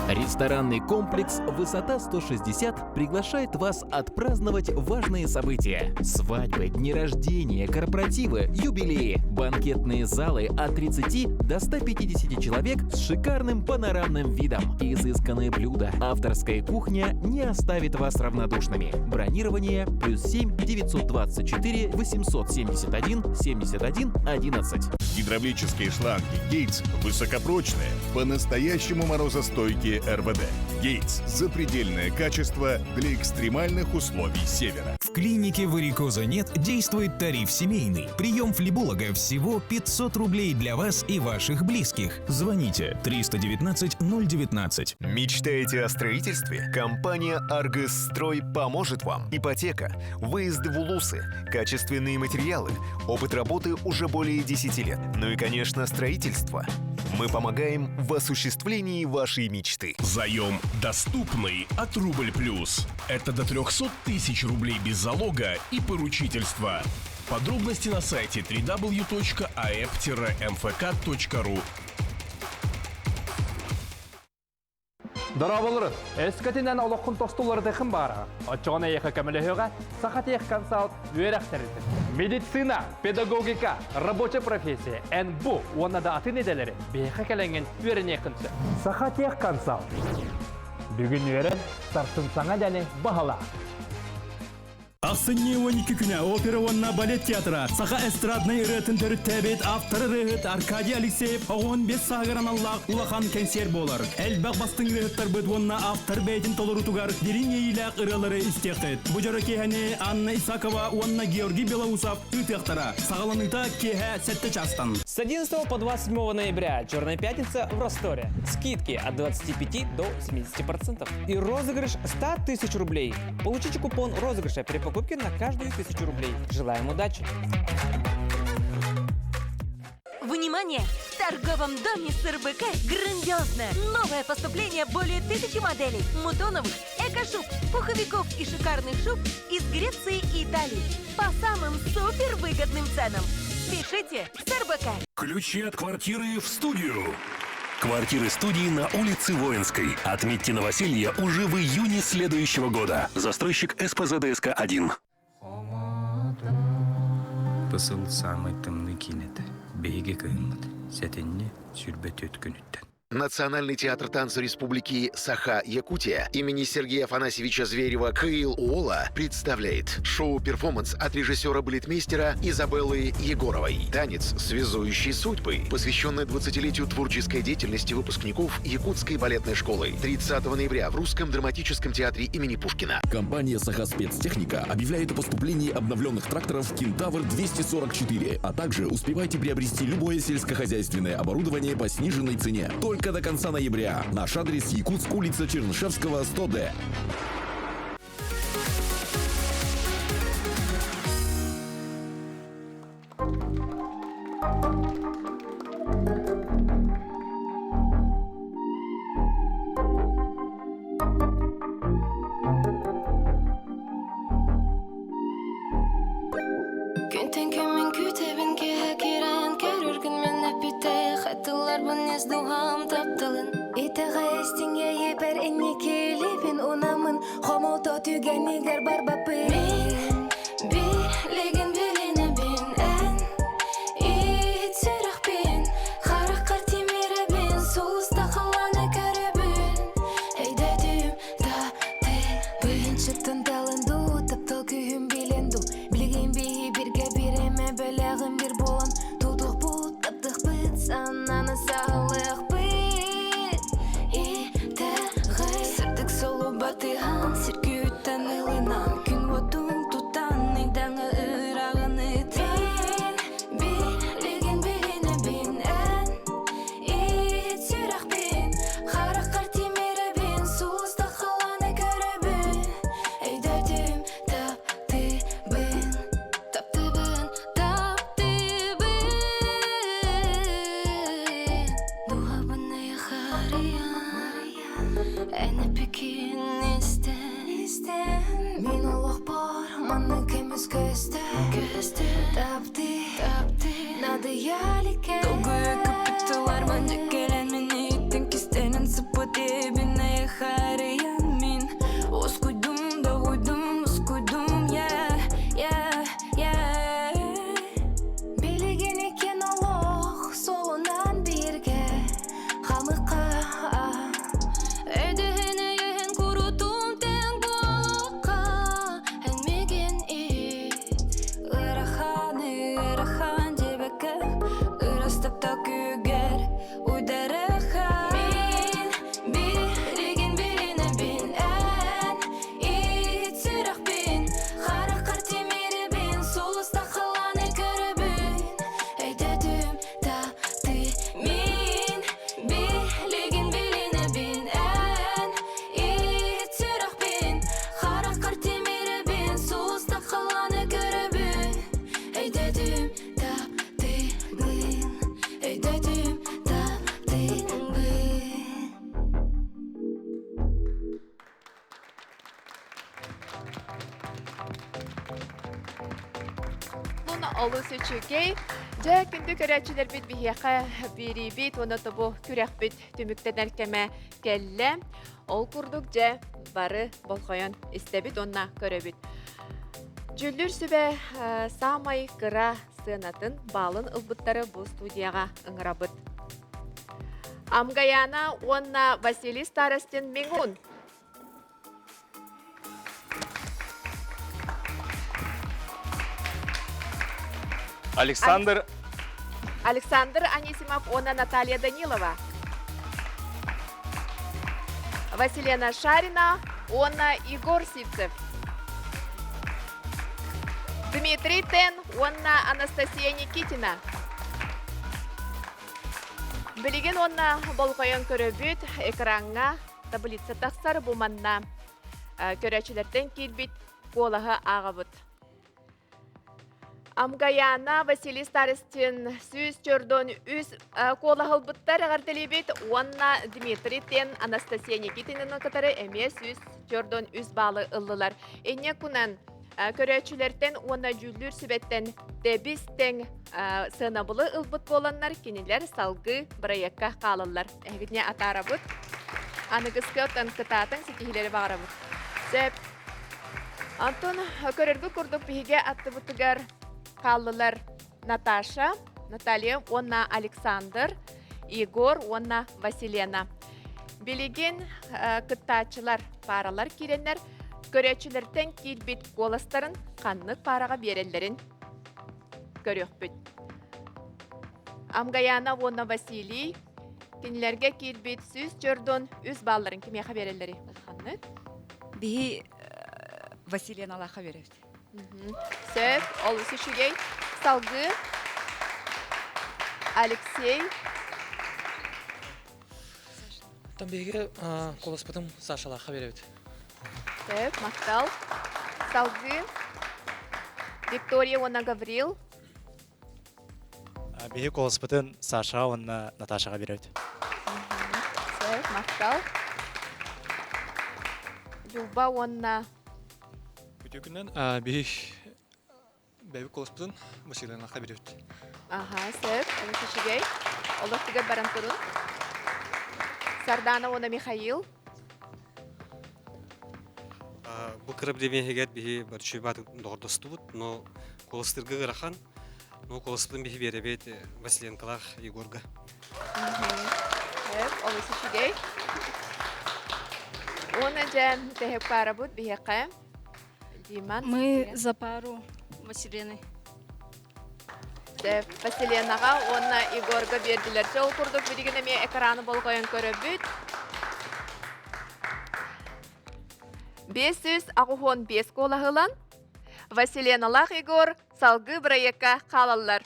Ресторанный комплекс «Высота 160» приглашает вас отпраздновать важные события. Свадьбы, дни рождения, корпоративы, юбилеи, банкетные залы от 30 до 150 человек с шикарным панорамным видом. Изысканные блюда, авторская кухня не оставит вас равнодушными. Бронирование плюс 7 924 871 71 11. Гидравлические шланги «Гейтс» высокопрочные, по-настоящему морозостойкие РВД. «Гейтс» – запредельное качество для экстремальных условий Севера. В клинике «Варикоза нет» действует тариф семейный. Прием флеболога всего 500 рублей для вас и ваших близких. Звоните 319 019. Мечтаете о строительстве? Компания «Аргос Строй» поможет вам. Ипотека, выезды в Улусы, качественные материалы, опыт работы уже более 10 лет. Ну и, конечно, строительство. Мы помогаем в осуществлении вашей мечты. Заем доступный от Рубль Плюс. Это до 300 тысяч рублей без залога и поручительства. Подробности на сайте www.aep-mfk.ru Дорооболорун! Өскөтүнэн олоххун тостулларытыхын баара. Оччоҕуна эйиэхэ көмөлөһүөҕэ Сахатехконсалт үөрэх тэрилтэтэ. Медицина, педагогика, рабочая профессия, НБУ уонна да атын идэлэри биһиэхэ кэлэҥҥин үөрэниэххин сөп. Сахатехконсалт. Бүгүн үөрэн, сарсын саҥа идэни баһылаа. Ахсынньы 12 күнэ опера уонна балет театра саха эстраднай ырыатын төрүттээбит автор ырыаһыт Аркадий Алексеев оҕуһун бес сааһыгар аналлаах улахан кэнсиэр буолар. Элбэх бастыҥ ырыаһыттарбыт уонна автор бэйэтин толоруутугар дириҥ иэйиилээх ырыалары истиэххит. Бу дьоро киэһэни Анна Исакова уонна Георгий Белоусов ыытыахтара. Саҕаланыыта киэһэ 7 чаастан. С 11 по 27 ноября «Черная пятница» в Ростове. Скидки от 25 до 70%. И розыгрыш 100 тысяч рублей. Получите купон розыгрыша при покупке на каждую тысячу рублей. Желаем удачи! Внимание! В торговом доме СРБК грандиозное новое поступление более тысячи моделей мутоновых, эко-шуб, пуховиков и шикарных шуб из Греции и Италии по самым супервыгодным ценам. Спешите в СРБК! Ключи от квартиры в студию. Квартиры студии на улице Воинской. Отметьте новоселье уже в июне следующего года. Застройщик СПЗДСК-1. Бу сыл саамай тымныы киинэтэ биһиги кыһыммыт сэтинньи 24 күнүттэн. Национальный театр танца Республики Саха-Якутия имени Сергея Афанасьевича Зверева «Кыыл Уола» представляет шоу-перформанс от режиссера-балетмейстера Изабеллы Егоровой. Танец «Связующие судьбы», посвященный 20-летию творческой деятельности выпускников Якутской балетной школы. 30 ноября в Русском драматическом театре имени Пушкина. Компания «Сахаспецтехника» объявляет о поступлении обновленных тракторов «Кентавр-244», а также успевайте приобрести любое сельскохозяйственное оборудование по сниженной цене. Только до конца ноября. Наш адрес Якутск, улица Чернышевского, 100Д. Күнтэн күммүн күүтэбин киэһэ киирэн көрөргүн мин эппитэ Хатылларбын ис дууһам тапталын Итэҕэстиҥ иэйэбэр инникилибин унамын Хомолто түгэнигэр барбаппын Мин билигин билинэбин эн Ит сүрэхпин хараххар тимирэбин Сулуста халлааны көрөбүн Өйдөтүм Быһынчыттан талын дуу, таптал күүһүн билэн дуу Билигин биһи биргэ биремэ бэлэҕим бир буолан Тутуохпут, таптыахпыт, санааны саҕалыахпыт Итэҕэй Сырдык солу батыһан, сиргүттэн ылынан Күн уотун тутан, ыйдаҥа ыраҕын ытан Билигин билинэбин эн Ит сүрэхпин, хараххар тимирэбин, сулуста халааны көрөбүн. Өйдөтүм, таптыыбын, таптыыбын, таптыыбын. Дууһабын эйэхэ эн эппиккин истэн, истэн. Мин олохпор маннык көмүс көстө, көстө. Таптыы, таптыы, надоелике. Долгуйа көппүттүлар дьэккэлэн мин иттен кистэнэн сыппыт эбин эйэхэ мин Оскуйдум, доҕуйдум, ускуйдум, yeah, yeah, yeah. Билигин иккиэн олох суолунан бииргэ хамыкка Өйдөһөн өйөһөн курутум тэҥ буолуохха Эн миигин иһит ыарахан ыарахан диэбэккэ Ырас таптал күүгэр уйдарыха Мин билигин билинэбин эн ит сүрэхпин Хараххар тимирэбин сулуста халааны көрөбүн Өйдөтүм Ты мин билигин билинэбин эн ит сүрэхпин хараххар тимирэбин сулуста халааны көрөбүн өйдөтүм таптыыбын өйдөтүм таптыыбын Мун олус үчүгэй. Дьэ, күндү көрөөччүлэрбит биһиэхэ биэриибит уонна тобу күрэхпит түмүктэнэр кэмэ кэллэ. Ол курдук дьэ бары болҕойон истэбит уонна көрөбүт. Дьүллүр сүбэ саамай кыра сыанатын баалын ылбыттары бу студияҕа ыҥырабыт. Амгаяна уонна Василий Старостин Миҥун. Александр Александр Анисимов уонна Наталья Данилова. Василена Шарина уонна Егор Сивцев. Дмитрий Тен уонна Анастасия Никитина. Билигин уонна болҕойон көрөбүт экраҥҥа таблица тахсар бу манна көрөөччүлэртэн киирбит куолаһы ааҕабыт. Амгаяна Василий Старостин 143 куолаһылбыттар эҕэрдэлиибит уонна Дмитрий Тен Анастасия Никитинаны кытары эмиэ 143 баалы ыллылар. Инньэ кунан көрөөччүлэртэн уонна дьүүллүүр сүбэттэн тэбис тэҥ сыанабылы ылбыт буоланнар кинилэр салгыы бырайыакка хаалаллар. Эһигитине атаарабыт. Аныгыскы оттон кытаатыҥ ситиһиилэри баҕарабыт. Сөп. Антон көрөргө курдук биһиги аттыбытыгар хааллылар Наташа, Наталья уонна Александр, Егор уонна Василена. Билигин кыттааччылар пааралар киирэннэр көрөөччүлэртэн киирбит куоластарын ханнык паараҕа биэрэллэрин көрүөхпүт. Амгаяна уонна Василий кинилэргэ киирбит 143 баалларын кимиэхэ биэрэллэрий? Ханнык? Биһи Василианалаахха биэрэбит. Сөп, олус үчүгэй. Салгыы Алексей. Там биһиги куоласпытын Сашалаахха биэрэбит. Сөп, махтал. Салгыы Виктория уонна Гаврил. Биһи куоласпытын Сашаҕа уонна Наташаҕа биэрэбит. Сөп, махтал. Люба уонна Үтүө күнүнэн биһи бэйбит куоласпытын Василинаха биэрэбит. Аха, сөп, олус үчүгэй. Олох түгэр баран турун. Сардана уонна Михаил. Бу кыра бириэмэ биһи барчуйбат доҕордостубут, но куоластырга ыарахан. Но куоласпытын биһи биэрэбит Василенкалаах Егорга. Сөп, олус үчүгэй. Уонна дьэ, тэһик паарабыт биһиэхэ. Диман. Мы за пару Василены. Сөп, Василенаҕа уонна Егорга биэрдилэр. Дьэ, ол курдук билигин эмиэ экраны болҕойон көрөбүт. 585 куолаһылан Василеналаах Егор салгыы бырайыакка хаалаллар.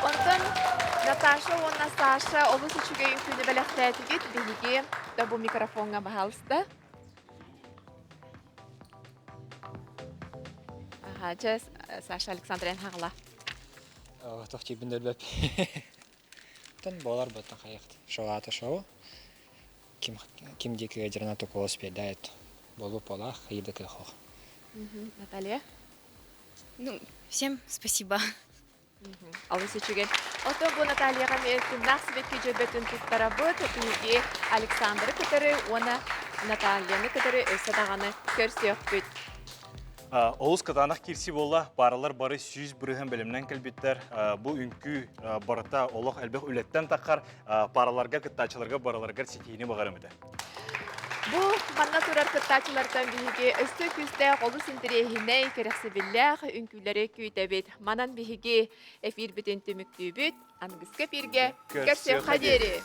Онтон Наташа уонна Саша олус үчүгэй үҥкүүнү бэлэхтээтигит. Биһиги да бу микрофоҥҥа баһаалыста. Аха, чэ, Саша Александрин хаҕала. Тох тиийбин да билбэп. Тон буолар баттан хайахт. Шоу шоу. Ким ким диэки ыалдьарына токуолас биэрдээт буолуо буолаах хайыы да кыах Наталья? Ну, всем спасибо. Алыс үчүгэй. Ото бу Натальяҕа эмиэ тыыннаах сибэкки дьөрбөтүн туттарабыт. Биһиги Александры кытары уонна Натальяны кытары өссө даҕаны көрсүөхпүт. Олус кытаанах киирсии буолла. Пааралар бары 100% бэлэмнэн кэлбиттэр. Бу үҥкүү барыта олох элбэх үлэттэн таххар. Паараларга, кыттааччыларга барыларыгар ситиһиини баҕарым этэ. Бу манна турар кыттааччылартан биһиги өссө күүстээх, олус интэриэһинэй, кэрэхсэбиллээх үҥкүүлэри күүтэбит. Манан биһиги эфирбитин түмүктүүбүт. Аныгыскы эфиргэ көрсүөххэ диэри!